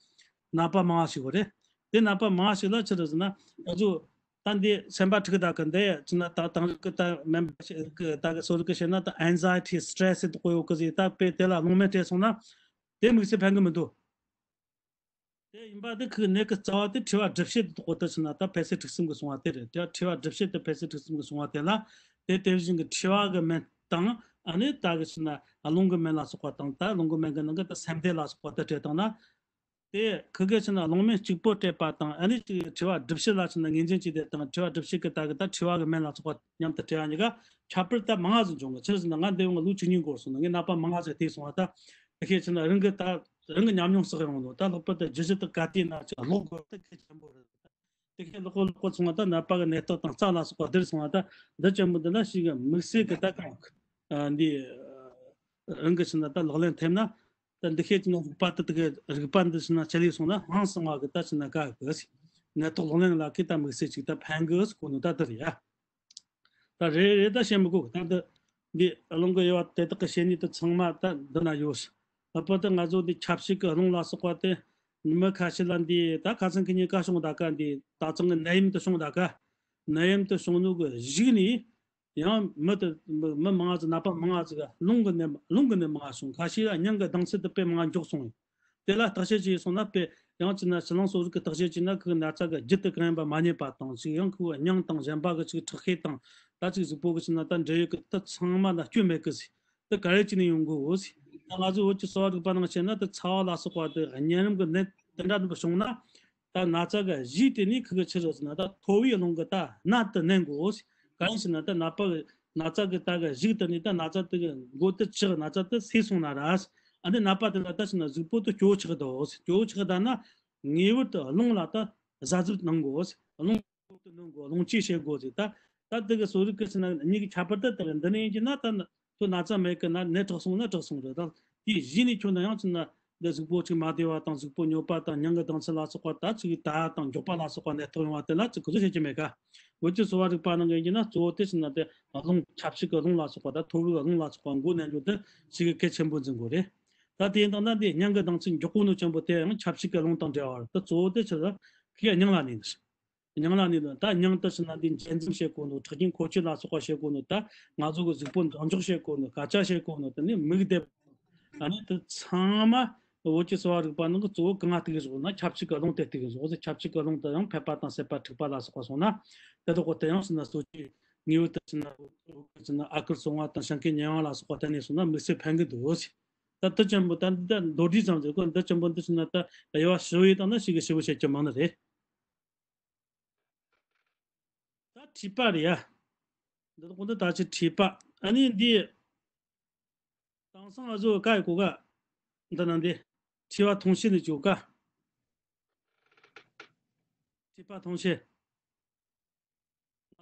ནད་པ་མང་ཞིག་རེད། དེ་ནད་པ་མང་ཞིག་ལ་ཆི་རེད་ཟེར་ན་ང་ཚོ་ད་འདི་སེམས་པ་འཁྲུག་ད་གི་འདི་ཆི་ན་ད་དེང་རབས་གི་ད་སྨན་པ་ཞིག་གི་ད་གི་གསོ་རིག་གི་བཤད་ན་ད་anxiety stress་ཟེར་དགོས་ཡོད་གི་ཟེར། ད་དཔེ་དེ་ལ་ལོང་མེན་སྤྲད་སོང་ན་དེ་དམིགས་བསལ་ཕན་གི་མི་འདུག་དེ་ཡིན་པ་དེ་ཁོའི་ནད་ཀྱི་རྩ་བ་དེ་མཁྲིས་པ་སྒྲིབ་བྱེད་དེ་དག་དེ་ཕྱིན་ན་ད་འཕེལ་ཟད་འཁྲུག་གསུམ་གྱི་བྱུང་བ་དེ་རེད། དེ་མཁྲིས་པ་སྒྲིབ་བྱེད་དེ་འཕེལ་ཟད་འཁྲུག་གསུམ་གྱི་བྱུང་བ་དེ་ལ་དེ་དེ་བཞིན་གྱི་མཁྲིས་པ་གི་སྨན་དང་ཨ་ནི་ད་གི་ཕྱིན་ན་རླུང་གི་སྨན་ལ་སོགས་པ་དང་ད་རླུང་གི་སྨན་གྱི་ནང་གི་ད་སེམས་སྡེ་ལ་སོགས་པ་དེ་སྤྲད་བཏང་ན། དེ་ཁི་གེ་ཕྱིན་ན་རླུང་སྨན་གཅིག་པོ་སྤྲད་པ་དང་ཨ་ནི་ཅིག་མཁྲིས་པ་སྒྲིབ་བྱེད་ལ་ཕྱིན་ན་ངོས་འཛིན་བྱས་ཏེ་དང་མཁྲིས་པ་སྒྲིབ་བྱེད་ཀྱི་ད་གི་ད་མཁྲིས་པ་གི་སྨན་ལ་སོགས་པ་མཉམ་དུ་སྤྲད་པ་གཉིས་ཀ་ཁྱད་པར་ད་མང་ང་ཟིག་འབྱུང་གི། ཆི་ཟེར་ན་ང་འདི་ཡོང་ལོ་བཅུ་གཉིས་འགོར་སོང་ན་ངས་ནད་པ་མང་ང་ཟིག་བལྟས་སོང་བ། ད་དེ་ཁེ་ཕྱིན་ན་རང་གི་ད་རང་གི་ཉམས་མྱོང་བསགས་ཡོང་ནོ་ད་ལྷག་པར་དུ་རྒྱུ་གཞི་དེ་ག་དུས་ན་ཅིག་ལོག་དགོས་དེ་གལ་ཆེན་པོ་རེད། དེ་ཁེ་ལོག་གོ་ལོག་གོ་སོང་བ་ད་ནད་པ་གི་ནད་རྟགས་དང་རྩ་ལ་སོགས་པ་བསྡུར་སོང་བ། ད་འདི་ཅན་པོ་འདི་ན་ཞིག་གི་དམིགས་བསལ་གི་ད་གང་འདི་རང་གི་ཕྱིན་ན་ད་ལག་ལེན་ཐེབས་ན་ད་འདི་ཁེ་ཅི་ན་རིག་པ་དེ་དེ་གི་རིག་པ་འདི་ཕྱིན་ན་ཆད་ལས་སོང་ན་ཧང་སང་བ་གི་ད་ཕྱིན་ན་ག་གི་ནད་རྟགས་ལག་ལེན་ལ་ཁེ་ད་དམིགས་བསལ་ཅིག་ད་ཕན་གི་གོ་ནོ་ད་འདི་རེད་ཡ། ད་རེ་རེ་ད་བཤད་མི་དགོས། ད་འདི་འདི་རླུང་གི་དབྱེ་བ་དེ་དག་གི་བཤད་ནུས་དེ་ཚང་མ་ད་འདི་ན་ཡོད། ལྷག་པར་དུ་ང་ཚོ་འདི་ཆབ་སྲིད་ཀྱི་རླུང་ལ་སོགས་པ་དེ་མི་ཁ་ཤས་ལ་འདི་ད་ཁ་སང་གི་ཉིན་ཀ་བྱུང་ད་ཀ་འདི་ད་ཚང་གི་ནད་ཡམས་དེ་བྱུང་ད་ཀ་ནད་ཡམས་དེ་བྱུང་ནོ་གི་གཞུག་ནས་ཡང་མི་དེ་མི་མི་མང་ང་ཟིག་ནད་པ་མང་ང་ཟིག་རླུང་གི་ནད་རླུང་གི་ནད་མང་ང་བྱུང་། ཁ་ཤས་ལ་སྙིང་གི་གདུང་ཚད་དེ་དཔེ་མང་ང་མགྱོགས་སོང་། དེ་ལ་བརྟག་དཔྱད་བྱས་སོང་ན་དཔེ་ཡང་ཅི་ན་ཕྱི་གླིང་གསོ་རིག་གི་བརྟག་དཔྱད་བྱས་ན་ཁོའི་ན་ཚ་གི་རྒྱུ་དེ་གང་ཡིན་པ་མ་རྙེད་པ་དང་ཅིག་ཡང་ཁོའི་སྙིང་དང་གཞན་པ་གི་ཅིག་ཁྲག་ཤེད་དང་ད་ཅིག་གཟུགས་པོ་གི་ཅི་ན་ད་འབྲེལ་ཡོད་གི་ད་ཚང་མ་ལ་སྐྱོན་མེད་གི་ཟིག་དེ་ག་རེ་བྱས་ནས་ཡོང་དགོས་ཟིག་ད་ང་ཚོའི་བོད་ཀྱི་གསོ་བ་རིག་པ་ནང་བཤད་ན་ད་ཚ་བ་ལ་སོགས་པ་དེ་གཉན་རིམས་གི་ནད་དེ་འདྲ་འདྲ་བྱུང་ན། ད་ན་ཚ་གི་གཞུག་དེ་ནི་ཁི་གི་ཆི་རེད་ཟེར་ན་ད་ཐོ་བའི་རླུང་གི་ད་ནད་དེ་ནན་དགོས། གང་ཡིན་ཟེར་ན་ད་ནད་པ་གི་ན་ཚ་གི་ད་གི་གཞུག་དེ་ནི་ད་ན་ཚ་དེ་གི་མགོ་དེ་ཆག་ན་ཚ་དེ་སེལ་སོང་ན་ར། ཨ་ནི་ནད་པ་དེ་ལ་ད་ཟེར་ན་གཟུགས་པོ་དེ་སྐྱོ་ཆག་དོ། སྐྱོ་ཆག་ད་ན་ངེས་པར་དུ་རླུང་ལ་ད་གཟབ་གཟབ་གནང་དགོས། རླུང་དེ་གནོན་དགོས། རླུང་བཅོས་བྱེད་དགོས་ཟེར། ད་ད་དེ་གི་གསོ་རིག་གི་ཟེར་ན་མྱི་གི་ཁྱད་པར་དེ་དེ་གི་འདི་ནས་ཡིན་གྱི་ན་ད་ཁྱོད་ན་ཚ་མེད་གི་ན་ནད་དྲག་སོང་ན་དྲག་སོང་རེད། ད་དེའི་གཞི་ནས་ཁྱོད་ན་ཡང་ཚུད་ན་འདི་གཟུགས་པོ་ཅིག་མ་བདེ་བ་དང་གཟུགས་པོ་ཉོབ་པ་དང་སྙིང་གི་གདུང་ཚད་ལ་སོགས་པ་ད་ཅིག་ད་དང་མགྱོགས་པ་ལ་སོགས་པ་ནད་རྟགས་ཡོང་བ་དེ་ལ་ཅིག་གོ་བསྡུར་བྱེད་ཀྱི་མེད་ཀ། བོད་ཀྱི་གསོ་བ་རིག་པ་ནང་གི་ཡིན་ན་གཙོ་བོ་དེ་ཟེར་ན་དེ་རླུང་ཆབ་སྲིད་ཀྱི་རླུང་ལ་སོགས་པ་ད་ཐོ་བའི་རླུང་ལ་སོགས་པ་མགོ་ནས་འགྱོ་དེ་ཞིག་གི་གལ་ཆེན་པོ་འཛིན་དགོས་རེད། ད་དེ་ཡིན་དང་ན་འདི་སྙིང་གི་ལྡང་ཚུལ་མགྱོགས་གོ་ནོ་ཆེན་པོ་དེ་ཡང་ཁྱབ་བྱེད་ཀྱི་རླུང་དང་འབྲེལ་བ་རེད། ད་གཙོ་བོ་དེ་ཆི་ཟེར། ཁོས་སྙིང་ལ་གནས་ནི་རེད། སྙིང་ལ་གནས་ནི་ད་སྙིང་དེ་ཕྱིར་ན་འདི་འབྱེད་འཛིན་བྱེད་གོ་ནོ། ཁྲག་རྒྱུན་ཁོལ་སྐྱེད་ལ་སོགས་པ་བྱེད་གོ་ནོ། ད་ང་ཚོ་གི་གཟུགས་པོ་འདང་འཇོག་བྱེད་གོ་ནོ། སྐད་ཆ་བྱེད་གོ་ནོ། དེ་ནས་མིག་བསྡེབས། ཨ་ནི་དེ་ཚང་མ་བོད་ཀྱི་གསོ་བ་རིག་པ་ནང་གི་གཙོ་བོ་གང་ང་ཐུག་གི་བཟོ་ན་ཁྱབ་བྱེད་ཀྱི་རླུང་དེ་ཐུག་གི་བཟོ། ཁྱབ་བྱེད་ཀྱི་རླུང་དེ་ཡང་ཕལ་པ་དང་སྲེད་པ་འཁྲུགས་པ་ལ་སོགས་པ་སོང་ན། དེ་དག་གོ་དེ་ཡང་ཕྱིར་ན་གསོ་བཅོས་དངོས་པོ་དེ་ཕྱིར་ན་ཕྱིར་ན་ཨ་ཁུར་སོང་བ་དང་ཤིང་ཀེ་ཉལ་བ་ལ་སོགས་པ་དེ་ནས་སོང་ན་དམིགས་བསལ་ཕན་གི་འདུག་ཟེར། ད་དེ་ཅན་པོ་ད་འདི་ད་མདོར་བསྡུས་ཙམ་ཟེར་གོ། འདི་ཅན་པོ་འདི་ཕྱིར་ན་ད་དབྱེ་བ་ཞིབ་ཡེ་བཏང་ན་ཞིག་གི་ཞིབ་པོ་བྱེད་རྒྱུ་མང་ནི་རེད། ད་མཁྲིས་པ་རེད་ཡ། འདི་དག་འདི་ད་ཅི་མཁྲིས་པ། ཨ་ནི་འདི་དེང་སང་ང་ཚོ་ག་ཡི་གོ་ག་འདི་ན་འདི་མཁྲིས་པ་འཐུང་བྱེད་ནི་ཅོ་ག་མཁྲིས་པ་འཐུང་བྱེད།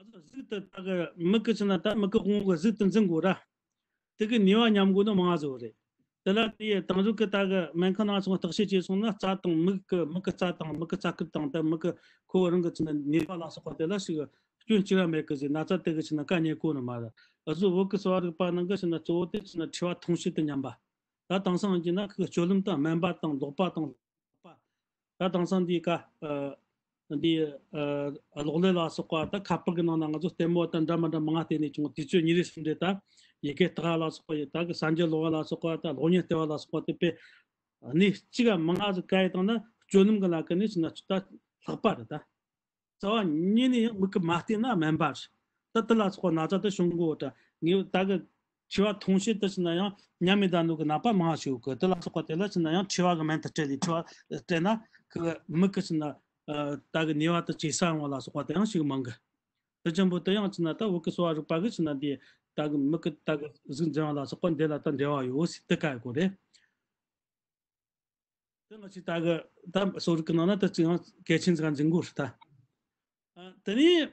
ང་ཚོ་གཟུགས་དེ་ད་གི་མིག་གི་ཕྱིར་ན་ད་མིག་གི་དབང་པོ་གི་གཟུགས་དེ་འཛིན་དགོས་ར། དེ་གི་ནུས་པ་ཉམས་དགོས་ནི་མང་ང་ཟིག་རེད། དེ་ལ་དེ་དེང་རབས་ཀྱི་ད་གི་སྨན་ཁང་ནང་སོང་བརྟག་དཔྱད་བྱས་སོང་ན། རྩ་དང་མིག་གི་མིག་གི་རྩ་དང་མིག་གི་རྩ་ཁུར་དང་། ད་མིག་གི་ཁོ་རང་གི་ཕྱིར་ན་ནུས་པ་ལ་སོགས་པ་དེ་ལ་ཞིག་སྐྱོན་གཅིག་ར་མེད་གི་ཟེར། ན་ཚ་དེ་གི་ཕྱིར་ན་ག་རྙེད་གོ་ནི་མ་རེད། འུ་ཚོ་བོད་ཀྱི་གསོ་བ་རིག་པ་ནང་གི་ཕྱིར་ན་གཙོ་བོ་དེ་ཕྱིར་ན་མཁྲིས་པ་འཐུང་བྱེད་དེ་ཉམས་པ། ད་དེང་སང་ཡིན་ན་ཁོ་གི་སྤྱོད་ལམ་དང་སྨན་པ་དང་ལག་པ་དང་ལག་པ། ད་དེང་སང་འདི་ཀ་ཨ་འདི་ཨ་གློག་ཀླད་ལ་སོགས་པ། ད་ཁ་པར་གི་ནང་ན་ང་ཚོ་ལྟད་མོ་ད་འདྲ་མི་འདྲ་མང་ང་བལྟས་ནས་བྱུང་། དུས་ཚོད་ཉིན་རེ་གསུམ་རེ་ད་ཡི་གེ་ལྟ་ལ་སོགས་པ་ཡི། ད་གི་གསར་འགྱུར་ཀློག་ལ་སོགས་པ། ད་གློག་བརྙན་ལྟ་བ་ལ་སོགས་པ་དེ་དཔེ་གནས་གཅིག་ག་མང་ང་ཟིག་ག་ཡེ་བཏང་ན་སྤྱོད་ལམ་གི་ལ་ཀ་ནས་ཕྱིར་ན་ད་ལྷག་པ་རེད་ད། རྩ་བ་ཉིད་ནས་ཡང་མིག་གིས་མ་བལྟས་ན་སྨན་པ་རེད། ད་དེ་ལ་སོགས་པ་ན་ཚ་དེ་བྱུང་གོ་ད། ངས་ད་གི་མཁྲིས་པ་འཐུང་བྱེད་དེ་ཕྱིར་ན་ཡང་ཉམས་མི་ད་ནོ་གི་ནད་པ་མང་ང་ཞིག་ཡོད་གི། དེ་ལ་སོགས་པ་དེ་ལ་ཕྱིར་ན་ཡང་མཁྲིས་པ་གི་སྨན་དེ་སྤྲད་ལས། མཁྲིས་པ་སྤྲད་ན་ཁོ་གི་མིག་གི་ཕྱིར་ན་ཨ་ད་གི་ནུས་པ་དེ་ཇེ་ཟབ་ཡོང་བ་ལ་སོགས་པ་དེ་ཡང་ཞིག་མང་གི། དེ་ཅན་པོ་དེ་ཡང་ཕྱིར་ན་ད་བོད་ཀྱི་གསོ་བ་རིག་པ་གི་ཕྱིར་ན་འདི་ད་གི་མིག་གི་ད་གི་གཟུགས་འཛིན་པ་ལ་སོགས་པ་འདི་ལ་ད་འབྲེལ་བ་ཡོད་ཟེར་དེ་ག་ཡེ་གོ་རེད། དེ་ང་ཚོས་ད་གི་ད་གསོ་རིག་གི་ནང་ན་ད་ཅི་ཡང་གལ་ཆེན་ཟིག་འཛིན་དགོས་རེད་ད། ཨ་དེ་ནས་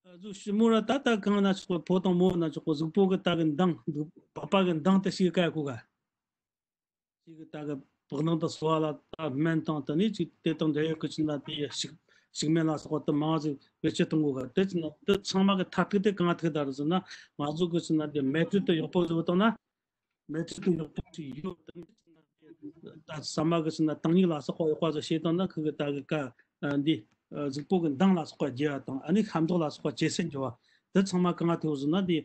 ཨ་ཟོ་ཞི་མོ་ར་ད་ད་གང་ན་ཆོག་གོ། ཕོ་དང་མོ་ན་ཆོག་གོ། གཟུགས་པོ་གི་ད་གི་མདངས། པགས་པ་གི་མདངས་དེ་ཞིག་ག་ཡེ་གོ་ག་ཅིག་གི་ད་གི་པགས་མདངས་དང་སོ་བ་ལ་ད་སྨན་དང་། དེ་ནས་ཅིག་དེ་དང་འབྲེལ་ཡོད་གི་ཕྱིར་ན་དེ་ཡི་ཞིག་ཞིག་སྨན་ལ་སོགས་པ་དེ་མང་ང་ཟིག་བེད་སྤྱོད་གཏོང་དགོས་ག་དེ་ཕྱིར་ན་དེ་ཚང་མ་གི་མཐར་ཐུག་དེ་གང་ང་ཐུག་ད་རེད་ཟེར་ན། ང་ཚོ་གི་ཕྱིར་ན་དེ་མེ་དྲོད་དེ་ཡག་པོ་བཟོ་བཏང་ན། མེ་དྲོད་དེ་ཡག་པོ་ཞིག་ཡོད་དེ། ད་ཟ་མ་གི་ཕྱིར་ན་དྭངས་སྙིགས་ལ་སོགས་པ་ཡག་པ་ཟིག་བྱས་བཏང་ན། ཁོ་གི་ད་གི་ཀ་ཨ་འདི་ཨ་གཟུགས་པོ་གི་མདངས་ལ་སོགས་པ་རྒྱས་པ་དང་། ཨ་ནི་ཤ་མདོག་ལ་སོགས་པ་ཇེ་གསལ་འགྱུར་བ། དེ་ཚང་མ་གང་ང་ཐུག་ཟེར་ན་དེ་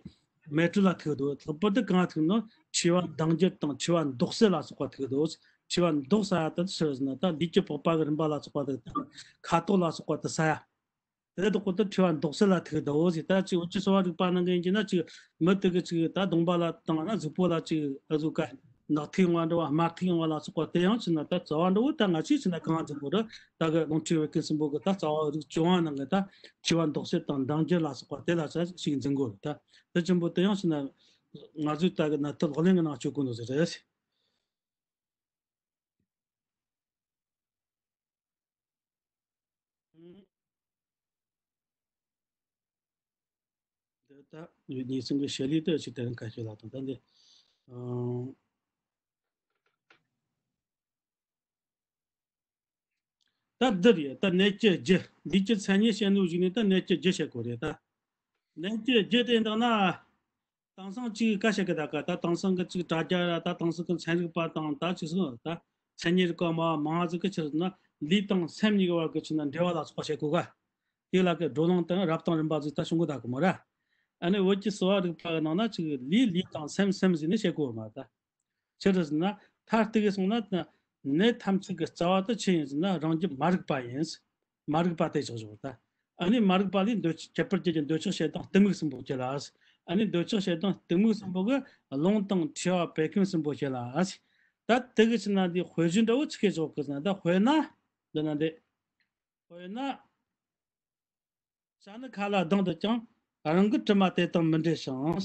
མེ་དྲོད་ལ་ཐུག་འདུག་ལྷག་པར་དུ་གང་ང་ཐུག་ནོ། མཁྲིས་པ་མདངས་འགྱུར་དང་མཁྲིས་པ་མདོག་གསལ་ལ་སོགས་པ་ཐུག་འདུག་མཁྲིས་པ་མདོག་གསལ་ཡ་དེ་ཕྱིར་ཟེར་ན་ད་ལུས་ཀྱི་པགས་པ་གི་རིམ་པ་ལ་སོགས་པ་དང་། ཁ་དོག་ལ་སོགས་པ་དེ་གསལ་ཡ། དེ་དག་གོ་དེ་མཁྲིས་པ་མདོག་གསལ་ལ་ཐུག་འདུག་ཟེར། ད་ཅིག་འུ་ཅག་གསོ་བ་རིག་པ་ནང་གི་ཡིན་གྱི་ན་ཅིག་མི་དེ་གི་ཅིག་ད་གདོང་པ་ལ་བཏང་ན་གཟུགས་པོ་ལ་ཅིག་ཨ་ཟོ་ཀ་ནག་ཐིག་ཡོང་བ་འདྲ་བ། དམར་ཐིག་ཡོང་བ་ལ་སོགས་པ་དེ་ཡང་ཕྱིར་ན་ད་རྩ་བ་འདྲ་བོ་ད་ང་ཚོས་ཕྱིར་ན་གང་འཛིན་དགོས་རེད། ད་གི་རླུང་མཁྲིས་བད་ཀན་གསུམ་པོ་གི་ད་རྩ་བ་རིགས་བཅུ་པ་ནང་གི་ད་མཁྲིས་པ་མདོག་གསལ་དང་མདངས་འགྱུར་ལ་སོགས་པ་དེ་ལ་ཆ་ཞིག་འཛིན་དགོས་རེད། ད་དེ་ཅན་པོ་དེ་ཡང་ཕྱིར་ན་ང་ཚོས་ད་གི་ན་ད་ལག་ལེན་གི་ནང་བཅུག་དགོས་ནོ་ཟིག་རེད། འདི་ད་ངེད་ཚང་གི་བཤད་ལས་དེ་ཅིག་དེ་རིང་ཁ་ཤས་ལ་དང་། ད་འདི་ཨང་ད་འདི་རེད། ད་ནད་ཀྱི་རྒྱུ། ལུས་ཀྱི་མཚན་ཉིད་བཤད་ནོ་གཞུག་ནས་ད་ནད་ཀྱི་རྒྱུ་བཤད་དགོས་རེད་ད། ནད་ཀྱི་རྒྱུ་དེ་འདང་ན། དེང་སང་ཅིག་ག་བཤད་གི་ད་ག་ད་དེང་སང་གི་ཅིག་དྲ་རྒྱ་ར། ད་དེང་སང་གི་ཚན་རིག་པ་དང་། ད་ཅིག་སོང་ད་མཚན་ཉིད་རིག་པ་མ་མང་ཟིག་གི་ཕྱིར་ན་ལུས་དང་སེམས་གཉིས་ཀྱི་བར་གྱི་ཕྱིར་ན་འབྲེལ་བ་ལ་སོགས་པ་བཤད་གོ་ག་དེ་ལ་གི་བགྲོ་གླེང་དང་རབ་དང་རིམ་པ་ཟིག་ད་བྱུང་གི་ད་གི་མོ་ར། ཨ་ནི་བོད་ཀྱི་གསོ་བ་རིག་པ་གི་ནང་ན་ཅིག་ལུས་ལུས་དང་སེམས་སེམས་ཟེར་ནས་བཤད་གོ་མ་ད། ཆི་རེད་ཟེར་ན། མཐར་གཏུགས་གི་སོང་ན་ནད་ཐམས་ཅད་ཀྱི་རྩ་བ་དེ་ཆི་ཡིན་ཟེར་ན་རང་རྒྱུད་མ་རིག་པ་ཡིན། མ་རིག་པ་དེ་ཆགས་བཞག་ད། ཨ་ནི་མ་རིག་པ་ལས་འདོད་ཁྱད་པར་ཅན་གྱི་འདོད་ཆགས་ཞེ་སྡང་གཏི་མུག་གསུམ་པོ་སྐྱེ་ལ། ཨ་ནི་འདོད་ཆགས་ཞེ་སྡང་གཏི་མུག་གསུམ་པོ་གི་རླུང་དང་མཁྲིས་པ་བད་ཀན་གསུམ་པོ་སྐྱེ་ལ། ད་དེ་གི་ཕྱིར་ན་འདི་དཔེ་བཞིན་འདྲ་བོ་ཆི་གེ་བཞག་གི་ཟེར་ན། ད་དཔེར་ན་འདི་ན་འདི། དཔེར་ན། བྱ་ནི་ཁ་ལ་ལྡང་དུ་ཀྱང་། རང་གི་དྲི་མ་དེ་དང་མི་འབྲལ་ཞིང་།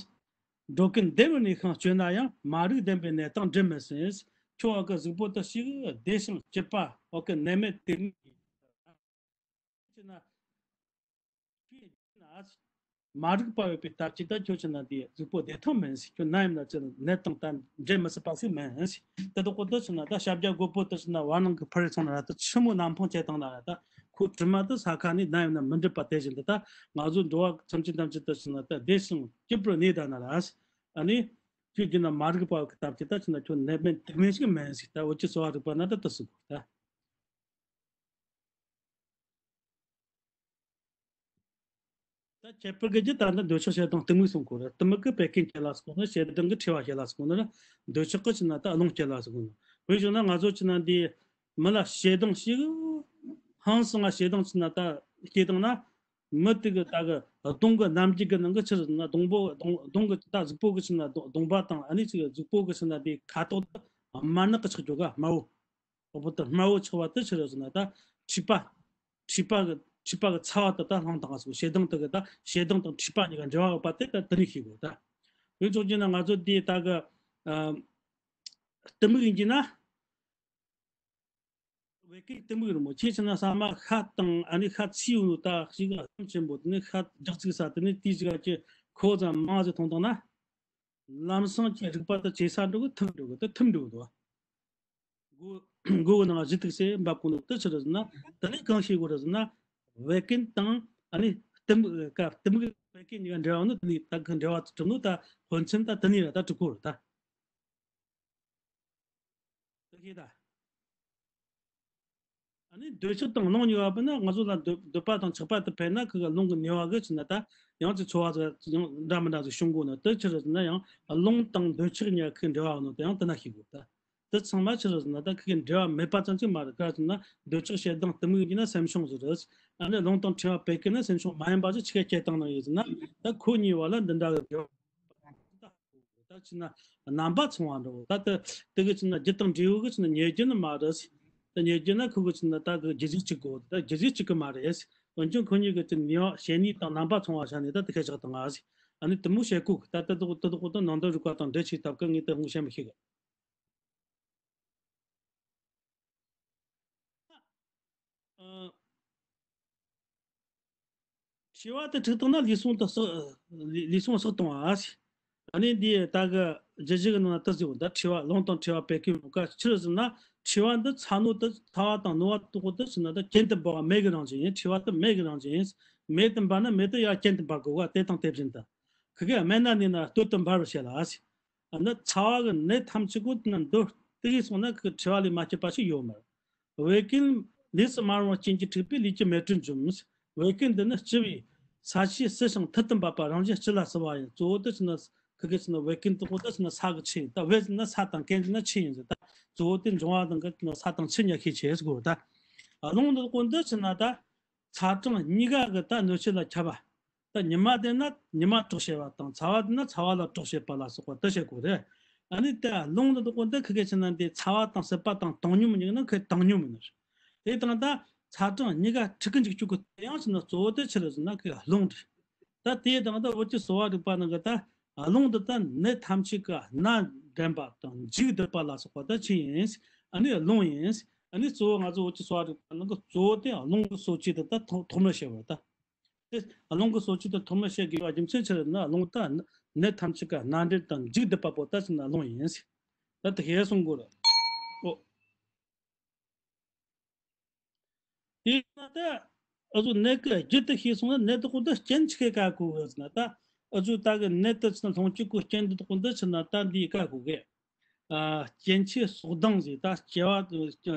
འགྲོ་ཀུན་བདེ་བར་གནས་ཤིང་སྤྱོད་ན་ཡང་། མ་རིག་ལྡན་པའི་ནད་དང་འབྲལ་མི་སྲིད། ཁྱོད་བ་གི་གཟུགས་པོ་དེ་ཞིག་བདེ་ཞིང་སྐྱིད་པ་བ་གི་ནད་མེད་དེ་ནི་ཡིན། ཕྱིར་ན། མ་རིག་པ་ཡོད་པའི་སྟབས་ཀྱིས་ད་ཁྱོད་ཕྱིར་ན་དེ་གཟུགས་པོ་བདེ་ཐང་མིན་ཟེར། ཁྱོད་ནམ་ཡིན་ན་ཅི་ནད་དང་ད་འབྲལ་མི་སྲིད་པ་ཞིག་མིན་ཟེར། དེ་དག་པོ་དེ་ཕྱིར་ན་ད་ཤཱཀྱ་གོ་པོ་དེ་ཕྱིར་ན་བར་སྣང་གི་ཕར་རེ་སོང་ན་ར། ད་ཆི་མོ་ནམ་འཕང་བྱེད་བཏང་ན་ར། ད་ཁོ་དྲི་མ་དེ་ས་ཁ་ནས་ནམ་ཡིན་ན་མི་འབྲལ་བ་དེ་བཞིན་དུ། ད་ང་ཚོ་འགྲོ་བ་ཐམས་ཅད་ཐམས་ཅད་དེ་ཕྱིར་ན་ད་བདེ་ཞིང་སྐྱིད་པར་གནས་ད་ན་ར། ཨ་ནི། ཁྱོད་ཀྱིས་ན་མ་རིག་པ་གི་སྟབས་ཀྱིས་ད་ཕྱིན་ན་ཁྱོད་གནས་མིན་དུ་མིན་ཞིག་མིན་ཟེར། ད་འུ་ཅག་གསོ་བ་རིག་པ་ན་ད་དེ་ཟེར་གོ་ད། ད་ཁྱད་པར་གི་རྒྱུ་ད་ནི་འདོད་ཆགས་ཞེ་སྡང་གཏི་མུག་གསུམ་གོ་ར། གཏི་མུག་གིས་བད་ཀན་སྐྱེ་ལ་ཟེར་གོ་ནི། ཞེ་སྡང་གིས་མཁྲིས་པ་སྐྱེ་ལ་ཟེར་གོ་ནི་ར། འདོད་ཆགས་ཀྱིས་ཕྱིན་ན་ད་རླུང་སྐྱེ་ལ་ཟེར་གོ་ནི། དཔེ་བཞག་ན་ང་ཚོ་ཕྱིན་ན་འདི་མི་ལ་ཞེ་སྡང་ཞིག་ཧང་སང་ང་ཞེ་སྡང་ཕྱིན་ན་ད་སྐྱེ་བཏང་ན། མི་དེ་གི་ད་གི་གདོང་གི་རྣམ་འགྱུར་གི་ནང་གི་ཕྱིར་ན་གདོང་པོ་གདོང་གདོང་གི་ད་གཟུགས་པོ་གི་ཕྱིན་ན་གདོང་གདོང་པ་དང་། ཨ་ནི་ཅིག་གཟུགས་པོ་གི་ཕྱིན་ན་དེ་ཁ་དོག་ད་དམར་ནག་གི་ཆགས་འགྲོ་ག། དམར་པོ། འོ་བོ་ད་དམར་པོ་ཆགས་པ་དེ་ཕྱིར་ཟེར་ན་ད་མཁྲིས་པ། མཁྲིས་པ་གི་མཁྲིས་པ་གི་ཚ་བ་དེ་ད་ལངས་བཏང་ཟེར། ཞེ་སྡང་དེ་གི་ད་ཞེ་སྡང་དང་མཁྲིས་པ་གཉིས་ཀ་འབྲེལ་བ་ཡོད་པ་དེ་ད་དེ་ནས་ཤེས་དགོས་ད། དེ་ཚོ་གྱིས་ན་ང་ཚོ་དེ་ད་གི་ཨ་གཏི་མུག་ཡིན་གྱི་ན། བད་ཀན་གཏི་མུག་རེད་མོ། ཁྱེད་ཕྱིན་ན་ཟ་མ་ཤ་དང་ཨ་ནི་ཤ་ཚ་བོ་ད་ཞིག་ག་ཤམ་ཆེན་པོ། དེ་ནས་ཤ་རྒྱགས་ཚིག་ས། དེ་ནས་དེའི་ཞིག་ག་ཁྱེད་ཁོ་ཙམ་མང་ཟིག་འཐུང་བཏང་ན། ལམ་སང་ཁྱེད་རིག་པ་དེ་ཇེ་སྲ་འགྲོ་གི། ཐིམ་འགྲོ་གི། དེ་ཐིམ་འགྲོ་གི་འདུག། མགོ་མགོ་གི་ནང་ཞི་ཐིག་སེ་འབབ་གོ་ནོ་དེ་ཕྱིར་ཟེར་ན། དེ་ནས་གང་ཤེས་དགོས་རེད་ཟེར་ན། བད་ཀན་དང་ཨ་ནི་གཏི་མུག་ག་གཏི་མུག་བད་ཀན་གཉིས་ཀ་འབྲེལ་བ་ནི། དེ་ནས་ད་གི་འབྲེལ་བ་གྲུབ་ནོ་ད་དོན་ཚན་ད་དེ་ནས་ར་ད་གྲུབ་གོ་རེད་ད། དེ་ཤེས་ད། ཨ་ནི་འདོད་ཆགས་དང་རླུང་གཉིས་པ་བས་ན་ང་ཚོ་ལ་འདོད་འདོད་པ་དང་ཆགས་པ་དེ་འཕེལ་ན། ཁི་གི་རླུང་གི་ནུས་པ་གིས་ཕྱིན་ན་ད་ཡང་ཅིག་ཚོར་བ་ཟིག་ཡང་འདྲ་མི་འདྲ་ཟིག་བྱུང་གོ་ནི། དེ་ཕྱིར་ཟེར་ན་ཡང་རླུང་དང་འདོད་ཆགས་གཉིས་ཁི་འབྲེལ་བ་ཡོད་ནོ་དེ་ཡང་དེ་ན་ཤེས་དགོས་ད། དེ་ཚང་མ་ཕྱིར་ཟེར་ན་ད་ཁི་གི་འབྲེལ་བ་མེད་པ་ཙམ་ཅིག་མ་རེད། ག་ཟེར་ན་འདོད་ཆགས་ཞེ་སྡང་གཏི་མུག་གཉིས་ན་སེམས་བྱུང་ཟིག་རེད། ཨ་ནི་རླུང་དང་མཁྲིས་པ་བད་ཀན་ན་སེམས་བྱུང་མ་ཡིན་པ་ཟིག་ཆི་ག་སྐྱེ་བཏང་ནི་ཡོད་ཟེར་ན། ད་ཁོ་གཉིས་བར་ལ་འདི་འདྲ་གི་འབྲེལ་བ། ད་ཕྱིན་ན་རྣམ་པ་མཚུངས་པ་འདྲ་བོ། ད་དེ་དེ་གི་ཕྱིན་ན་རྒྱུ་དང་འབྲས་བུ་གི་ཕྱིན་ན་ཉེ་རྒྱུ་ནི་མ་རེད། ད་ཉེ་རྒྱུ་ན་ཁོ་གི་ཕྱིན་ན་ད་གི་རྒྱུ་གཞི་གཅིག་གོ། ད་རྒྱུ་གཞི་གཅིག་གི་མ་རེད། འོན་ཀྱང་ཁོ་གཉིས་གི་ཕྱིན་ནུས་པ་བྱེད་ནུས་དང་རྣམ་པ་མཚུངས་པ་ཆ་ནས་ད་དེ་ཁ་བཞག་དང་ང་ཟིག། ཨ་ནི་དེ་མོ་བྱེད་གོ་གི། ད་དེ་དག་དེ་དག་དང་ནང་དོན་རིག་པ་དང་འབྲེལ་ཆེ་སྟབས་ཀྱིས་ངས་དེ་ངོ་ཤེས་མི་ཤེས་གི། ཨ། མཁྲིས་པ་དེ་འཁྲུགས་བཏང་ན་ལུས་ཟུངས་དེ་བསགས། ལུས་ལུས་ཟུངས་བསགས་བཏང་བ། ཨ་ནི་འདི་ད་གི་རྒྱུད་བཞི་གི་ནང་ན་དེ་ཟེར་བ། ད་མཁྲིས་པ་རླུང་དང་མཁྲིས་པ་བད་ཀན་ཡོད་ཀ། ཕྱིར་ཟེར་ན་མཁྲིས་པ་འདི་ཚ་ནོ་དེ། ཚ་བ་དང་རྣོ་བ་དེ་དག་དེ་ཕྱིན་ན་ད་གྱེན་དུ་འབར་བ་མེ་གི་རང་བཞིན་ཡིན། མཁྲིས་པ་དེ་མེ་གི་རང་བཞིན་ཡིན། མེ་དེ་འབར་ན་མེ་དེ་ཡར་གྱེན་དུ་འབར་དགོས་ག། དེ་དང་དེ་བཞིན་དུ། ཁི་གེ་སྨན་སྣ་ནས་ན་སྟོད་དུ་འབར་བར་བཤད་ལ། ཨ་ནི་ཚ་བ་གི་ནད་ཐམས་ཅད་གོ་ན་མདོར་བསྡུས་སོང་ན་ཁི་མཁྲིས་པ་ལས་མ་སྐྱེས་པ་ཞིག་ཡོད་མ་རེད། བད་ཀན་ལས་སུ་མ་རུང་བ་རྐྱེན་གྱིས་འཁྲུགས་པས་ལུས་ཀྱི་མེ་དྲོད་འཇོམས། བད་ཀན་འདི་ནི་ལྕི་བས་ས་ཆའི་བསིལ་ཞིང་ཐུར་དུ་འབབ་པ། རང་བཞིན་ལྕི་ལ་བསིལ་བ་ཡིན། གཙོ་བོ་དེ་ཕྱིན་ན་ཁི་གེ་ཕྱིན་ན་བད་ཀན་དེ་དག་དེ་ཕྱིན་ན་ས་གི་ཆུ་ཡིན། ད་བད་ཟེར་ན་ས་དང་ཀན་ཟེར་ན་ཆུ་ཡིན་ཟེར། ད་གཙོ་བོ་དེ་འབྱུང་བ་དང་གི་ཕྱིན་ན་ས་དང་ཆུ་གཉིས་ཤས་ཆེ་ཟེར་གོ། ད་རླུང་དེ་དག་དེ་ཕྱིན་ན་ད་ཚ་གྲང་གཉིས་ཀ་གི་ད་གནོད་བྱེད་ལ་ཁྱབ་པ། ད་ཉི་མ་དེ་ན་ཉི་མ་དྲོག་བྱེད་པ་དང་། ཚ་བ་དེ་ན་ཚ་བ་ལ་དྲོག་བྱེད་པ་ལ་སོགས་པ་དེ་བྱེད་དགོས་རེད། ཨ་ནི་ད་རླུང་དེ་དག་དེ་ཁི་གེ་ཕྱིན་ན་འདི་ཚ་བ་དང་བསིལ་བ་དང་བཏང་སྙོམས་གཉིས་ནི་ཁི་བཏང་སྙོམས་ཡིན་ནི། དེ་དང་ད་ཚ་གྲང་གཉིས་ཀ་འཁྲུག་གི་འཇུག་རྒྱུ་གི་དེ་ཡང་ཕྱིན་ན་གཙོ་བོ་དེ་ཕྱིར་ཟེར་ན་ཁི་རླུང་རེད། ད་དེ་དང་ད་འུ་ཅག་གསོ་བ་རིག་པ་ནང་གི་ད་རླུང་འདི་ད་ནད་ཐམས་ཅད་ཀྱི་སྣ་འདྲེན་པ་དང་འཇིག་སྒྲིབ་པ་ལ་སོགས་པ་ད་ཆི་ཡིན། ཨ་ནི་རླུང་ཡིན། ཨ་ནི་གཙོ་བོ་ང་ཚོ་འུ་ཅག་གསོ་བ་རིག་པ་ནང་གི་གཙོ་བོ་དེ་རླུང་གི་གསོ་བཅོས་དེ་ད་ཐོག་ཐོག་མར་བཤད་པ་རེད་ད། དེ་རླུང་གི་གསོ་བཅོས་དེ་ཐོག་མར་བཤད་དགོས་པ་རྒྱུ་མཚན་ཆི་རེད་ན། རླུང་ད་ནད་ཐམས་ཅད་ཀྱི་སྣ་འདྲེན་དང་འཇིག་སྒྲིབ་པ་པོ་ད་ཕྱིན་ན་རླུང་ཡིན། ད་དེ་ཤེས་སོང་གོ་ར། ཨོ། དེས་ན་ད་འུ་ཚོ་ནད་ཀྱི་རྒྱུ་དེ་ཤེས་སོང་ན་ནད་དེ་དག་དེ་རྐྱེན་ཆི་གིས་བཀལ་དགོས་གི་ཟེར་ན། ད་འུ་ཚོ་ད་གི་ནད་དེ་ཕྱིན་ན་སློང་བྱེད་ཀྱི་རྐྱེན་དེ་དག་དེ་ཕྱིན་ན་ད་འདིས་བཀལ་དགོས་གི། ཨ། སྐྱེ་མཆེད་སོགས་ལྡང་ཟེར། ད་སྐྱེ་བ་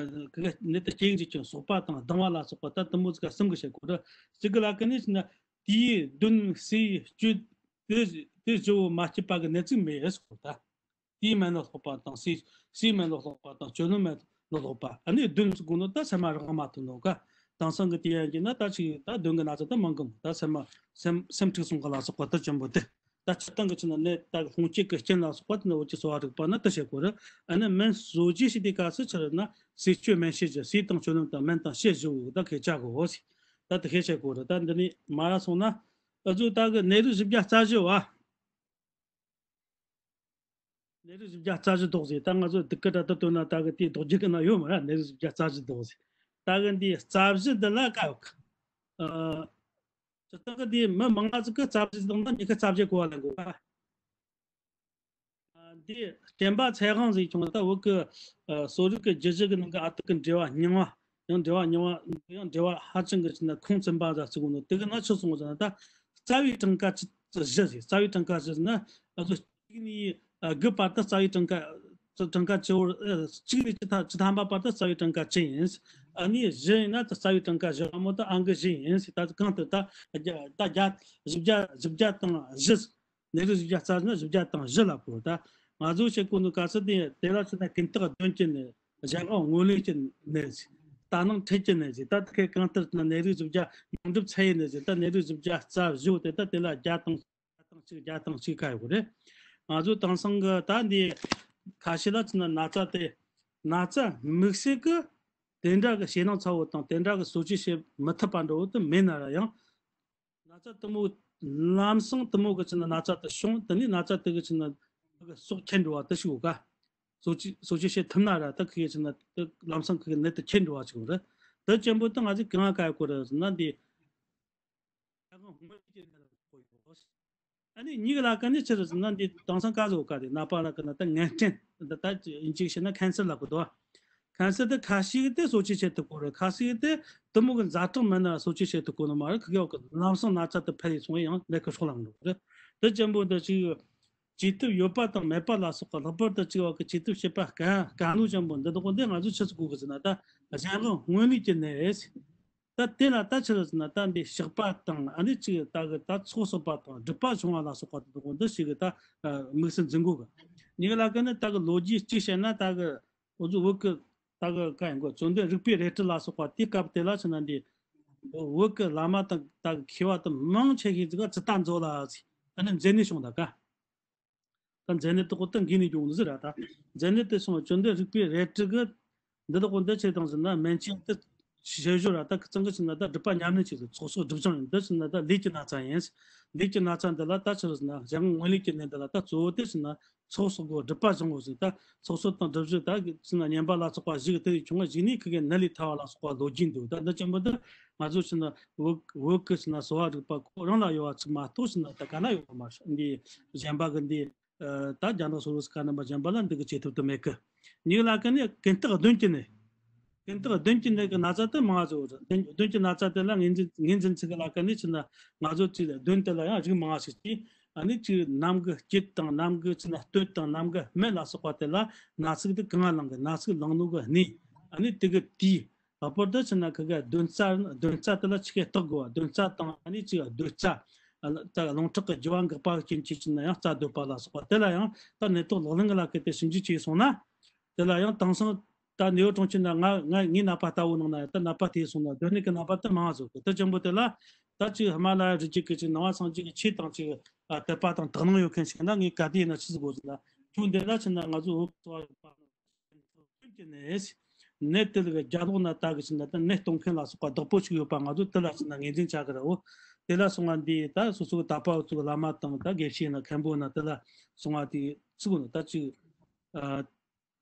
གི་ནད་དེ་སྐྱེ་གི་འཇུག་རྐྱེན་སོགས་པ་དང་ལྡང་བ་ལ་སོགས་པ་ད་དེ་མོ་ཟིག་ག་གསུམ་གི་བཤད་དགོས་ར། གཅིག་གི་ལ་ཀ་ནས་ཕྱིན་ན་དེའི་གདོན་ཟས་སྤྱོད་དེ་དེ་བཞི་བོ་མ་སྐྱེས་པ་གི་ནད་ཅིག་མེད་ཟེར་གོ་ད། དེའི་སྨན་ལ་སོགས་པ་དང་། ཟས་ཟས་སྨན་ལ་སོགས་པ་དང་། སྤྱོད་ལམ་སྨན་ལ་སོགས་པ། ཨ་ནི་གདོན་ཟེར་གོ་ནོ་ད་སེམས་མ་རང་མ་ཐུབ་ནོ་ག། དེང་སང་གི་དུས་ཡིན་གྱི་ན་ད་ཅིག་ད་གདོན་གི་ན་ཚ་ད་མང་གི་མོ། ད་སེམས་མ་སེམས་སེམས་འཁྲུག་སོང་གི་ལ་སོགས་པ་ད་ཅན་པོ་དེ། ད་སྤྱིར་བཏང་གི་ཕྱིན་ན་ནད་ད་སློང་བྱེད་ཀྱི་རྐྱེན་ལ་སོགས་པ་དེ་ནི་འུ་ཅག་གསོ་བ་རིག་པ་ན་དེ་བཤད་དགོས་ར། ཨ་ནི་སྨན་བཟོ་བྱེད་ཟེར་དུས་སྐབས་སུ་ཕྱིར་ན་ཟས་སྤྱོད་སྨན་དཔྱད་བཞི། ཟས་དང་སྤྱོད་ལམ་དང་སྨན་དང་དཔྱད་བཞི་བོ་ད་ཁེ་ཆ་གོ་ཟེར། ད་དེ་ཤེས་བྱེད་དགོས་ར། ད་འདི་ནས་མར་ར་སོང་ན་འུ་ཚོ་ད་གི་ནད་རིགས་བཞི་བརྒྱ་རྩ་བཞི་བ། ནད་རིགས་བཞི་བརྒྱ་རྩ་བཞི་ལྡོག་ཟེར། ད་ང་ཚོ་སྡུག་གི་འདྲ་ལྟ་ལྟོས་ན་ད་གི་དེ་ལྡོག་རྒྱུ་གི་ན་ཡོད་མ་ར། ནད་རིགས་བཞི་བརྒྱ་རྩ་བཞི་ལྡོག་ཟེར། ད་གི་འདི་རྩ་བཞི་འདི་ལ་ཀ་ཡོད་གི། ཨ། སྤྱིར་བཏང་གི་འདི་མི་མང་ང་ཟིག་གིས་རྩ་བཞི་དང་ད་མྱི་གིས་རྩ་བརྒྱད་གོ་བ་ལེན་གོ་ག། ཨ། འདི་བསྟན་པ་ཚེ་དབང་ཟེར་ཁྱོང་ད་བོད་གི། ཨ། གསོ་རིག་གི་རྒྱུད་བཞི་གི་ནང་གི་ཨ་ཐུར་གི་འགྲེལ་བ་རྙིང་བ། ཡང་འགྲེལ་བ་རྙིང་བ། ཡང་འགྲེལ་བ་ཧ་ཅང་གི་ཕྱིན་ན་ཁུངས་བཙུན་པ་ཟིག་བརྩི་གོ་ནོ་དེ་གི་ན་ཆི་གསུངས་ཟེར་ན། ད་རྩ་བའི་གྲངས་ཀ་བཞི་ཟེར། རྩ་བའི་གྲངས་ཀ་བཞི་ཟེར་ན་ང་ཚོ་གཅིག་ནས། ཨ། དགུ་བར་དུ་རྩ་བའི་གྲངས་ཀ་གྲངས་ཀ་བཅུ་བོར། ཨ། གཅིག་ནས་བཅུ་ཐམ་བཅུ་ཐམ་པ་བར་དུ་རྩ་བའི་གྲངས་ཀ་བཅུ་ཡིན། ཨ་ནི་བཞི་ཡིན་ན་ད་རྩ་བའི་གྲངས་ཀ་བཞི་བ་མོ་ད་ཨང་ཀི་བཞི་ཡིན། ད་གང་ལྟར་ད་བརྒྱ་ད་བརྒྱ་བཞི་བརྒྱ་བཞི་བརྒྱ་དང་བཞི། ནད་རིགས་བཞི་བརྒྱ་རྩ་བཞི་ན་བཞི་བརྒྱ་དང་བཞི་ལབ་དགོས། ད་ང་ཚོ་བཤད་གོ་ནོ་ག་ཚོད་དེ་དེ་ར་ཆ་ན་ཀུན་རྟགས་གདོན་གྱི་ནད། གཞན་དབང་རྔོན་ལས་ཀྱི་ནད་ཟེར། ད་ནང་འཕྲལ་གྱི་ནད་ཟེར། ད་ཁེ་གང་ལྟར་ན་ནད་རིགས་བཞི་བརྒྱ་ཡོངས་གྲུབ་ཚད་ཡི་ནད་ཟེར། ད་ནད་རིགས་བཞི་བརྒྱ་རྩ་བཞི་བོ་དེ་ད་དེ་ལ་བརྒྱ་དང་བརྒྱ་དང་གཅིག་བརྒྱ་དང་གཅིག་ཁ་ཡོད་རེད། ང་ཚོ་དེང་སང་གི་ད་འདི་ཁ་ཤས་ལ་ཆ་ན་ན་ཚ་དེ་ན་ཚ་དམིགས་བསལ་གི་དེ་འདྲ་གི་ཞེད་སྣང་ཚ་བོ་དང་དེ་འདྲ་གི་གསོ་བཅོས་བྱེད་མི་ཐུབ་པ་འདྲ་བོ་དེ་མེད་ན་ར་ཡང་ན་ཚ་དེ་མོ་ལམ་སང་དེ་མོ་གི་ཆ་ན་ན་ཚ་དེ་བྱུང་། དེ་ནས་ན་ཚ་དེ་གི་ཆ་ན་གི་སྲོག་ཁྱེར་འགྲོ་བ་དེ་ཞིག་ཡོད་ག། གསོ་བཅོས་གསོ་བཅོས་བྱེད་ཐུབ་ན་ར་ད་གི་ཆ་ན་དེ་ལམ་སང་གི་ནད་དེ་ཁྱེར་འགྲོ་བ་ཞིག་ཡོད་རེད། དེ་ཅན་པོ་དེ་ང་ཚོས་གང་ག་ཡ་གོ་རེད་ཟེར་ན་འདི། ཨ་ནི་གཉིས་ཀ་ལ་ཀ་ནི་ཆི་རེད་ཟེར་ན་འདི་དེང་སང་ག་ཟེར་ག་དེ་ནད་པ་ལ་ཀ་ན་ད་ངན་སྐྲན་འདི་ད་ཨིན་ཇི་ཤིན་ན་ཁན་སར་ལ་གོ་དོ། ཁན་སར་དེ་ཁ་ཤས་དེ་གསོ་བཅོས་བྱེད་ཐུབ་གོ་རེད། ཁ་ཤས་དེ་དེ་མོ་གི་ཛ་དྲག་མིན་ན་གསོ་བཅོས་བྱེད་ཐུབ་གོ་ནི་མ་རེད། ཁི་གེ་བ་གི་ལམ་སང་ན་ཚ་དེ་འཕེལ་ཡི་སོང་ཡང་ནད་ཀི་སྲོག་ལངས་འགྲོ་གི་རེད། དེ་ཅན་པོ་འདི་ཅིག་བཅོས་ཐབས་ཡོད་པ་དང་མེད་པ་ལ་སོགས་པ། ལྷག་པར་དུ་ཅིག་བ་གི་བཅོས་ཐབས་བྱེད་པ་དཀའ་དཀའ་ནོ་ཅན་པོ་འདི་དག་གོ་འདི་ང་ཚོས་ཆི་ཟིག་གོ་གི་ཟེར་ན་ད་གཞན་དབང་རྔོན་ལས་ཀྱི་ནད། ད་དེ་ལ་ད་ཆི་རེད་ཟེར་ན་ད་འདི་གཤགས་པ་དང་ཨ་ནི་ཅིག་ད་གི་ད་ཚོགས་གསོག་པ་དང་སྒྲུབ་པ་བྱུང་བ་ལ་སོགས་པ་དེ་དག་འདི་ཞིག་གི་ད་དམིགས་སུ་འཛིན་དགོས་གི། ཉིག་ལ་ཀ་ནི་ད་གི་ལོ་རྒྱུས་གཅིག་བཤད་ན་ད་གི་འུ་ཚོ་བོད་གི་ད་གི་ག་ཡིན་གོ་བརྩོན་འགྲུས་རིག་པའི་རལ་གྲི་ལ་སོགས་པ་དེའི་སྐབས་དེ་ལ་ཆི་ན་འདི་བོད་གི་བླ་མ་དང་ད་གི་མཁས་པ་དེ་མང་ཆེ་ཤོས་ཅིག་ག་ཙིཏྟ་མཛོད་ལ་ཟེར། ཨ་ནི་མཛད་ནད་བྱུང་ད་ག། ད་མཛད་ནད་དེ་ཁོ་ད་འགོས་ནས་བྱུང་ནི་ཟིག་ར་ད། མཛད་ནད་དེ་སོང་བརྩོན་འགྲུས་རིག་པའི་རལ་གྲི་གི་འདི་དག་གོ་འདི་ཆི་དང་ཟེར་ན་སྨན་བཅོས་དེ་ཞེ་ཞོར་ར་ད་གཙང་གི་ཆི་ན་ད་སྒྲུབ་པ་ཉམས་ལེན་བྱེད་ཟེར། ཚོགས་གསོག་སྒྲུབ་སྦྱོང་ཡིན། འདི་ཆི་ན་ད་ལུས་ཀྱི་ན་ཚ་ཡིན། ལུས་ཀྱི་ན་ཚ་འདི་ལ་ད་ཆི་ཟེར་ན་གཞན་རྔོན་ལས་ཀྱི་ནད་འདི་ལ་ད་གཙོ་བོ་དེ་ཆི་ན་ཚོགས་གསོག་གོ་སྒྲུབ་པ་སྦྱོང་གོ་ཟེར། ད་ཚོགས་གསོག་དང་སྒྲུབ་བྱེད་ད་ཆི་ན་ཉན་པ་ལ་སོགས་པ་ཞིག་དེ་ཡི་ཁྱུང་བ་ཞིག་ནས་ཁི་གེ་ནད་ལས་ཐར་བ་ལ་སོགས་པ་ལོ་རྒྱུས་འདུག། ད་འདི་ཅན་པོ་འདི་ང་ཚོ་ཆི་ན་བོད་བོད་ཀྱི་ཆི་ན་གསོ་བ་རིག་པ་ཁོ་རང་ལ་ཡོད་པ་ཚིག་མ་གཏོགས་ཆི་ན་ད་ག་ན་ཡོད་པ་མ་རེད། འདི་གཞན་པ་གི་འདི་ཨ་ད་རྒྱ་ནག་སོ་སོ་སི་ཁ་ན་མ་གཞན་པ་ལ་འདི་གི་བཅོས་ཐབས་དུ་མེད་གི། ཉིག་ལ་ཀ་ནི་ཀུན་རྟགས་གདོན་གྱི་ནད། ཀུན་རྟགས་གདོན་གྱི་ནད་གི་ན་ཚ་དེ་མང་ཟིག་ཡོད་རེད། གདོན་གདོན་གྱི་ན་ཚ་དེ་ལ་ངོས་འཛིན་ངོས་འཛིན་ཚིག་གི་ལ་ཀ་ནི་ཆི་ན་ང་ཚོ་ཅིག་གདོན་དེ་ལ་ཡང་རིགས་མང་ཞིག་ཅིག། ཨ་ནི་ཅིག་ནམ་གི་སྐྱིད་དང་ནམ་གི་ཆི་ན་སྟོད་དང་ནམ་གི་སྨད་ལ་སོགས་པ་དེ་ལ་ན་ཚིག་དེ་གང་ལངས་གི། ན་ཚིག་ལངས་ནོ་གི་གནས། ཨ་ནི་དེ་གི་དུས། ལྷག་པར་དུ་ཆི་ན་ཁི་གེ་གདོན་རྩ་གདོན་རྩ་དེ་ལ་ཆི་གེ་བརྟག་དགོས་པ། གདོན་རྩ་དང་ཨ་ནི་ཅིག་གདོན་རྩ། ཨ་ད་རླུང་ཁྲག་གི་རྒྱུ་བ་འགགས་པ་རྐྱེན་གྱིས་ཆི་ན་ཡང་རྩ་སྡོད་པ་ལ་སོགས་པ་དེ་ལ་ཡང་ད་ནད་ཐོག་ལག་ལེན་གི་ལ་ཀ་དེ་ཞིབ་འཇུག་བྱས་སོང་ན། དེ་ལ་ཡང་དེང་སང་ད་ནེའུ་གྲོང་ཁྱེར་ན་ང་ང་ངའི་ནད་པ་ལྟ་བུ་ནང་ན་ཡང་ད་ནད་པ་དེ་སོང་ན་གདོན་ནད་ཀྱི་ནད་པ་དེ་མང་ཟིག་གི། དེ་ཅན་པོ་དེ་ལ་ད་ཅིག་ཧི་མ་ལ་ཡ་རི་རྒྱུད་ཀྱི་ཅིག་ནང་པ་སངས་རྒྱས་ཀྱི་ཆོས་དང་ཅིག་ཨ་དད་པ་དང་དག་སྣང་ཡོད་མཁན་ཞིག་ན་ངས་ག་དེ་ཡིན་ན་ཆི་ཟིག་དགོས་ཟེར་ན། ཁྱོད་འདི་ལ་ཆི་ན་ང་ཚོ་བོད་གི་གི་ནད། ནད་དེ་ལ་རྒྱ་ལོག་ན་ད་གི་ཆི་ན་ད་ནད་གཏོང་མཁན་ལ་སོགས་པ་བདག་པོ་ཞིག་ཡོད་པ་ང་ཚོ་དེ་ལ་ཆི་ན་ངོས་འཛིན་བྱ་གི་རེད། འོ་དེ་ལ་སོང་བ་འདི་ད་སོ་སོ་གི་དད་པ་ཚོ་གི་བླ་མ་དང་ད་དགེ་བཤེས་ན་མཁན་པོ་ན་དེ་ལ་སོང་བ་དེ་ཚིག་ན་ད་ཅིག་ཨ་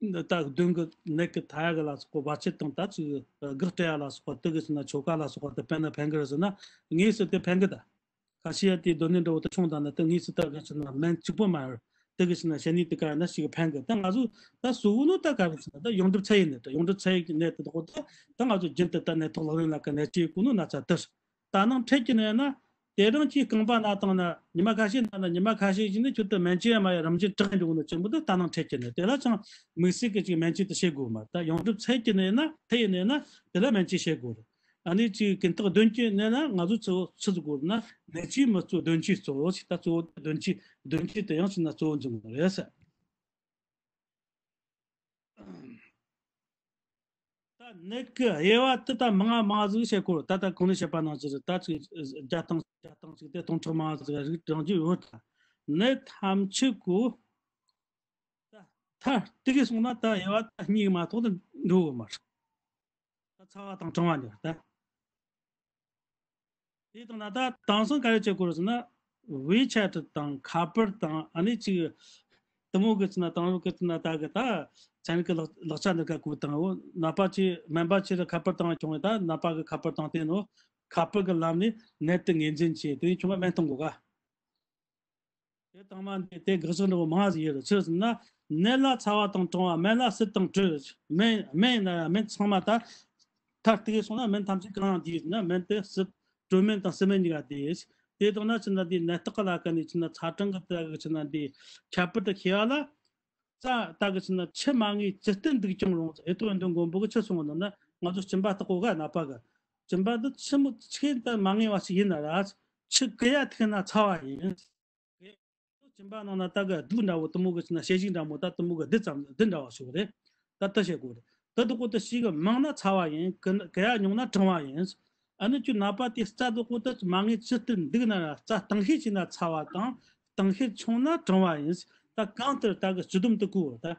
ད་གདོན་གི་ནད་ཀྱི་ཐ་ཡ་གི་ལ་སོགས་པ་བར་ཆད་དང་ད་ཅིག་དགག་སྤྲད་ཡ་ལ་སོགས་པ་དེ་གི་ཆི་ན་ཆོ་ག་ལ་སོགས་པ་དེ་སྤེལ་ན་ཕན་གི་རེད་ཟེར་ན་དངོས་སུ་དེ་ཕན་གི་ད། ཁ་ཤས་ཡ་དེ་སྡོད་གནས་འདྲ་བོ་དེ་ཆུང་དང་ན་དེ་དངོས་སུ་ད་གི་ཆི་ན་སྨན་གཅིག་པོ་མ་ཡོད། དེ་གི་ཆི་ན་བྱས་ནས་དེ་ག་ཡིན་ན་ཞིག་ཕན་གི། ད་ང་ཚོ་ད་གཙོ་བོ་ནི་ད་ག་རེ་ཆི་ན་ད་ཡོངས་གྲུབ་ཚད་ཡི་ནད་དེ། ཡོངས་གྲུབ་ཚད་ཡི་ནད་དེ་དག་ད་ད་ང་ཚོ་རྒྱུན་དུ་ད་ནད་ཐོག་ལག་ལེན་ལ་ཀ་ནད་བཅོས་གོ་ནོ་ན་ཚ་དེ་རེད། ད་ནང་འཕྲལ་གྱི་ནད་ན་དེ་རིང་གི་རྐང་པ་ན་དང་ན་ཉི་མ་ཁ་ཤས་ན་ན་ཉི་མ་ཁ་ཤས་ཀྱི་ནད་ཁྱོད་ད་སྨན་བཅོས་ཡ་མ་ཡ་རིམ་གྱིས་དྲག་འགྲོ་གི་ནོ་ཅན་པོ་ད་ད་ནང་འཕྲལ་གྱི་ནད་དེ་ལ་ཅང་དམིགས་བསལ་གི་ཅིག་སྨན་བཅོས་དེ་བྱེད་དགོས་མ་རེད། ད་ཡོངས་གྲུབ་ཚད་ཡི་ནད་ན་ཚད་ཡི་ནད་ན་དེ་ལ་སྨན་བཅོས་བྱེད་དགོས་རེད། ཨ་ནི་ཅིག་ཀུན་རྟགས་གདོན་གྱི་ནད་ན་ང་ཚོ་གཙོ་བོ་ཆི་ཟིག་དགོས་ན་ནད་བཅོས་མི་གཙོ་གདོན་བཅོས་གཙོ་བོ་ཞིག། ད་གཙོ་བོ་གདོན་བཅོས་གདོན་བཅོས་དེ་ཡང་ཆི་ན་གཙོ་བོ་འཛིན་དགོས་རེད་ཟེར། ད་ནད་ཀྱི་དབྱེ་བ་དེ་ད་མང་ང་མང་ང་ཟིག་བཤད་གོ། ད་ད་གོང་ནས་བཤད་པ་ནང་བཞིན་ད་ཅིག་བརྒྱ་ཐམ་བརྒྱ་ཐམ་ཅིག་དེ་སྟོང་ཕྲག་མང་ང་ཟིག་རིགས་གྲངས་ཀྱི་ཡོད། ད་ནད་ཐམས་ཅད་གོ་ད་མཐར་གཏུགས་སོང་ན་ད་དབྱེ་བ་ད་གཉིས་མ་གཏོགས་ད་འགྲོ་གི་མ་རེད། ད་ཚ་བ་དང་གྲང་བ་གཉིས་ད། དེ་དང་ན་ད་དེང་སང་ག་རེ་བྱེད་དགོས་རེད་ཟེར་ན། ཝེ་ཆེ་ཊི་དང་ཁ་པར་དང་ཨ་ནི་ཅིག་དེ་མོ་གི་ཆི་ན་དེང་རབས་གི་ཆི་ན་ད་གི་ད་ཚན་རིག་གི་ལག་ལག་ཆ་འདི་ག་གོ་དང་འོ་ནད་པ་ཆེ་སྨན་པ་ཆེ་རུ་ཁ་པར་དང་བྱུང་བས་ད་ནད་པ་གི་ཁ་པར་དང་བསྟན་ནོ། ཁ་པར་གི་ལམ་ནས་ནད་དེ་ངོས་འཛིན་བྱས་དེ་བྱུང་བ་སྨན་གཏོང་དགོས་ག། དེ་དང་མ་འདི་དེ་དགག་བཞག་འདྲ་བོ་མང་ཟིག་ཡོད་རེད། ཆི་ཟེར་ན། ནད་ལ་ཚ་བ་དང་གྲང་བ། སྨན་ལ་བསིལ་དང་དྲོད། སྨན་སྨན་ཡིན་ན་ཡང་སྨན་ཚང་མ་ད་མཐར་གཏུགས་སོང་ན་སྨན་ཐམས་ཅད་གང་ཡང་དེ་ཡིན་ན་སྨན་དེ་བསིལ་དྲོད་སྨན་དང་བསིལ་སྨན་གཉིས་ཀ་དེ་ཡིན། དེ་དང་ན་ཆི་ན་དེ་ནད་རྟགས་ལ་ཀ་ནས་ཆི་ན་ཚ་གྲང་གི་དེ་གི་ཆི་ན་དེ་ཁྱད་པར་དུ་ཤེས་པ་ལ་ རྩ་ད་གི་ཕྱིན་ན་ཆུ་མ་ངེས་ཅི་སྟེ་འདུག་ཀྱང་རུང་། ཨེ་ཏོ་འདོན་མགོན་པོ་གི་ཆུ་སོང་ན་ན་ང་ཚོ་སྦྱིན་པ་བཏགས་གོ་ག་ནད་པ་གི། སྦྱིན་པ་འདི་ཆུ་མོ་ཆུ་ད་མ་ངེས་པ་ཞིག་ཡིན་ན་ར། ཆུ་གི་ཡ་ཐིག་ན་ཚ་བ་ཡིན། སྦྱིན་པ་ནང་ན་ད་གི་རྡོ་འདྲ་བོ་དེ་མོ་གི་ཕྱིན་ན་ཞལ་ཞིག་འདྲ་མོ་ད་དེ་མོ་གི་རྡོ་ཙམ་རྡོ་འདྲ་བ་ཞིག་རེད། ད་དེ་བཤད་དགོས་རེད། ད་དེ་ཀོ་དེ་ཞིག་གི་མང་ན་ཚ་བ་ཡིན། གི་གི་ཡ་ཉུང་ན་གྲང་བ་ཡིན། ཨ་ནི་ཁྱོད་ནད་པ་དེ་རྩ་དེ་ཀོ་དེ་མ་ངེས་ཅི་སྟེ་འདུག་ན་ར། རྩ་གཏིང་ཤས་ཆེ་ན་ཚ་བ་དང་། གཏིང་ཤས་ཆུང་ན་གྲང་བ་ཡིན། ད་གང་ལྟར་ད་གི་སྤྱི་སྡོམ་དེ་དགོས་རེད་ད།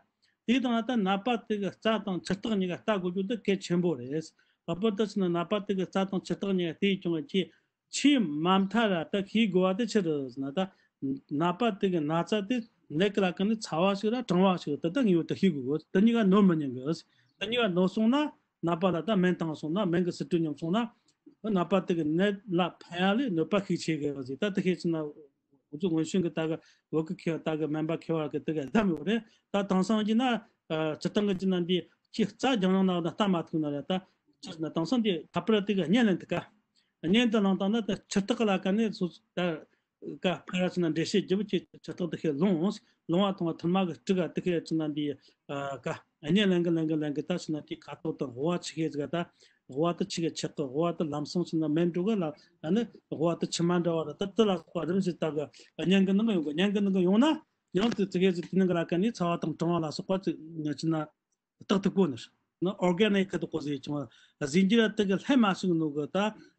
དེ་དང་ད་ནད་པ་དེ་གི་རྩ་དང་ཆུ་རྟགས་གཉིས་ཀ་ལྟ་དགོས་རྒྱུ་དེ་གལ་ཆེན་པོ་རེད། ལྷག་པར་དུ་ཕྱིན་ན་ནད་པ་དེ་གི་རྩ་དང་ཆུ་རྟགས་གཉིས་ཀ་དེ་ཡིས་ཀྱང་ཁྱེད་ཆེས་མ་མཐའ་ར་ད་ཤེས་དགོས་པ་དེ་ཆི་རེད་ཟེར་ན། ད་ནད་པ་དེ་གི་ན་ཚ་དེ་ནད་གི་ལ་ཀ་ནི་ཚ་བ་ཞིག་ར་གྲང་བ་ཞིག་ར་དེ་ད་ངེས་པར་དུ་ཤེས་དགོས། དེ་གཉིས་ཀ་ནོར་མི་ཉན་གི། དེ་གཉིས་ཀ་ནོར་སོང་ན་ནད་པ་ལ་ད་སྨན་བཏང་སོང་ན། སྨན་གི་ཟིན་བྲིས་ཉོས་སོང་ན་ནད་པ་དེ་གི་ནད་ལ་ཕན་ཡ་ལས་གནོད་པ་ཤུགས་ཆེ་གི་ཟེར། ད་དེ་ཤེས་ཕྱིན་ན། འུ་ཚོ་སྔོན་བྱོན་གི་ད་གི་བོད་གི་མཁས་པ་ད་གི་སྨན་པ་མཁས་པ་གི་དེ་གི་གདམས་ཡོད་རེད། ད་དེང་སང་གི་ན་ཨ་སྤྱིར་བཏང་གི་ཅི་ན་འདི་ཁྱི་རྩ་རྒྱང་རིང་ན་ད་ལྟ་མ་ཐུག་ན་རེད། ད་ཅི་ན་དེང་སང་འདི་ཁ་པར་དེ་གི་བརྙན་ལེན་དུས་ཀ། བརྙན་དུ་བླངས་བཏང་ན་ད་ཆུ་རྟགས་ལ་ཀ་ནས་སོ་ད་ཀ་ཕ་ར་ཅི་ན་འགྲེལ་བཤད་རྒྱབ་ཀྱི་ཆུ་རྟགས་དེ་ཁས་ལོངས་ལོང་བ་ཐོང་བ་ཐུར་མ་གི་སྤྲི་ག་དེ་ཁས་ཅི་ན་འདི་ཨ་ཀ་བརྙན་ལེན་གི་ལེན་གི་ལེན་གི་ད་ཅི་ན་དེ་ཁ་ཐོག་ཏུ་དབུ་བ་ཆི་ཤེས་ཟིག་ད། དབུ་བ་དེ་ཆི་གི་ཆགས་གི། དབུ་བ་དེ་ལམ་སང་ཕྱིན་ན་སྨན་འགྲོ་གི་ལ། ཨ་ནི་དབུ་བ་དེ་ཆི་མ་འདྲ་བ་ར། ད་དེ་ལ་སོགས་པ་རིམ་བཞིན་ད་གི་བརྙན་གི་ནང་གི་ཡོང་གི། བརྙན་གི་ནང་གི་ཡོང་ན་ཡང་དེ་ཙི་གེ་ཙི་དེ་ནང་གི་ལ་ཀ་ནས་ཚ་བ་དང་གྲང་བ་ལ་སོགས་པ་ཙི་ང་ཅི་ན་བཏགས་ཐུབ་གོ་ནི། ན་ཨོར་གེ་ནིག་གི་དེ་ཀོ་ཟེར་ཀྱང་རྫས་འགྱུར་དེ་གི་ལྷད་མ་ཞུགས་ནོ་གི་ད་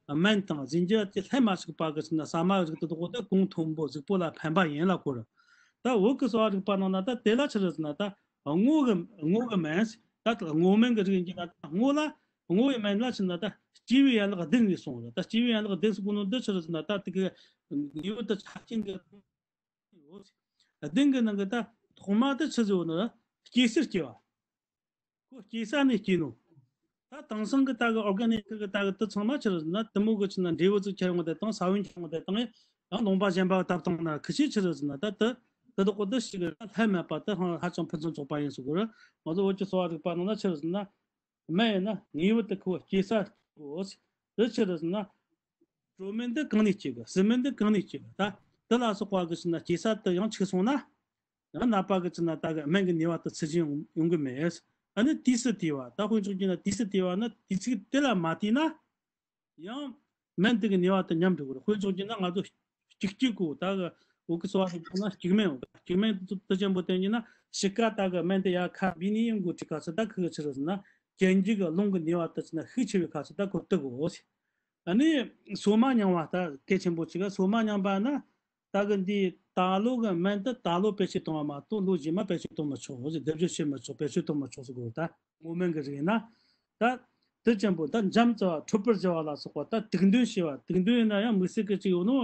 སྨན་དང་རྫས་འགྱུར་དེ་ལྷད་མ་ཞུགས་པ་གི་ཕྱིན་ན་ཟ་མ་རིགས་དེ་དག་དེ་གོང་མཐོན་པོ་གཟུགས་པོ་ལ་ཕན་པ་ཡིན་ལ་གོ་ར། ད་བོད་ཀྱི་གསོ་བ་རིག་པ་ནང་ན་ད་དེ་ལ་ཆི་རེད་ཟེར་ན། ད་སྔོ་གི་སྔོ་གི་སྨན་ད་སྔོ་སྨན་གྱི་རིགས་ཡིན་གྱི་ན། ད་སྔོ་ལ་སྔོ་བའི་སྨན་ལ་ཕྱིན་ན་ད་སྐྱེས་བུའི་ཡན་ལག་བདུན་ནས་གསུངས་རེད། ད་སྐྱེས་བུའི་ཡན་ལག་བདུན་ཟེར་གོ་ནོ་འདི་ཆི་རེད་ཟེར་ན། ད་དེ་གི་ངེས་པར་དུ་ཆ་རྐྱེན་གྱི་བདུན་གྱི་ནང་གི་ད་ཐོག་མ་དེ་ཆི་ཟེར་བ་ནི་སྐྱེ་སར་སྐྱེ་བ། ཁོ་སྐྱེ་ས་ནས་སྐྱེས་ནོ། ད་དེང་སང་གི་ད་གི་ཨོར་གེ་ནིག་གི་ད་གི་དེ་ཚང་མ་ཆི་རེད་ཟེར་ན། དེ་མོ་གི་ཕྱིན་ན་འབྲས་བུ་ཙིག་ཁྱེར་ཡོང་དེ་དང་ས་བོན་ཁྱེར་ཡོང་དེ་དང་ཡང་ལུང་པ་གཞན་པ་བཏབ་བཏང་ན་ཁི་ཆོས་ཆི་རེད་ཟེར་ན། ད་དེ་དེ་དག་གོ་དེ་ཞིག་གི་ལྷད་མེད་པ་དེ་ཧ་ཧ་ཅང་ཕུན་སུམ་ཚོགས་པ་ཡིན་ཟེར་གོ་ར། ང་ཚོ་བོད་ཀྱི་གསོ་བ་རིག་པ་ནང་ན་ཆི་རེད་ཟེར་ན། སྨན་ཡིན་ན་ངེས་པར་དུ་ཁོ་སྐྱེ་ས་དགོས། དེ་ཆི་རེད་ཟེར་ན། དྲོད་སྨན་འདི་གང་ནས་སྐྱེ་གི། བསིལ་སྨན་འདི་གང་ནས་སྐྱེ་གི། ད་དེ་ལ་སོགས་པ་གི་ཕྱིན་ན་སྐྱེ་ས་དེ་ཡང་འཆུག་སོང་ན། ཡང་ནད་པ་གི་ཕྱིན་ན་ད་གི་སྨན་གི་ནུས་པ་དེ་ཚུལ་བཞིན་ཡོང་གི་མེད། ཨ་ནི་དུས་སུ་དེ་བ། ད་དཔེ་འཇོག་རྒྱུ་ན་དུས་སུ་དེ་བ་ན་དུས་ཚིགས་དེ་ལ་མ་དེ་ན། ཡང་སྨན་དེ་གི་ནུས་པ་དེ་ཉམས་འགྲོ་གི་རེད། དཔེ་འཇོག་རྒྱུ་ན་ང་ཚོ་སྐྱུག་སྐྱུག་གོ། ད་གི་བོད་གི་གསོ་བ་དེ་ན་སྐྱུག་སྨན་ཡོད། སྐྱུག་སྨན་དེ་དེ་ཅན་པོ་བསྟེན་རྒྱུ་ན་ཕྱི་ཀ་ད་གི་སྨན་དེ་ཡར་ཁ་བུད་ནས་འགོ་ཁྲིད་ག་ཚོད་ད་ཁུ་གི་ཆི་རེད་ཟེར་ན། གྱེན་རྒྱུ་གི་རླུང་གི་ནུས་པ་དེ་ཕྱིན་ན་ཤུགས་ཆེ་བའི་ག་ཚོད་ད་ཁོ་དེ་གོ། ཨ་ནི་སོ་མ་མྱང་བ་ད་གལ་ཆེན་པོ་ཅིག་ག་སོ་མ་མྱང་བ་ན་ད་གི་འདི་ད་ལོ་གི་སྨན་དེ་ད་ལོ་བེད་སྤྱོད་གཏོང་བ་མ་གཏོགས་ལོ་རྗེས་མ་བེད་སྤྱོད་གཏོང་མི་ཆོག་ཟེར། སྡེབ་སྦྱོར་བྱེད་མི་ཆོག། བེད་སྤྱོད་གཏོང་མི་ཆོག་ཟེར་གོ། ད་སྔོ་སྨན་གི་རིགས་ཡིན་ན། ད་དེ་ཅན་པོ་ད་འཇམ་བཙལ་བ། འཕྲོད་པར་སྦྱར་བ་ལ་སོགས་པ། ད་དུག་འདོན་བྱས་པ། དུག་འདོན་ཡིན་ན་ཡང་དམིགས་བསལ་གི་ཅིག་ཡོད་ནོ།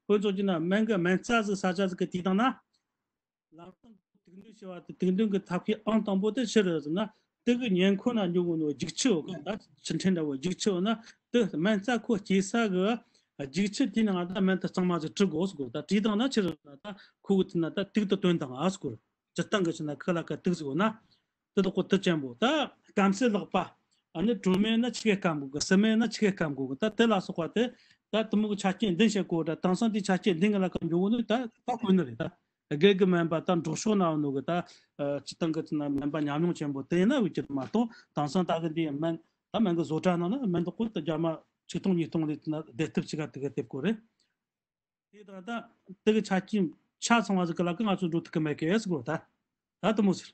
དཔེ་འཇོག་རྒྱུ་ན་སྨན་གི་སྨན་རྩྭ་ཟིག་ས་ཆ་ཟིག་གི་དེ་དང་ན། ལམ་སང་དུག་འདོན་བྱས་པ་དེ། དུག་འདོན་གྱི་ཐབས་ཤེས་ཨང་དང་པོ་དེ་ཕྱི་རུ་ཟིན་ན། དེ་གི་ཉེ་འཁོར་ན་འཇོག་གོ་ནོ་རྒྱུག་ཆུ་ཡོད་གི། ད་ཆུ་ཕྲན་འདྲ་བོ་རྒྱུག་ཆུ་ཡོད་ན། དེ་སྨན་རྩྭ་ཁོ་སྐྱེ་ས་གི་རྒྱུག་ཆུ་དེ་ནང་ད་སྨན་དེ་གཙང་མ་ཟིག་བཀྲུ་དགོས་ཟེར་གོ། ད་བཀྲུས་བཏང་ན་ཕྱི་རུ་ན་ད་ཁོ་གི་དེ་ན་ད་དུག་དེ་བཏོན་བཏང་ཨ་ཟེར་གོ། སྤྱིར་བཏང་གི་ཕྱིན་ན་ཁ་ལ་ཁ་དུག་ཟེར་གོ་ན། དེ་དག་གོ་དེ་ཅན་པོ་ད་སྐམ་སའི་ལག་པ། ཨ་ནི་དྲོད་སྨན་ན་ཆི་གེ་སྐམ་དགོས་གི། བསིལ་སྨན་ན་ཆི་གེ་སྐམ་དགོས་གི། ད་དེ་ལ་སོགས་པ་དེ་ད་དེ་མོ་གི་ཆ་རྐྱེན་འདི་བཤད་གོ། ད་དེང་སང་དེ་ཆ་རྐྱེན་འདི་གི་ལ་ཁ་འཇོག་གོ་ནི་ད་ད་དཀོན་ནི་རེད། ད་དགེ་གི་སྨན་པ་ད་འབྲོག་ཕྱོགས་ན་ཡོད་ནོ་གི་ད་སྤྱིར་བཏང་གི་ཕྱིན་ན་སྨན་པ་ཉམས་མྱོང་ཅན་པོ་དེ་ཡིན་ན་འོས་ཀྱི་མ་གཏོགས། དེང་སང་ད་གི་འདི་སྨན་ད་སྨན་གི་བཟོ་གྲྭ་ནང་ན་སྨན་དེ་ཀོ་ད་རྒྱ་མ་ཆིག་སྟོང་ཉིས་སྟོང་ལས་ཕྱིན་ན་བསྡད་ཐུབ་ཅིག་ག་དེ་ག་དེབ་གོ་རེད། དེ་དང་ད་དེ་གི་ཆ་རྐྱེན་ཆ་ཚང་བ་ཟིག་གི་ལ་ཀ་ང་ཚོ་འགྲོ་ཐུབ་གི་མེད་གི་ཟེར་གོ། ད་ད་དེ་མོ་ཟེར།